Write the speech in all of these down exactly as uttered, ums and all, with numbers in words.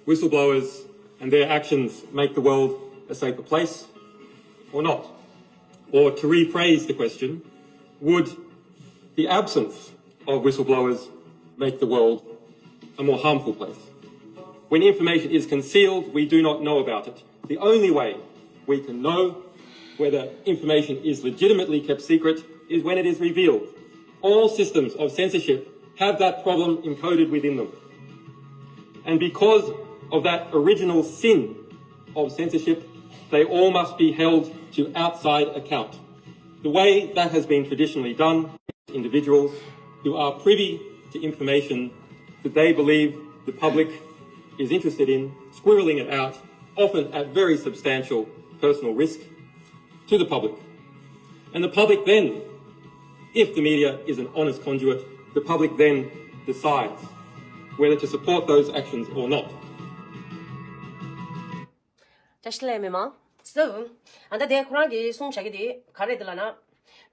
whistleblowers and their actions make the world a safer place or not? Or to rephrase the question, would the absence of whistleblowers make the world a more harmful place? When information is concealed, we do not know about it. The only way we can know whether information is legitimately kept secret is when it is revealed. All systems of censorship have that problem encoded within them. And because of that original sin of censorship, they all must be held to outside account. The way that has been traditionally done, individuals who are privy to information that they believe the public is interested in, squirreling it out, often at very substantial personal risk to the public. And the public then, if the media is an honest conduit, the public then decides whether to support those actions or not. བཀྲ་ཤིས་བདེ་ལེགས་མི་མང་། So, ཨ་ད་དེ་ཁོ་རང་གིས་གསུངས་བཞག་གི་དེ་ག་རེ་དེ་ལབ་ན།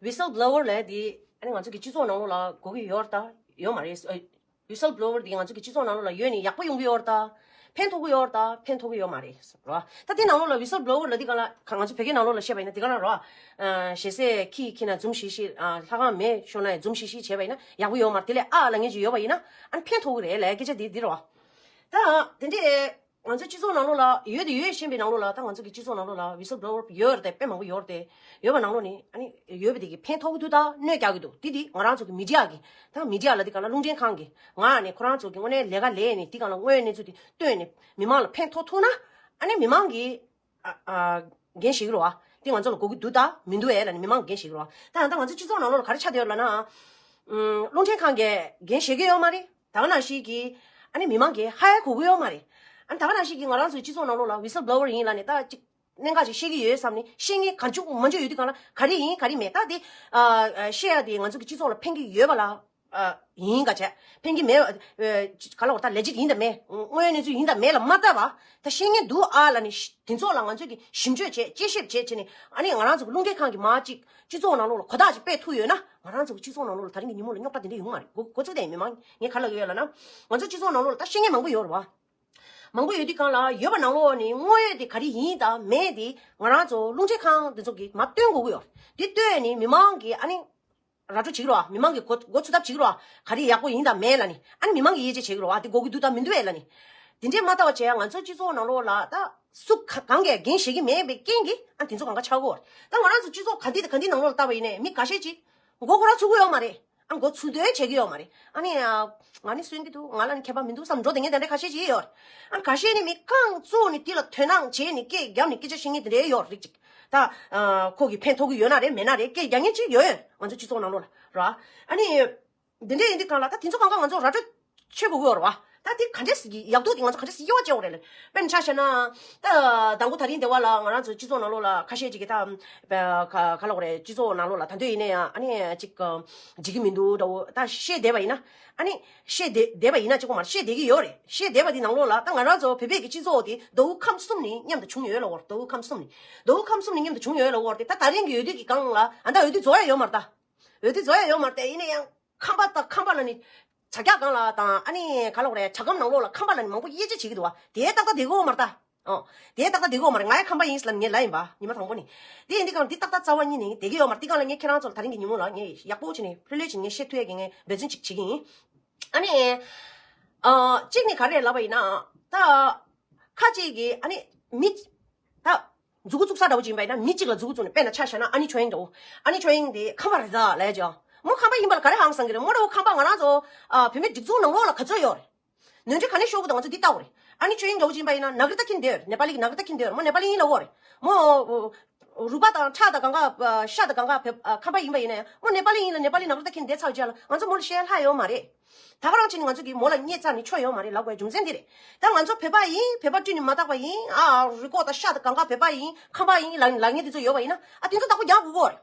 Whistleblower ལབ་དེ་ཨ་ནི་ང་ཚོ་གི་སྤྱི་ཚོགས་ནང་ལོགས་ལ་དགོས་ཀྱི་ཡོད་རེད་ད། ཡོད་མ་རེད། ཨ། Whistleblower དེ་ང་ཚོ་གི་སྤྱི་ཚོགས་ནང་ལོགས་ལ་ཡོད་ནི་ཡག་པོ་ཡོང་གི་ཡོད་རེད་ད། ཕན་ཐོགས་ཀྱི་ཡོད་རེད་ད། ཕན་ཐོགས་ཀྱི་ཡོད་མ་རེད་རོ། ད་དེ་ནང་ལོགས་ལ་Whistleblower ལབ་དེ་ག་ལ་ང་ཚོ་བོད་སྐད་ནང་ལོགས་ལ་བཤད་པ་ཡིན་ན་དེ་ག་ལ་རོ། ཨ། ཞལ་ཟས་ཁྱི་ཁྱི་ན་འཛུམ་ཤིག་ཤིག་ཨ། ལྷ་ཁང་མེད་ཤོར་ན་ཡང་འཛུམ་ཤིག་ཤིག་བྱས་པ་ཡིན་ན་ཡག་པོ་ཡོད་མ་རེད། དེ་ལས་ཨ་ལབ་མཁན་ཅིག་ཡོད་པ་ཡིན་ན་ཨ་ནི་ཕན་ཐོགས་ཀྱི་རེད་ལབ་སྐད་ཆ་དེ་འདི་རོ། ད་དེ་འདྲས། ང་ཚོའི་སྤྱི་ཚོགས་ནང་ལོགས་ལ་ཡོད་དེ་ཡོད་བཞིན་པའི་ནང་ལོགས་ལ་ད་ང་ཚོ་གི་སྤྱི་ཚོགས་ནང་ལོགས་ལ་Whistleblower ཡོད་རེད་དེ། དཔེ་མང་པོ་ཡོད་རེད་དེ། ཡོད་པ་ནང་ལོགས་ནས་ཨ་ནི་ཡོད་པ་དེ་གི་ཕན་ཐོགས་ཀྱི་འདུག་ད་གནོད་རྒྱག་གི་འདུག་དེ་དེ་ང་རང་ཚོ་གི་མི་ཌི་ཡ་གི་ད་མི་ཌི་ཡ་ལབ་དེ་ག་ལ་རླུང་འཕྲིན་ཁང་གི་ངག་ནས་ཁོ་རང་ཚོ་གི་དངོས་གནས་ལས་ཀ་ལས་ནས་དེ་ག་ལ་དངོས་གནས་ཚུལ་དེ་བཏོན་ནས་མི་མང་ལ་ཕན་ཐོགས་ཐུབ་ན་ཨ་ནི་མི་མང་གིས་ཨ་ཨ་འགན་བཞེས་ཀྱི་རེད་བ། དེ་ང་ཚོ་ལ་དགོས་ཀྱི་འདུག་ད་མི་འདུག་ཨེ་ལབ་ནས་མི་མང་གིས་འགན་བཞེས་ཀྱི་རེད་བ། ད་ད་ང་ཚོ་སྤྱི་ཚོགས་ནང་ལོགས་ལ་ག་རེ་ཆགས་བསྡད་ཡོད་ལབ་ན། ཨུམ། རླུང་འཕྲིན་ཁང་གིས་འགན་བཞེས་ཀྱི་ཡོད་མ་རེད། ད་ག་ནང་བཞིན་གྱི་ཨ་ནི་མི་མང་གིས་ཧ་ཡ་གོ་གི་ཡོད་མ་རེད། ཨ་ནི་ད་ག་ནང་བཞིན་གྱི་ང་རང་ཚོའི་སྤྱི་ཚོགས་ནང་ལོགས་ལ་Whistleblower ཡིན་ལབ་ནས་ད་ཅིག་གནད་འགག་ཅིག་བཤད་ཀྱི་ཡོད་བསམ་ནས་བཤད་མཁན་གང་བྱུང་མང་བྱུང་ཡོད་དུས་གང་ལ་ག་རེ་ཡིན་ག་རེ་མེད་ད་དེ་ཨ་བཤད་ཡ་དེ་ང་ཚོ་གི་སྤྱི་ཚོགས་ལ་ཕན་གྱི་ཡོད་པ་ལ་ཨ་ཡིན་ག་བྱས་ཕན་གྱི་མེད་ཨ་ག་ལ་བར་ད་ལེ་ཇིཊ་ཡིན་དང་མེད་དངོས་ཡོད་གནས་ཚུལ་ཡིན་དང་མེད་ལ་མ་ལྟ་བ་ད་བཤད་མཁན་འདུག་ཨ་ལབ་ནས་དེ་ཚོ་ལ་ང་ཚོས་ཀྱི་ཞིབ་དཔྱོད་བྱས་དཔྱད་ཞིབ་བྱས་བྱས་ནས་ཨ་ནི་ང་རང་ཚོ་གི་རླུང་འཕྲིན་ཁང་གི་མ་ཅིག་སྤྱི་ཚོགས་ནང་ལོགས་ལ་གོ་བརྡ་ཅིག་སྤེལ་ཐུབ་ཡོད་ན་ང་རང་ཚོ་གི་སྤྱི་ཚོགས་ནང་ལོགས་ལ་ད་རིང་གི་ཉིན་མོ་ལ་རྙོག་དྲ་དེ་འདྲ་ཡོང་མ་རེད། འགོ་འགོ་ཚུགས་དེ་མི་མང་ངས་ག་ལ་ཡོད་ལབ་ན་ང་ཚོ་སྤྱི་ཚོགས་ནང་ལོགས་ལ་ད་བཤད་མཁན་མང་པོ་ཡོད་རེད་བ། མང་པོ་ཡོད་དུས་གང་ལ་ཡོད་པ་ནང་ལོགས་ནས་དངོས་ཡོད་དེ་ག་རེ་ཡིན་དང་མེད་དེ་ང་རང་ཚོ་རླུང་འཕྲིན་ཁང་དེ་ཚོ་གིས་མར་སྟོན་དགོས་ཀྱི་ཡོད་རེད། དེ་སྟོན་ནས་མི་མང་གིས་ཨ་ནི་ར་སྤྲོད་བྱེད་ཀྱི་རེད་བ། མི་མང་གིས་འགོ་འགོ་ཚུགས་ཐབས་བྱེད་ཀྱི་རེད་བ། ག་རེ་ཡག་པོ་ཡིན་དང་མེད་ལབ་ནས་ཨ་ནི་མི་མང་གིས་དབྱེ་འབྱེད་བྱེད་ཀྱི་རེད་བ། དེ་དགོས་ཀྱི་འདུག་དང་མི་འདུག་ཨེ་ལབ་ནས། དེ་འདྲས་མ་ལྟ་བ་བྱས་ང་ཚོ་སྤྱི་ཚོགས་ནང་ལོགས་ལ་ད་སུ་ག་གང་གིས་འགན་བཞེས་ཀྱི་མེད་པའི་རྐྱེན་གྱིས་ཨ་དེ་ཚོ་གང་ག་ཆགས་ཀྱི་ཡོད་རེད། ད་ང་རང་ཚོ་སྤྱི་ཚོགས་ག་འདི་དང་ག་འདི་ནང་ལོགས་ལ་བལྟས་པ་ཡིན་ནའི་མི་འགའ་ཤས་ཅིག་མགོ་ཁོ་རང་ཚུགས་ཀྱི་ཡོད་མ་རེད། ཨ་མགོ་ཚུགས་འདོད་བྱེད་ཀྱི་ཡོད་མ་རེད། ཨ་ནི་ཨ་ང་ནི་སུན་གྱི་འདུག་ང་ལ་ནི་ཁྱད་པར་མི་འདུག་བསམ་འགྲོ་དེ་ངས་དེ་འདྲ་ཁ་ཤས་ཅིག་ཡོད་རེད། ཨ་ཁ་ཤས་ནི་མི་རྐང་བཙུགས་ནས་དེ་ལ་དོ་སྣང་བྱས་ནས་སྐད་རྒྱབ་ནས་སྐད་ཆ་བཤད་མཁན་དེ་འདྲ་ཡོད་རེད་ཅིག་ད་ཨ་ཁོ་གི་ཕན་ཐོགས་ཀྱི་ཡོད་ན་རེད་མེད་ན་རེད་སྐད་རྒྱག་མཁན་ཅིག་ཡོད་ཡོད་ང་ཚོ་སྤྱི་ཚོགས་ནང་ལོགས་ལ་ར། ཨ་ནི་དེ་འདྲ་ཡིན་དུས་གང་ལ་ད་དེ་ཚོ་གང་ག་ང་ཚོ་ར་སྤྲོད་བྱེད་དགོས་ཀྱི་ཡོད་རེད་བ། ད་དེ་ག་འདྲས་ཀྱི་ཡག་སྡུག་དེ་ང་ཚོ་ག་འདྲས་དབྱེ་བ་ཕྱེ་དགོས་རེད་ལ། དཔེར་ན་ཆ་བཞག་ན། ད་དང་པོ་ད་རིང་འདི་བ་ལ་ང་རང་ཚོ་སྤྱི་ཚོགས་ནང་ལོགས་ལ་ཁ་ཤས་ཅིག་གིས་ད་ག་ག་ལབ་དགོས་རེད། སྤྱི་ཚོགས་ནང་ལོགས་ལ་ད་དུང་ཡིན་ན་ཡང་ཨ་ནི་ཅིག་འགྲིག་གི་མི་འདུག་འདྲ་བོ་ད་བཤད་བསྡད་པ་ཡིན་ན། ཨ་ནི་བཤད་བསྡད་བསྡད་པ་ཡིན་ན་ཅིག་གོ་མ་རེད། བཤད་བསྡད་ཀྱི་ཡོད་རེད། བཤད་བསྡད་པ་འདི་ནང་ལོགས་ལ་ད་ང་རང་ཚོ་བོད་པའི་གི་སྤྱི་ཚོགས་དེ་མདོ་དབུས་ཁམས་གསུམ་ནས་མཉམ་དུ་བྱུང་ཡོད་ལབ་དགོས་རེད། མདོ་དབུས་ཁམས་གསུམ་ནས་མདོ་དབུས་ཁམས་གསུམ་ནས་མཉམ་དུ་བྱུང་ཡོད་ལབ་དགོས་རེད་དེ། ད་ད་རིང་གི་འོས་བསྡུ་གི་སྒང་ལ་ཨ་ད་འོས་བསྡུ་རྫོགས་ཡ་ཡོད་མ་རེད་ད། འོས་བསྡུ་རྫོགས་ཡ་ཡོད་མ་རེད་དེ། ཡིན་ན་ཡང་ཁམས་པ་དང་ཁམས་པ་ལ་ནི་དྲ་རྒྱ་སྒང་ལ་དང་ཨ་ནི་ག་ལབ་དགོས་རེད། དྲ་སྒམ་ནང་ལོགས་ལ་ཁམས་པ་ལ་ནི་མང་པོ་དབྱེ་འབྱེད་བྱེད་ཀྱི་འདུག་བ། དེ་ཏག་ཏག་བསྡད་ཀྱི་ཡོད་མ་རེད་ད། ཨོ། དེ་ཏག་ཏག་བསྡད་ཀྱི་ཡོད་མ་རེད། ང་ཡང་ཁམས་པ་ཡིན་ཟེར་ལབ་ངས་ལབ་ཡིན་པ་ཉི་མ་དང་པོ་ནས། དེ་ཡིན་དུས་སྒང་འདི་ཏག་ཏག་རྩ་བ་ཉིད་ནས་བསྡད་ཀྱི་ཡོད་མ་རེད། དེ་སྒང་ལ་ངས་ཁྱེད་རང་ཚོ་ལ་ད་རིང་གི་ཉིན་མོ་ལ་ངས་ཡག་པོ་བྱས་ནས་ལྷོད་ལྷོད་བྱས་ནས་ངས་བཤད་ཐུབ་ཡ་གི་ངས་འབད་བརྩོན་ཅིག་བྱེད་ཀྱི་ཡིན། ཨ་ནི། ཨ། གཅིག་ནས་ག་རེ་ལབ་པ་ཡིན་ན། ད། ཁ་ཅིག་གིས་ཨ་ནི་མི། ད། མཛུ་གུ་བཙུགས་ས་འདྲ་བོ་ཅིག་ཡིན་པ་ཡིན་ན་མི་གཅིག་ལ་མཛུ་གུ་བཙུགས་ནས་དཔེར་ན་ཆ་བཞག་ན་ཨ་ནི་ཆོས་དབྱིངས་འདྲ་བོ། ཨ་ནི་ཆོས་དབྱིངས་དེ་ཁམས་པ་རེད་ད་ལབ་ཀྱང་། མོ་ཁམས་པ་ཡིན་པ་ལ་ག་རེ་ཧང་སང་གི་རེད། མོ་འདྲ་བོ་ཁམས་པ་ང་རང་ཚོ་ཨ་བོད་མི་སྒྲིག་འཛུགས་ནང་ལོགས་ལ་ག་ཚོད་ཡོད་རེད། ནོར་འཁྲུལ་ག་ནས་ཤོར་གི་འདུག་ང་ཚོ་འདི་ལྟ་དགོས་རེད། ཨ་ནི་ཆོས་དབྱིངས་འདྲ་བོ་ཅིག་ཡིན་པ་ཡིན་ན་ནཱ་ག་རི་ཏ་ཁིན་བསྡད་ཡོད་རེད། ནེ་པ་ལི་གི་ནཱ་ག་རི་ཏ་ཁིན་བསྡད་ཡོད་རེད། མོ་ནེ་པ་ལི་ཡིན་ལབ་ཀྱི་ཡོད་རེད། མོ་རུས་པ་དང་ཁྲག་དང་གང་ག་ཤ་དང་གང་ག་བོད་ཁམས་པ་ཡིན་པ་ཡིན་ན་ཡང་མོ་ནེ་པ་ལི་ཡིན་ལ་ནེ་པ་ལི་ནཱ་ག་རི་ཏ་ཁིན་བསྡད་ཚར་བའི་རྗེས་ལ་ང་ཚོ་མོ་ལ་བཤད་ཡ་ལྷག་ཡོད་མ་རེད། ད་ག་རང་བྱས་ནས་ང་ཚོ་གིས་མོ་ལ་བརྙས་བཅག་ནས་ཆོ་ཡོད་མ་རེད་ལབ་དགོས་རྒྱུ་མཚན་འདི་རེད། ད་ང་ཚོ་བོད་པ་ཡིན། བོད་པ་བཀྲུས་ནས་མ་བཏགས་པ་ཡིན། ཨ་རུས་ཁོག་དང་ཤ་དང་གང་ག་བོད་པ་ཡིན། ཁམས་པ་ཡིན་ལབ་ལབ་མཁན་དེ་ཚོ་ཡོད་པ་ཡིན་ན་ཨ་དེ་ཚོ་བདག་པོ་རྒྱག་དགོས་ཀྱི་ཡོད་རེད།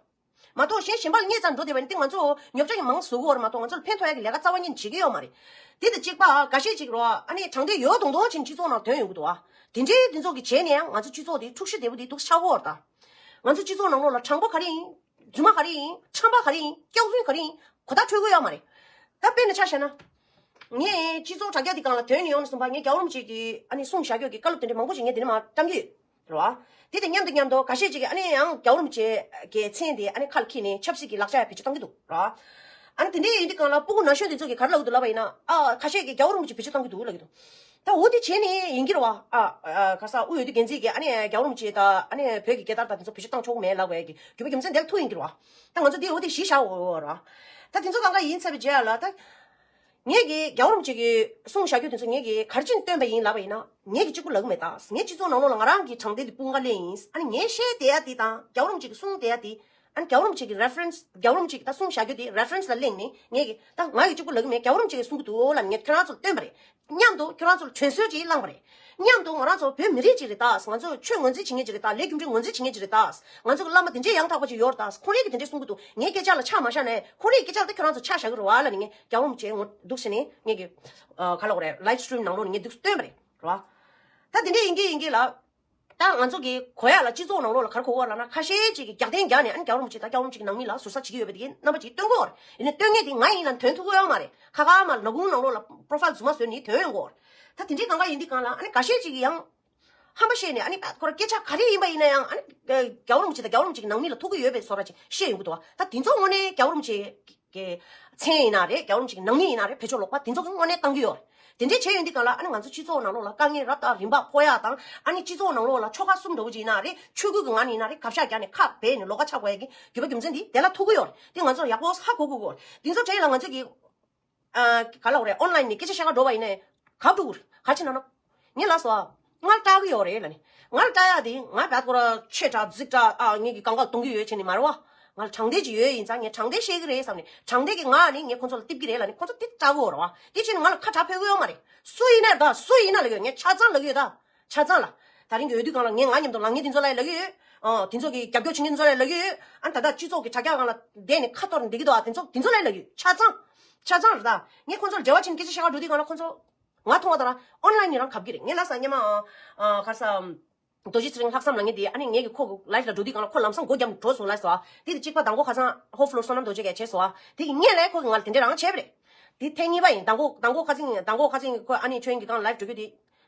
མ་གཏོགས་གཞན་གཞན་པ་ལ་བརྙས་བཅག་འགྲོ་བསྡད་པ་ཡིན་ན་དེ་ང་ཚོ་ཉོབ་ཆ་ཡང་མང་བཟོ་གི་ཡོད་རེད་མ་གཏོགས་ང་ཚོ་ལ་ཕན་ཐོགས་ཡག་གི་ལས་ཀ་རྩ་བ་ཉིད་ནས་བྱེད་ཀྱི་ཡོད་མ་རེད། དེ་དང་གཅིག་པ་འགའ་ཤས་ཅིག་རོ་ཨ་ནི་དྲང་བདེན་ཡོད་མདོག་མདོག་བྱས་ནས་སྤྱི་ཚོགས་ནང་ཐོན་ཡོང་གི་འདུག་ཨ། དེ་འདྲའི་དེ་ཚོ་གི་བྱས་ནས་ཡང་ང་ཚོ་སྤྱི་ཚོགས་དེ་འཁྲུག་གཞི་དེ་པོ་དེ་འདུག་ཆགས་ཀྱི་ཡོད་རེད་ད། ང་ཚོ་སྤྱི་ཚོགས་ནང་ལོགས་ལ་དྲང་པོ་ག་རེ་ཡིན། རྫུན་མ་ག་རེ་ཡིན། ཁྲམ་པ་ག་རེ་ཡིན། སྐྱག་རྫུན་ག་རེ་ཡིན། གོ་བརྡ་འཕྲོད་ཀྱི་ཡོད་མ་རེད། ད་དཔེར་ན་ཆ་བཞག་ན། ངས་སྤྱི་ཚོགས་དྲ་རྒྱ་འདི་སྒང་ལ་ཐོན་ནས་ཡོང་ནས་བཟུང་བ་ངས་རྒྱལ་བ་རིན་པོ་ཆེ་གི་ཨ་ནི་གསུང་བཞག་རྒྱུ་གི་བཀའ་སློབ་དེ་འདྲ་མང་པོ་ཞིག་ངས་འདི་ནས་མར་བཀྲམ་གྱི་ཡོད་རེད་བ། དེ་དང་མཉམ་དུ་མཉམ་དུ་ཁ་ཤས་ཅིག་གིས་ཨ་ནི་ཡང་རྒྱལ་བ་རིན་པོ་ཆེ་གི་མཚན་དེ་ཨ་ནི་ཁ་ལ་འཁྱེར་ནས་ཆབ་སྲིད་ཀྱི་ལག་ཆ་ཡང་བེད་སྤྱོད་བཏང་གི་འདུག་རེད་བ། ཨ་ནི་དེ་འདྲ་ཡིན་དུས་སྒང་ལ་སྤུ་གུ་ན་གཞོན་དེ་ཚོ་གིས་ག་རེ་ལབ་ཀྱི་འདུག་ལབ་པ་ཡིན་ན། ཨ་ཁ་ཤས་ཀྱིས་རྒྱལ་བ་རིན་པོ་ཆེ་བེད་སྤྱོད་བཏང་གི་འདུག་ལབ་ཀྱི་འདུག་ད་འོ་དེ་བྱས་ནས་ཡིན་གྱི་རེད་བ། ཨ་ཨ་ག་ས་དབུས་འོས་བསྡུ་འགན་འཛིན་གྱིས་ཨ་ནི་རྒྱལ་བ་རིན་པོ་ཆེ་དང་ཨ་ནི་བོད་ཀྱི་རྒྱལ་དར་དང་དེ་ཚོ་བེད་སྤྱོད་བཏང་ཆོག་གི་མེད་ལབ་པའི་གི་རྒྱུ་མ་རྒྱུ་མཚན་དེ་ལ་ཐུག་ཡིན་གྱི་རེད་བ། ད་ང་ཚོ་དེ་འོ་དེ་གཞི་བཞག་འོ་རེད་བ། ད་དེ་ཚོ་གང་ག་ཡིན་ཚར་བའི་རྗེས་ལ་ད། ངེད་ཀྱིས་རྒྱལ་བ་རིན་པོ་ཆེ་གི་གསུང་བཞག་རྒྱུ་དེ་ཚོ་ངེད་ཀྱིས་ག་རེ་བྱས་ནས་བཏོན་པ་ཡིན་ལབ་པ་ཡིན་ན། ངེད་ཀྱིས་གཅིག་པུ་ལབ་ཀྱི་མེད་ད། ངས་སྤྱི་ཚོགས་ནང་ལོགས་ལ་ང་རང་གི་དྲང་བདེན་དེ་དཔུང་ཁ་ལེན་ཡིན། ཨ་ནི་ངས་བཤད་བསྡད་ཡ་དེ་དང་རྒྱལ་བ་རིན་པོ་ཆེ་གི་གསུང་བསྡད་ཡ་དེ། ཨ་ནི་རྒྱལ་བ་རིན་པོ་ཆེ་གི་reference རྒྱལ་བ་རིན་པོ་ཆེ་གི་ད་གསུང་བཞག་རྒྱུ་དེ་reference ལ་གླེང་ནས་ངེད་ཀྱིས་ད་ང་གིས་གཅིག་པུ་ལབ་ཀྱི་མེད། རྒྱལ་བ་རིན་པོ་ཆེ་གིས་གསུང་གི་འདུག་ལབ་ནས་ངས་ཁྱོད་རང་ཚོར་བཏོན་པ་རེད། མཉམ་དུ་ཁྱོད་རང་ཚོར་དྲན་གསོ་ཅིག་བསླངས་པ་རེད། མཉམ་དུ་ང་རང་ཚོ་བོད་མི་རིགས་ཅིག་རེད་ད། ང་ཚོ་ཆོས་ངོས་འཛིན་བྱེད་མཁན་ཅིག་རེད་ད། ལས་རྒྱུ་འབྲས་ངོས་འཛིན་བྱེད་མཁན་ཅིག་རེད་ད། ང་ཚོ་གི་བླ་མ་དེ་འདྲའི་ཡང་དག་པ་ཅིག་ཡོད་རེད་ད། ཁོང་རང་གིས་དེ་འདྲའི་གསུང་གི་འདུག་ངའི་སྐད་ཆ་ལ་ཆ་མ་བཞག་ནས་ཁོང་རང་གི་སྐད་ཆ་ལ་ད་ཁྱོད་རང་ཚོ་ཆ་བཞག་གི་རེད་བ་ལབ་ནས་ངས་རྒྱལ་བ་རིན་པོ་ཆེ་ངོ་འདུག་ཟེར་ནས་ངས་ཀྱི་ཨ་ག་ལབ་དགོས་རེད། live stream ནང་ལོགས་ནས་ངས་འདུག་བཏོན་པ་རེད། རེད་བ། ད་དེ་འདྲའི་ཡིན་གྱི་ཡིན་གྱི་ལ། ད་ང་ཚོ་གི་གོ་ཡག་ལ་སྤྱི་ཚོགས་ནང་ལོགས་ལ་ག་རེ་གོ་གི་ཡོད་ལབ་ན། ཁ་ཤས་ཅིག་གིས་རྒྱབ་རྟེན་རྒྱག་ནས་ཨ་ནི་རྒྱལ་བ་རིན་པོ་ཆེ་དང་རྒྱལ་བ་རིན་པོ་ཆེ་གི་ནང་མི་ལ་ཟུར་ཟ་བྱེད་ཀྱི་ཡོད་པ་དེ་གི་རྣམ་པ་ཅིག་སྟོན་གྱི་ཡོད་རེད། ཡིན་ནའི་སྟོན་མཁན་དེ་ང་ཡིན་ལབ་ཐོན་ཐུབ་ཀྱི་ཡོད་མ་རེད། ཁ་ཁ་མ་ལག་ཁུང་ནང་ལོགས་ལ་profile རྫུན་མ་བཟོས་ནས་ཐོན་ཡོང་གི་ཡོད་རེད། ད་དེ་འདྲའི་གང་ག་ཡིན་དུས་གང་ལ་ཨ་ནི་འགའ་ཤས་ཅིག་གིས་ཡང་ཧམ་པ་བཤད་ནས་ཨ་ནི་ད་ཁོ་ར་སྐད་ཆ་ག་རེ་ཡིན་པ་ཡིན་ན་ཡང་ཨ་ནི་རྒྱལ་བ་རིན་པོ་ཆེ་དང་རྒྱལ་བ་རིན་པོ་ཆེ་གི་ནང་མི་ལ་ཐུག་གི་ཡོད་པའི་བཟོ་འདྲ་ཅིག་བཤད་ཡོང་གི་འདུག་བ། ད་དེ་ཚོ་དངོས་གནས་རྒྱལ་བ་རིན་པོ་ཆེ་གི་མཚན་ཡིན་ན་རེད། རྒྱལ་བ་རིན་པོ་ཆེ་གི་ནང་མི་ཡིན་ན་རེད། བོད་ཕྱོགས་ལོགས་པ་དེ་ཚོ་གིས་དངོས་གནས་བཏང་གི་ཡོད་རེད། དེ་འདྲའི་བྱས་ཡོང་དུས་གང་ལ་ཨ་ནི་ང་ཚོ་སྤྱི་ཚོགས་ནང་ལོགས་ལ་དཀའ་ངལ་རབ་དང་རིམ་པ་ཕོག་ཡག་དང་། ཨ་ནི་སྤྱི་ཚོགས་ནང་ལོགས་ལ་ཆོལ་ཁ་གསུམ་འདྲ་བོ་ཅིག་ཡིན་ན་རེད། ཆོས་ཁུལ་གྱི་ངང་ནས་ཡིན་ན་རེད། གབ་ཤ་རྒྱག་ནས་ཁ་སྦས་ནས་ལོགས་ཀ་ཆགས་དགོས་ཡག་གི་རྒྱུ་མ་རྒྱུ་མཚན་འདི་དེ་ལ་ཐུག་གི་ཡོད་རེད། དེ་ང་ཚོར་ཡག་པོ་ཧ་གོ་དགོས་ཀྱི་ཡོད་རེད། དེ་ཚོ་གྲས་ལ་ང་ཚོ་གི་ཨ་ག་ལབ་དགོས་རེད། online ནས་སྐད་ཆ་བཤད་ག་འགྲོ་བ་ཡིན་ནའི་གབ་འགྲོ་གི་རེད། ག་ཅི་ན་ན། ངས་ལབ་སོང་ཨ། ང་ལ་སྐྲག་གི་ཡོད་རེད་ལབ་ནས། ང་ལ་སྐྲག་ཡག་དེ་ང་བད་ཁོ་ར་ཆེ་དྲགས་རྫིག་དྲགས་ཨ་ངེད་ཀྱི་གང་ག་གཏོང་གི་ཡོད་བྱས་ནས་མ་རེད་བ། ང་ལ་དྲང་བདེན་ཅིག་ཡོད་ཡིན་ཙང་ངས་དྲང་བདེན་བཤད་གི་རེད་བསམ་ནས། དྲང་བདེན་གྱི་ངང་ནས་ངས་ཁོ་ཚོ་ལ་གཏུབ་ཀྱི་རེད་ལབ་ནས་ཁོ་ཚོ་དེ་སྐྲག་གི་ཡོད་རེད་བ། དེ་བྱས་ནས་ང་ལ་ཁ་གྲག་ཕོད་གི་ཡོད་མ་རེད། སུ་ཡིན་ན་ད་སུ་ཡིན་ན་ལབ་ཡོད། ངས་ཆ་ཚང་ལབ་ཡོད་ད། ཆ་ཚང་ལ། ད་རིང་གི་འོས་བསྡུ་སྒང་ལ་ངས་ང་མཉམ་དུ་ལངས་མཁན་དེ་ཚོ་ལ་ལབ་ཀྱི་ཡོད། ཨ་དེ་ཚོ་གི་རྒྱབ་སྐྱོར་བྱེད་མཁན་དེ་ཚོ་ལ་ལབ་ཀྱི་ཡོད། ཨ་ད་ལྟ་སྤྱི་ཚོགས་ཀྱི་དྲ་རྒྱ་སྒང་ལ་བསྡད་ནས་ཁ་གཏོར་ནས་བསྡད་ཀྱི་འདུག་ཨ་དེ་ཚོ་དེ་ཚོ་ལ་ལབ་ཀྱི་ཡོད། ཆ་ཚང་། ཆ་ཚང་རེད་ད། ངས་ཁོང་ཚོ་ལ་འབྲེལ་བ་བྱས་ནས་སྐད་ཆ་བཤད་ག་འགྲོ་དུས་སྒང་ལ་ཁོང་ཚོ། ང་མཐོང་བ་ལྟར་online ནས་རང་གབ་ཀྱི་རེད། ངས་ལབ་ས་སྔོན་མ་ཨ་ག་རེ་ཟ། རྡོ་རྗེ་ཚེ་རིང་ལྷག་བསམ་ལབ་མཁན་དེ་ཨ་ནི་ངེད་ཀྱི་ཁོ་གི་live ལ་འགྲོ་དུས་སྒང་ལ་ཁོ་ལམ་སང་སྒོ་བརྒྱབ་འགྲོ་སོང་ལབ་སོང་ཨ། དེ་དེ་གཅིག་པ་མདང་དགོང་ཁ་སང་ཧོ་ཕུ་ལོ་བསོད་ནམས་རྡོ་རྗེ་གིས་བྱས་སོང་ཨ། དེ་གི་སྔོན་ལ་ཁོ་གིས་ང་ལ་དེ་འདྲ་རང་བྱས་པ་རེད། དེ་ཐེངས་གཉིས་པ་ཡིན། མདང་དགོང་མདང་དགོང་ཁ་སང་མདང་དགོང་ཁ་སང་ཁོ་ཨ་ནི་ཆོས་དབྱིངས་ཀྱི་སྒང་live འགྲོ་རྒྱུ་དེ།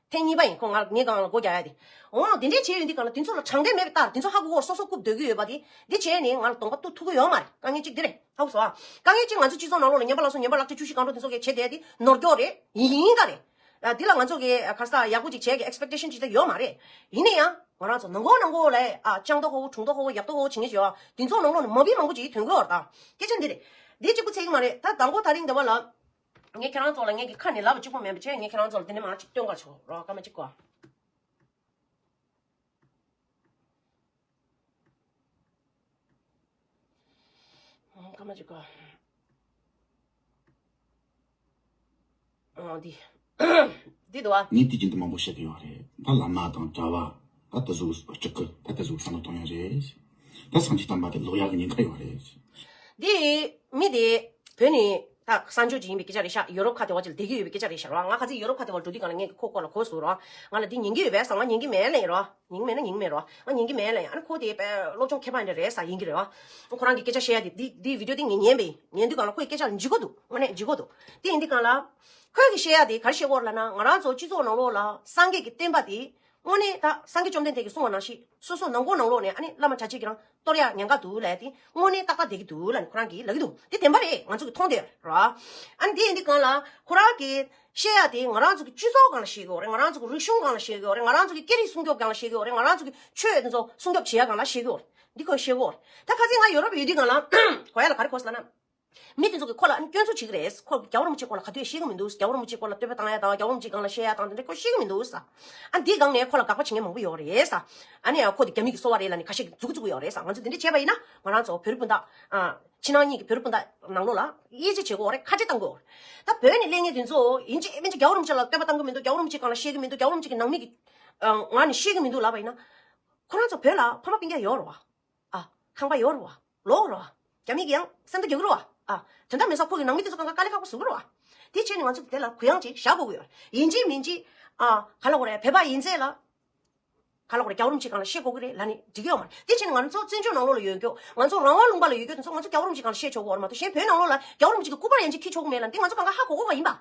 ཐེངས་གཉིས་པ་ཡིན་ཁོ་ང་ངའི་སྒང་ལ་སྒོ་རྒྱག་ཡ་དེ། འོ་དེ་འདྲས་བྱས་ཡོང་དུས་སྒང་ལ་དེ་ཚོ་ལ་དྲང་བདེན་མེད་པའི་རྟགས་དེ་ཚོ་ཧ་གོ་གོ་སོ་སོ་རྐུབ་སྡོད་ཀྱི་ཡོད་པ་དེ། འདི་བྱས་ནས་ང་ལ་གདོང་པ་གཏུག་ཐུབ་ཀྱི་ཡོད་མ་རེད། དཀའ་ངལ་གཅིག་འདི་རེད། ཧ་གོ་སོང་ཨ། དཀའ་ངལ་གཅིག་ང་ཚོ་སྤྱི་ཚོགས་ནང་ལོགས་ལ་ཉམས་པ་ལ་སོགས་ཉམས་པ་ལག་ཁྲིད་བཅུ་བཞི་གང་འགྲོ་དེ་ཚོ་གས་བྱས་བསྡད་དེ་ནོར་འཁྱོག་རེད། ཡིན་ཡིན་ག་རེད། ཨ་འདི་ལ་ང་ཚོ་གི་ག་རེ་ཟ་ཡག་པོ་ཅིག་བྱས་ཀྱི་expectation ཅིག་ད་ཡོད་མ་རེད། ཡིན་ན་ཡང་ང་རང་ཚོ་ནང་ཁོག་ནང་ཁོག་ལ་ཨ་སྤྱང་མདོག་ཁ་པོ་གྲུང་མདོག་ཁ་པོ་ཡག་མདོག་ཁ་པོ་བྱེད་མཁན་ཅིག་ཡོད་ཨ། དེ་ཚོ་ནང་ལོགས་ནས་མ་བུ་མང་པོ་ཅིག་ཐོན་གྱི་ཡོད་རེད་ད། སྐད་ཆ་འདི་རེད། འདི་གཅིག་པུ་ཚད་ཀྱི་མ་རེད། ད་དང་པོ་དེ་རིང་འདི་བ་ལ། ངས་ཁྱེད་རང་ཚོ་ལ་ངས་ཀྱི་ཁ་ནས་ལབ་པ་གཅིག་པོ་མིན་པ་བྱས། ངས་ཁྱེད་རང་ཚོ་ལ་དེ་ནས་མར་གཅིག་སྟོན་ག་ཆོག་རོགས། སྐར་མ་གཅིག་གོ། སྐར་མ་གཅིག་གོ། འདི། འདི་འདུག་བ། ངས་དུས་རྒྱུན་དུ་མང་པོ་བཤད་ཀྱི་ཡོད་རེད། ད་བླ་མ་དང་གྲྭ་བ། ད་དེ་ཚོ་སྤྲུལ་སྐུ། ད་དེ་ཚོ་བསམ་བློ་གཏོང་ཡ་རེད། ད་སངས་རྒྱས་བསྟན་པ་དེ་ལོག་ཡག་གི་ཉེན་ཁ་ཡོད་རེད། འདི་མི་དེ་བོད་ནས་ད་གསར་འབྱོར་ཅིག་ཡིན་པའི་སྐད་ཆ་རེད་ཤག་ཡོ་རོབ་ཁ་དེ་བ་ཅིག་ལ་བསྡད་ཀྱི་ཡོད་པའི་སྐད་ཆ་རེད་ཤག་རོ། ང་ཁ་སང་ཡོ་རོབ་ཁ་དེ་བ་འགྲོ་དུས་སྒང་ལ་ངས་ཁོ་སྐོར་ལ་གོ་སོང་རོ། ང་ལ་འདི་ཉན་གྱི་ཡོད་པས་ཟེར། ང་ཉན་གྱི་མེད་ལབ་ཡིན་རོ། ཉན་གྱི་མེད་ན་ཉན་གྱི་མེད་རོ། ང་ཉན་གྱི་མེད་ལབ་ཡིན། ཨ་ནི་ཁོ་དེ་དཔེ་སློབ་སྦྱོང་མཁས་པ་འདྲ་རེད་ཟེར་ཡིན་གྱི་རེད་བ། ཁོ་རང་གི་སྐད་ཆ་བཤད་ཡ་དེ་འདི་འདི་video དེ་ངས་ཉན་པས། ཉན་དུས་སྒང་ལ་ཁོའི་སྐད་ཆ་ལ་འཇིགས་པོ་འདུག་དངོས་གནས་འཇིགས་པོ་འདུག་དེ་ཡིན་དུས་སྒང་ལ། ཁོས་གི་བཤད་ཡ་དེ་ག་རེ་བཤད་ཀྱི་ཡོད་རེད་ལབ་ན། ང་རང་ཚོ་སྤྱི་ཚོགས་ནང་ལོགས་ལ་སངས་རྒྱས་ཀྱི་བསྟན་པ་དེ། དངོས་གནས་ད་སངས་རྒྱས་བཅོམ་ལྡན་འདས་ཀྱིས་གསུངས་པ་ནང་བཞིན་སོ་སོ་ནང་ཁོག་ནང་ལོགས་ནས་ཨ་ནི་བླ་མ་གྲྭ་ཆས་ཀྱིས་རང་གཏོར་ཡག་ཉེན་ཁ་འདུག་ལབ་ཡ་དེ་དངོས་གནས་ཏག་ཏག་བསྡད་ཀྱི་འདུག་ལབ་ནས་ཁོ་རང་གིས་ལབ་ཀྱི་འདུག་དེ་བདེན་པ་རེད། ང་ཚོ་གིས་མཐོང་བསྡད་ཡོད་རེད། ཨ་ནི་དེ་ཡིན་དུས་སྒང་ལ་ཁོ་རང་གིས་བཤད་ཡ་དེ་ང་རང་ཚོ་གི་སྤྱི་ཚོགས་སྒང་ལ་བཤད་ཀྱི་ཡོད་རེད། ང་རང་ཚོ་གི་རིག་གཞུང་སྒང་ལ་བཤད་ཀྱི་ཡོད་རེད། ང་རང་ཚོ་གི་སྐད་རིགས་སྲུང་སྐྱོབ་སྒང་ལ་བཤད་ཀྱི་ཡོད་རེད། ང་རང་ཚོ་གི་ཆོས་དེ་ཚོ་སྲུང་སྐྱོབ་བྱེད་ཡ་སྒང་ལ་བཤད་ཀྱི་ཡོད་རེད། འདི་ཁོས་བཤད་ཀྱི་ཡོད་རེད། ད་ཁ་སང་ང་ཡོ་རོབ་ཡོད་དུས་སྒང་ལ་གོ་ཡ་ལ་ག་རེ་གོ་སོང་ལབ་ན། མི་དེ་ཚོ་གིས་ཁོ་ལ་ཨ་ནི་སྐྱོན་འཛུགས་བྱེད་ཀྱི་རེད། ཁོ་རྒྱལ་བ་རིན་པོ་ཆེའི་སྐོར་ལ་ག་དུས་ཤེས་ཀྱི་མི་འདུག་རྒྱལ་བ་རིན་པོ་ཆེའི་སྐོར་ལ་བསྟོད་པ་བཏང་ཡ་དང་རྒྱལ་བ་རིན་པོ་ཆེའི་སྒང་ལ་བཤད་ཡ་དང་དེ་འདྲ་ཁོ་ཤེས་ཀྱི་མི་འདུག་ཨ་འདིའི་སྒང་ནས་ཁོ་ལ་དགག་པ་བྱེད་མཁན་མང་པོ་ཡོད་རེད་ས། ཨ་ནི་ཡང་ཁོ་དེ་རྒྱ་མི་གི་སོ་པ་རེད་ལབ་ནས་ཁ་ཤས་ཀྱིས་རྫུན་རྫུན་ཡོད་རེད་ས། ང་ཚོ་དེ་འདྲ་བྱས་པ་ཡིན་ན་ང་རང་ཚོ་བོད་རིགས་སྤུན་ཟླ། ཨ། ཕྱི་ནང་གཉིས་ཀྱི་བོད་རིགས་སྤུན་ཟླ་ནང་ལོགས་ལ་དབྱེ་འབྱེད་བྱེད་དགོས་རེད། ཁ་བྲལ་གཏང་དགོས་རེད། ད་བོད་ནས་སླེབས་མཁན་དེ་ཚོ་ཡིན་གཅིག་མིན་གཅིག་རྒྱལ་བ་རིན་པོ་ཆེ་ལ་བསྟོད་པ་བཏང་གི་མི་འདུག་རྒྱལ་བ་རིན་པོ་ཆེའི་སྒང་ལ་ཤེས་ཀྱི་མི་འདུག་རྒྱལ་བ་རིན་པོ་ཆེ་གི་ནང་མི་གི་ཨ་ངག་ནས་ཤེས་ཀྱི་མི་འདུག་ལབ་པ་ཡིན་ན། ཁོ་རང་ཚོ་བོད་ལ་ཕ་མ་སྤུན་ཀྱག་ཡོད་རེད་བ། ཨ། ཁང་པ་ཡོད་རེད་བ། ལོག་རེད་བ། རྒྱ་མི་གིས་ཡང་སེམས་ཐག་རྒྱག་གི་རེད་བ། ཨ། དོན་དག་མེད་ས་ཁོ་གི་ནང་མི་དེ་ཚོ་གང་ག་དཀའ་ལས་ཁག་པོ་བཟོ་གི་རེད་བ། དེ་བྱས་ནས་ང་ཚོ་དེ་ལ་གུ་ཡངས་ཅིག་བཞག་དགོས་ཀྱི་ཡོད་རེད། ཡིན་གཅིག་མིན་གཅིག་ཨ། ག་ལབ་དགོས་རེད། བོད་པ་ཡིན་ཚད་ལ། ག་ལབ་དགོས་རེད། རྒྱལ་བ་རིན་པོ་ཆེའི་སྒང་ལ་བཤད་དགོས་ཀྱི་རེད་ལབ་ནས་འགྲིག་གི་ཡོད་མ་རེད། དེ་བྱས་ནས་ང་ཚོ་བཙན་བྱོལ་ནང་ལོགས་ལ་ཡོད་རྒྱུ། ང་ཚོ་རང་དབང་ལུང་པ་ལ་ཡོད་རྒྱུ་དེ་ཚོ་ང་ཚོ་རྒྱལ་བ་རིན་པོ་ཆེའི་སྒང་ལ་བཤད་ཆོག་གི་ཡོད་རེད་མ་གཏོགས་གཞན་བོད་ནང་ལོགས་ལ་རྒྱལ་བ་རིན་པོ་ཆེ་གི་སྐུ་པར་ཡན་ཆད་འཁྱེར་ཆོག་གི་མེད་ལབ་ནས་འདི་ང་ཚོ་གང་ག་ཧ་གོ་དགོས་པ་ཡིན་པ།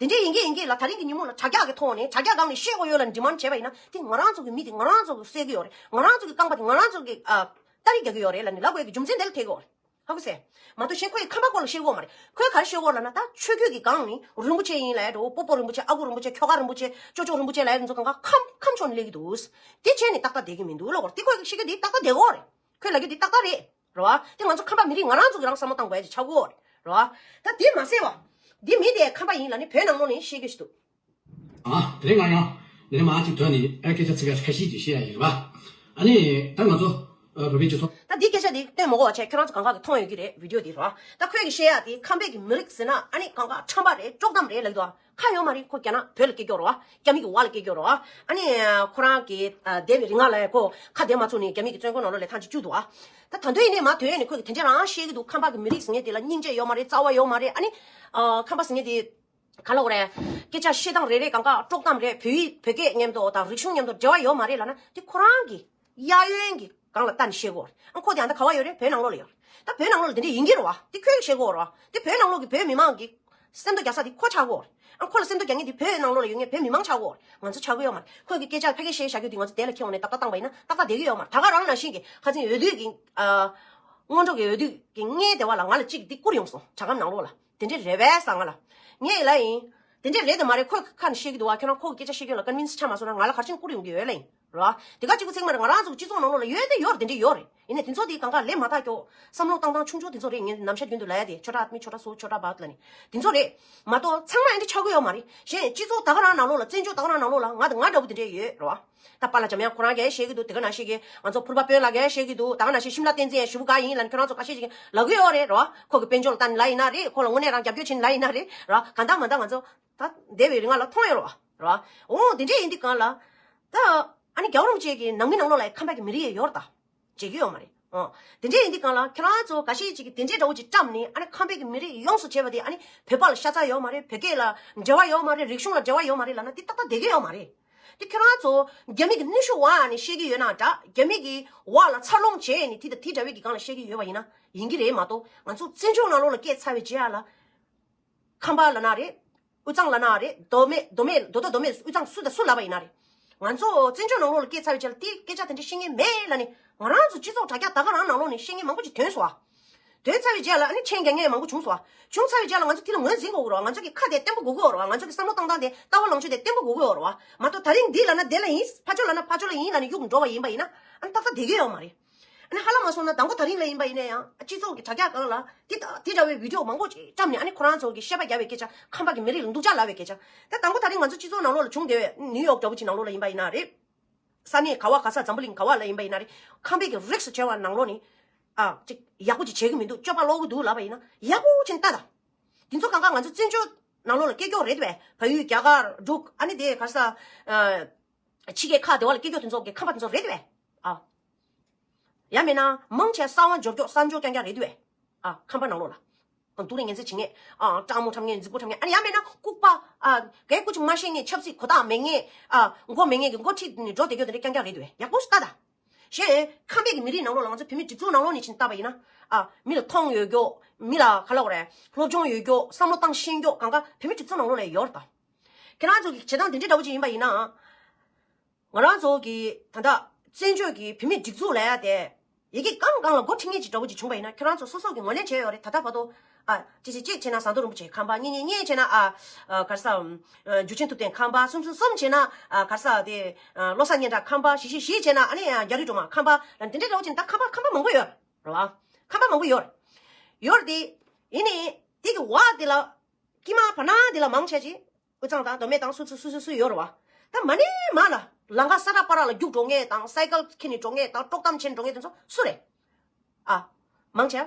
དེ་འདྲའི་ཡིན་གྱི་ཡིན་གྱི་ལ། ད་རིང་གི་ཉིན་མོ་ལ་དྲ་རྒྱ་གི་ཐོག་ནས་དྲ་རྒྱ་སྒང་ནས་ཤེས་དགོས་ཡོད་ལ་ཌི་མཱན་ཌི་བྱས་པ་ཡིན་ན། དེ་ང་རང་ཚོ་གི་མི་དེ་ང་རང་ཚོ་གི་གསོད་ཀྱི་ཡོད་རེད། ང་རང་ཚོ་གི་རྐང་པ་དེ་ང་རང་ཚོ་གི་ཨ་སྟ་རེ་རྒྱག་གི་ཡོད་རེད་ལབ་ནས་ལབ་དགོས་ཀྱི་རྒྱུ་མཚན་དེ་ལ་ཐེ་གི་ཡོད་རེད། ཧ་གོ་སོང་། མ་གཏོགས་གཞན་ཁོ་ཡི་ཁམས་པ་སྐོར་ལ་ཤེས་ཀྱི་ཡོད་མ་རེད། ཁོས་ག་རེ་ཤེས་ཀྱི་ཡོད་ལབ་ན། ད་ཆོས་བརྒྱུད་ཀྱི་སྒང་ནས་རིན་པོ་ཆེ་ཡིན་ལབ་ཡ་འགྲོ། སྤོ་བོ་རིན་པོ་ཆེ། ཨ་ཁུ་རིན་པོ་ཆེ། ཁྱོ་ག་རིན་པོ་ཆེ་ལབ་ཡ་དེ་ཚོ་གང་ག་ཁམས་ཁམས་ཕྱོགས་ནས་སླེབས་ཀྱི་འདུག། དེ་བྱས་ནས་ཏག་ཏག་བསྡད་ཀྱི་མི་འདུག་ལབ་དགོས་རེད། དེ་ཁོས་ཤེས་ཀྱི་དེ་ཏག་ཏག་བསྡད་ཀྱི་ཡོད་རེད། ཁོས་ལབ་རྒྱུ་དེ་ཏག་ཏག་རེད། རེད་བ། དེ་ང་ཚོ་ཁམས་པ་མི་རིགས་ང་རང་ཚོ་གི་རང་བསམ་བློ་བཏང་དགོས་ཡ་ཅིག་ཆགས་ཀྱི་ཡོད་རེད། རེད་བ། ད་དེ་མ་ཟད་བ། འདི་མི་དེ་ཁམས་པ་ཡིན་ལབ་ནས་བོད་ནང་ལོགས་ནས་བཤད་རྒྱུ་ཞིག་འདུག། ཨ། དེ་རིང་ང་རང་འདི་ནས་མར་ཅིག་ཐོན་ནས་ཨ་སྐད་ཆ་ཚིག་ཁ་ཤས་ཅིག་བཤད་ཡ་ཡིན་རེད་བ། ཨ་ནི་ད་ང་ཚོ་ཨ་བོད་པའི་སྤྱི་ཚོགས། ད་འདི་སྐད་ཆ་འདི་སྟོན་མ་དགོས་པ་བྱས། ཁྱོད་རང་ཚོ་གང་ག་གིས་མཐོང་ཡོད་ཀྱི་རེད། བི་ཌི་ཡོ་འདི་རེད་བ། ད་ཁོས་ཀྱིས་བཤད་ཡ་དེ་ཁམས་པའི་གི་མི་རིགས་ཟེར་ན་ཨ་ནི་གང་ག་ཁྲམ་པ་རེད། དཀྲོག་གཏམ་རེད་ལབ་འདུག་བ། ཁ་ཡོད་མ་རེད། ཁོ་རྒྱ་ནག་བོད་ལ་སྐྱེས་ཀྱོག་རེད་བ། རྒྱ་མི་གི་བར་ལ་སྐྱེས་ཀྱོག་རེད་བ། ཨ་ནི་ཁོ་རང་གི་ཨ་འདས་པའི་རིང་ལ་ཡ་ཁོ་ཁ་བདེ་མ་ཚུགས་ནས་རྒྱ་མི་གི་བཙོན་ཁང་ནང་ལོགས་ལ་ཐེངས་གཅིག་བཅུག་འདུག་བ། ད་ད་དུང་ཡིན་ནའི་མར་ཐོན་ནས་ཁོས་དེ་འདྲ་རང་བཤད་ཀྱི་འདུག། ཁམས་པ་གི་མི་རིགས་ཟེར་མཁན་དེ་ལ་སྙིང་རྗེ་ཡོད་མ་རེད། རྩ་བ་ཡོད་མ་རེད། ཨ་ནི་ཨ་ཁམས་པ་ཟེར་མཁན་དེ་ག་ལབ་དགོས་རེད། སྐད་ཆ་བཤད་སྟངས་རེ་རེ་གང་ག་དཀྲོག་གཏམ་རེད། བོད་ཡིག་བོད་སྐད་མཉམ་དུ་དང་རིག་གཞུང་མཉམ་དུ་འབྲེལ་བ་ཡོད་མ་རེད་ལབ་ན། དེ་ཁོ་རང་གི་གཡས་གཡོན་གྱི་སྒང་ལ་ལྟ་ནས་བཤད་དགོས་རེད། ཨ་ཁོ་དེ་ཨ་ད་ག་བ་ཡོད་རེད། བོད་ནང་ལོགས་ལ་ཡོད་རེད། ད་བོད་ནང་ལོགས་ལ་དེ་འདྲ་ཡིན་གྱི་རེད་བ། དེ་ཁོས་བཤད་དགོས་རེད་བ། དེ་བོད་ནང་ལོགས་ཀྱི་བོད་མི་མང་གི་སེམས་ཐག་རྒྱག་ས་དེ་ཁོ་ཆགས་ཀྱི་ཡོད་རེད། ཨ་ཁོ་ལ་སེམས་ཐག་རྒྱག་མཁན་དེ་བོད་ནང་ལོགས་ལ་ཡོད་མཁན་བོད་མི་མང་ཆགས་ཀྱི་ཡོད་རེད། ང་ཚོ་ཆགས་ཀྱི་ཡོད་མ་རེད། ཁོས་ཀྱི་སྐད་ཆ་ཕ་གི་བཤད་བཞག་རྒྱུ་དེ་ང་ཚོ་དེ་ལ་འཁྱེར་འོང་ནས་ཏག་ཏག་བཏང་པ་ཡིན་ན་ཏག་ཏག་བསྡད་ཀྱི་ཡོད་མ་རེད། ད་ག་རང་ནང་བཞིན་གྱི་ཁ་སང་འོས་བསྡུ་གི་ཨ་སྔོན་འགྲོ་གི་འོས་བསྡུ་གི་ངའི་སྡེ་བ་ལ་ང་ལ་གཅིག་འདི་བསྐུར་ཡོང་སོང་།་དྲ་སྒམ་ནང་ལོགས་ལ། དེ་འདྲ་རེད་པས་ཟེར། ང་ལ་ངས་ལབ་ཡིན། དེ་འདྲ་རེད་དམ་མ་རེད་ཁོས་ཁ་ནས་བཤད་ཀྱི་འདུག་བ། ཁྱོད་རང་ཁོ་གི་སྐད་ཆ་བཤད་རྒྱུ་ལ་ཀོན་ཝིན་སི་ཆགས་མ་སོང་ན་ང་ལ་ག་རེ་བྱས་ནས་བསྐུར་ཡོང་གི་ཡོད་ལབ་ཡིན། རེད་བ། དེ་ག་གཅིག་པུ་ཚིག་མ་རེད། ང་རང་ཚོ་གི་སྤྱི་ཚོགས་ནང་ལོགས་ལ་ཡོད་དེ་ཡོད་རེད། དེ་འདྲ་ཡོད་རེད། ཡིན་ནའི་དེ་ཚོ་དེ་གང་ག་ལས་མ་ཐག་ཀྱོག་བསམ་བློ་བཏང་སྟངས་ཆུང་ཆུང་དེ་ཚོ་རེད། ངས་ནམ་ཞར་རྒྱུན་དུ་ལབ་ཡ་དེ་ཆོ་འཕྲུལ་མི་ཆོ་འཕྲུལ་སོ་ཆོ་འཕྲུལ་བ་ལབ་ནི་དེ་ཚོ་རེད་མ་གཏོགས་ཚང་མ་ཨེ་འདྲ་ཆགས་ཀྱི་ཡོད་མ་རེད། གཞན་སྤྱི་ཚོགས་ད་ག་རང་ནང་ལོགས་ལ་བཙན་བྱོལ་ད་ག་རང་ནང་ལོགས་ལ་ང་དང་ང་འདྲ་བོ་དེ་འདྲ་ཡོད་རེད་བ། ད་པཱ་ལགས་འཇམ་དབྱངས་ཁོ་རང་གིས་བཤད་ཀྱི་འདུག། དེ་ག་ནང་བཤད་ཀྱི་ང་ཚོ་ཕུར་པ་དཔོན་ལགས་ཀྱིས་བཤད་ཀྱི་འདུག། ད་ག་ནང་བཤད་ཤིམ་ལ་བསྟན་འཛིན་ཡང་ཞེ་པོ་དགའ་ཡིན་ལབ་ནི་ཁོ་རང་ཚོ་ཁ་ཤས་ཅིག་ལབ་ཀྱི་ཡོད་རེད་རེད་བ། ཁོ་གི་དཔལ་འབྱོར་ལ་ལྟ་ནི་ལབ་ཡིན་ན་རེད། ཁོ་ལ་དངོས་གནས་རང་རྒྱབ་སྐྱོར་བྱེད་ནི་ལབ་ཡིན་ན་རེད་རེད་བ། གང་ལྟར་མ་ལྟར་ང་ཚོ་ད་འདས་པའི་རིང་ལ་མཐོང་ཡོད་རེད་བ། རེད་བ། འོ་དེ་འདྲ་ཡིན་དུས་གང་ལ། ད་ཨ་ནི་རྒྱལ་བ་རིན་པོ་ཆེ་གི་ནང་མི་ནང་ལོགས་ལ་ཡང་ཁམས་པ་གི་མི་རིགས་ཡང་ཡོད་རེད་ད། བརྗེད་ཀྱི་ཡོད་མ་རེད། ཨོ། དེ་འདྲ་ཡིན་དུས་གང་ལ་ཁྱེད་རང་ཚོ་འགའ་ཤས་ཅིག་གིས་དེ་འདྲའི་འདྲ་བོ་ཅིག་བཀྲམ་ནས་ཨ་ནི་ཁམས་པའི་གི་མི་རིགས་ཡོངས་སུ་བྱས་པ་དེ་ཨ་ནི་བོད་པ་ལ་ཤ་ཚ་ཡོད་མ་རེད། བོད་སྐད་ལ་འབྲེལ་བ་ཡོད་མ་རེད། རིག་གཞུང་ལ་འབྲེལ་བ་ཡོད་མ་རེད་ལབ་ན་དེ་ཏག་ཏག་བསྡད་ཀྱི་ཡོད་མ་རེད། དེ་ཁྱེད་རང་ཚོ་རྒྱ་མི་གི་ནུས་ཤུགས་འོག་ནས་བཤད་ཀྱི་ཡོད་ན་འདྲ། རྒྱ་མི་གི་འོག་ལ་འཚར་ལོངས་བྱས་ནས་དེ་དང་དེ་འདྲ་བའི་གི་སྒང་ལ་བཤད་ཀྱི་ཡོད་པ་ཡིན་ན་ཡིན་གྱི་རེད་མ་གཏོགས། ང་ཚོ་བཙན་བྱོལ་ནང་ལོགས་ལ་སྐད་ཚར་བའི་རྗེས་ལ། ཁམས་པ་ལབ་ན་རེད། དབུས་གཙང་ལབ་ན་རེད། མདོ་སྨད། མདོ་སྨད། མདོ་སྟོད། མདོ་སྨད། དབུས་གཙང་སུ་དང་སུ་ལབ་པ་ཡིན་ན་རེད། ང་ཚོ་བཙན་བྱོལ་ནང་ལོགས་ལ་སྐད་ཚར་བའི་རྗེས་ལ་དེ་སྐད་ཆ་དེ་འདྲ་བཤད་མཁན་མེད་ལབ་ནས་ང་རང་ཚོ་སྤྱི་ཚོགས་དྲ་རྒྱ་ད་ག་རང་ནང་ལོགས་ནས་བཤད་མཁན་མང་པོ་ཅིག་ཐོན་སོང་ཨ། ཐོན་ཚར་བའི་རྗེས་ལ་ཨ་ནི་མཆན་རྒྱག་མཁན་མང་པོ་བྱུང་སོང་ཨ། བྱུང་ཚར་བའི་རྗེས་ལ་ང་ཚོ་དེ་ལ་ངོས་འཛིན་དགོས་ཀྱི་རེད་བ། ང་ཚོ་གི་ཁ་དེ་བརྟན་པོ་དགོས་ཀྱི་ཡོད་རེད་བ། ང་ཚོ་གི་བསམ་བློ་བཏང་སྟངས་དེ་ལྟ་བ་ལངས་ཕྱོགས་དེ་བརྟན་པོ་དགོས་ཀྱི་ཡོད་རེད་བ། མ་གཏོགས་ད་རིང་འདི་ལབ་ན་འདི་ལ་ཡིན། ཕར་ཕྱོགས་ལབ་ན་ཕར་ཕྱོགས་ལ་ཡིན་ལབ་ནས་གཡུག་འགྲོ་བ་ཡིན་པ་ཡིན་ན་ཨ་ནི་ཏག་ཏག་བསྡད་ཀྱི་ཡོད་མ་རེད། ཨ་ནི་ཧ་ལམ་མ་སོང་ན་དང་པོ་ད་རིང་ལ་ཡིན་པ་ཡིན་ན་ཡང་སྤྱི་ཚོགས་ཀྱི་དྲ་རྒྱ་སྒང་ལ་དེ་དང་དེ་འདྲ་བའི་བི་ཌི་ཡོ་མང་པོ་ཅིག་བཀྲམ་ནས་ཨ་ནི་ཁོ་རང་ཚོ་གི་བཤད་པ་རྒྱབ་པའི་སྐད་ཆ། ཁམས་པ་གི་མི་རིགས་ལ་སྡུག་ཅག་ལབ་པའི་སྐད་ཆ། ད་དང་པོ་ད་རིང་ང་ཚོ་སྤྱི་ཚོགས་ནང་ལོགས་ལ་བྱུང་བསྡད་པའི་ནིའུ་ཡོག་འདྲ་བོ་ཅིག་ནང་ལོགས་ལ་ཡིན་པ་ཡིན་ན་རེད། ས་གནས་ག་བ་ག་ས་འཛམ་བུ་གླིང་ག་བ་ལ་ཡིན་པ་ཡིན་ན་རེད། ཁམས་པའི་གི་རིགས་སུ་བྱས་པ་ནང་ལོགས་ནས་ཨ་ཅིག་ཡག་པོ་ཅིག་བྱེད་ཀྱི་མི་འདུག། སྤྱོད་པ་ལོག་གི་འདུག་ལབ་པ་ཡིན་ན་ཡག་པོ་ཅིག་ལྟ་དང་། དེ་ཚོ་གང་ག་ང་ཚོ་བཙན་བྱོལ་ནང་ལོགས་ལ་སྐྱེས་ཀྱོག་རེད་དེ། བལ་ཡུལ། རྒྱ་གར། འབྲུག། ཨ་ནི་དེ་ག་ས་ཨ་ཕྱི་རྒྱལ་ཁག་དེ་བ་ལ་སྐྱེས་ཀྱོག་དེ་ཚོ་གི་ཁམས་པ་དེ་ཚོ་རེད་དེ། ཨ། ཡང་མིན་ན་མང་ཆེ་གསང་བ་འཇོར་ཀྱོག་གསང་སྤྱོད་རྐྱང་རྐྱང་རེད་དེ། ཨ། ཁམས་པ་ནང་ལོགས་ལ། སྡུག་རུ་ངན་ཚད་བྱེད་མཁན། ཨ། སྤྲང་མོ་འཁྲབ་མཁན། རྫིག་པོ་འཁྲབ་མཁན། ཨ་ནི་ཡང་མིན་ན་ལྐུགས་པ། ཨ། གའི་སྐུ་ཅིག་མ་ཤེས་མཁན། ཆབ་སྲིད་གོ་རྟོགས་མེད་མཁན། ཨ། མགོ་མེད་མཁན་གྱི་མགོ་ཁྲིད་ནས་འགྲོ་བསྡད་རྒྱུ་དེ་འདྲ་རྐྱང་རྐྱང་རེད་དེ། ཡག་པོ་ཞིག་ལྟ་དང་། གཞན་ཁམས་པའི་གི་མི་རིགས་ནང་ལོགས་ལ་ང་ཚོ་བོད་མི་སྒྲིག་འཛུགས་ནང་ལོགས་ནས་ཕྱིན་བལྟས་པ་ཡིན་ན། ཨ། མི་ལ་མཐོང་ཡོད་རྒྱུ། མི་ལ་ག་ལབ་དགོས་རེད། སློབ་སྦྱོང་ཡོད་རྒྱུ། བསམ་བློ་བཏང་ཤེས་རྒྱུ་གང་ག་བོད་མི་སྒྲིག་འཛུགས་ནང་ལོགས་ལ་ཡོད་རེད་ད། ཁྱེད་རང་ཚོ་གི་བྱེད་སྟངས་དེ་འདྲ་འདྲ་བོ་ཅིག་ཡིན་པ་ཡིན་ན། ང་རང་ཚོ་གི་ད་ལྟ་བཙན་བྱོལ་གྱི་བོད་མི་སྒྲིག་འཛུགས་ལབ་ཡ་དེ། ཡ་གི་གང་གང་ལ་འགོ་ཁྲིད་མཁན་ཅིག་འདྲ་བོ་ཅིག་བྱུང་བ་ཡིན་ན། ཁྱེད་རང་ཚོ་སོ་སོ་གི་ངོས་ལེན་བྱས་ཡོད་རེད། ད་ལྟ་བར་དུ། ཨ། གཅིག་བྱས་གཅིག་བྱས་ན་ཟམ་གདོང་རིན་པོ་ཆེ་ཁམས་པ། གཉིས་གཉིས་གཉིས་བྱས་ན། ཨ། ཨ། ག་རེ་ཟ། ཨ། འཇུ་ཆེན་ཐུབ་བསྟན་ཁམས་པ། གསུམ་གསུམ་གསུམ་བྱས་ན། ཨ། ག་རེ་ཟ་དེ། ཨ། བློ་བཟང་སྙན་གྲགས་ཁམས་པ། བཞི་བཞི་བཞི་བྱས་ན་ཨ་ནི་རྒྱ་རི་སྒྲོལ་མ་ཁམས་པ། ཨ། དེ་འདྲའི་འདྲ་བོ་ཅིག་ད་ཁམས་པ་ཁམས་པ་མང་པོ་ཡོད་རེད་བ། ཁམས་པ་མང་པོ་ཡོད་རེད། ཡོད་རེད་དེ། ཡིན་ནའི་དེ་གི་བར་དེ་ལ། དཀྱིལ་མ་བར་ན་དེ་ལ་མང་ཆེ་ཅིག་དབུས་གཙང་དང་མདོ་སྨད་དང་སུ་སུ་སུ་སུ་སུ་ཡོད་རེད་བ། ད་མ་ནས་མ་ལ་ལམ་ཁ་ས་ར་པ་ར་ལ་རྒྱུག་འགྲོ་མཁན་དང་། སའི་ཀལ་ཁྱེར་ནས་འགྲོ་མཁན་དང་། དཀྲོག་གཏམ་བྱེད་འགྲོ་མཁན་དེ་ཚོ་སུ་རེད། ཨ། མང་ཆེ་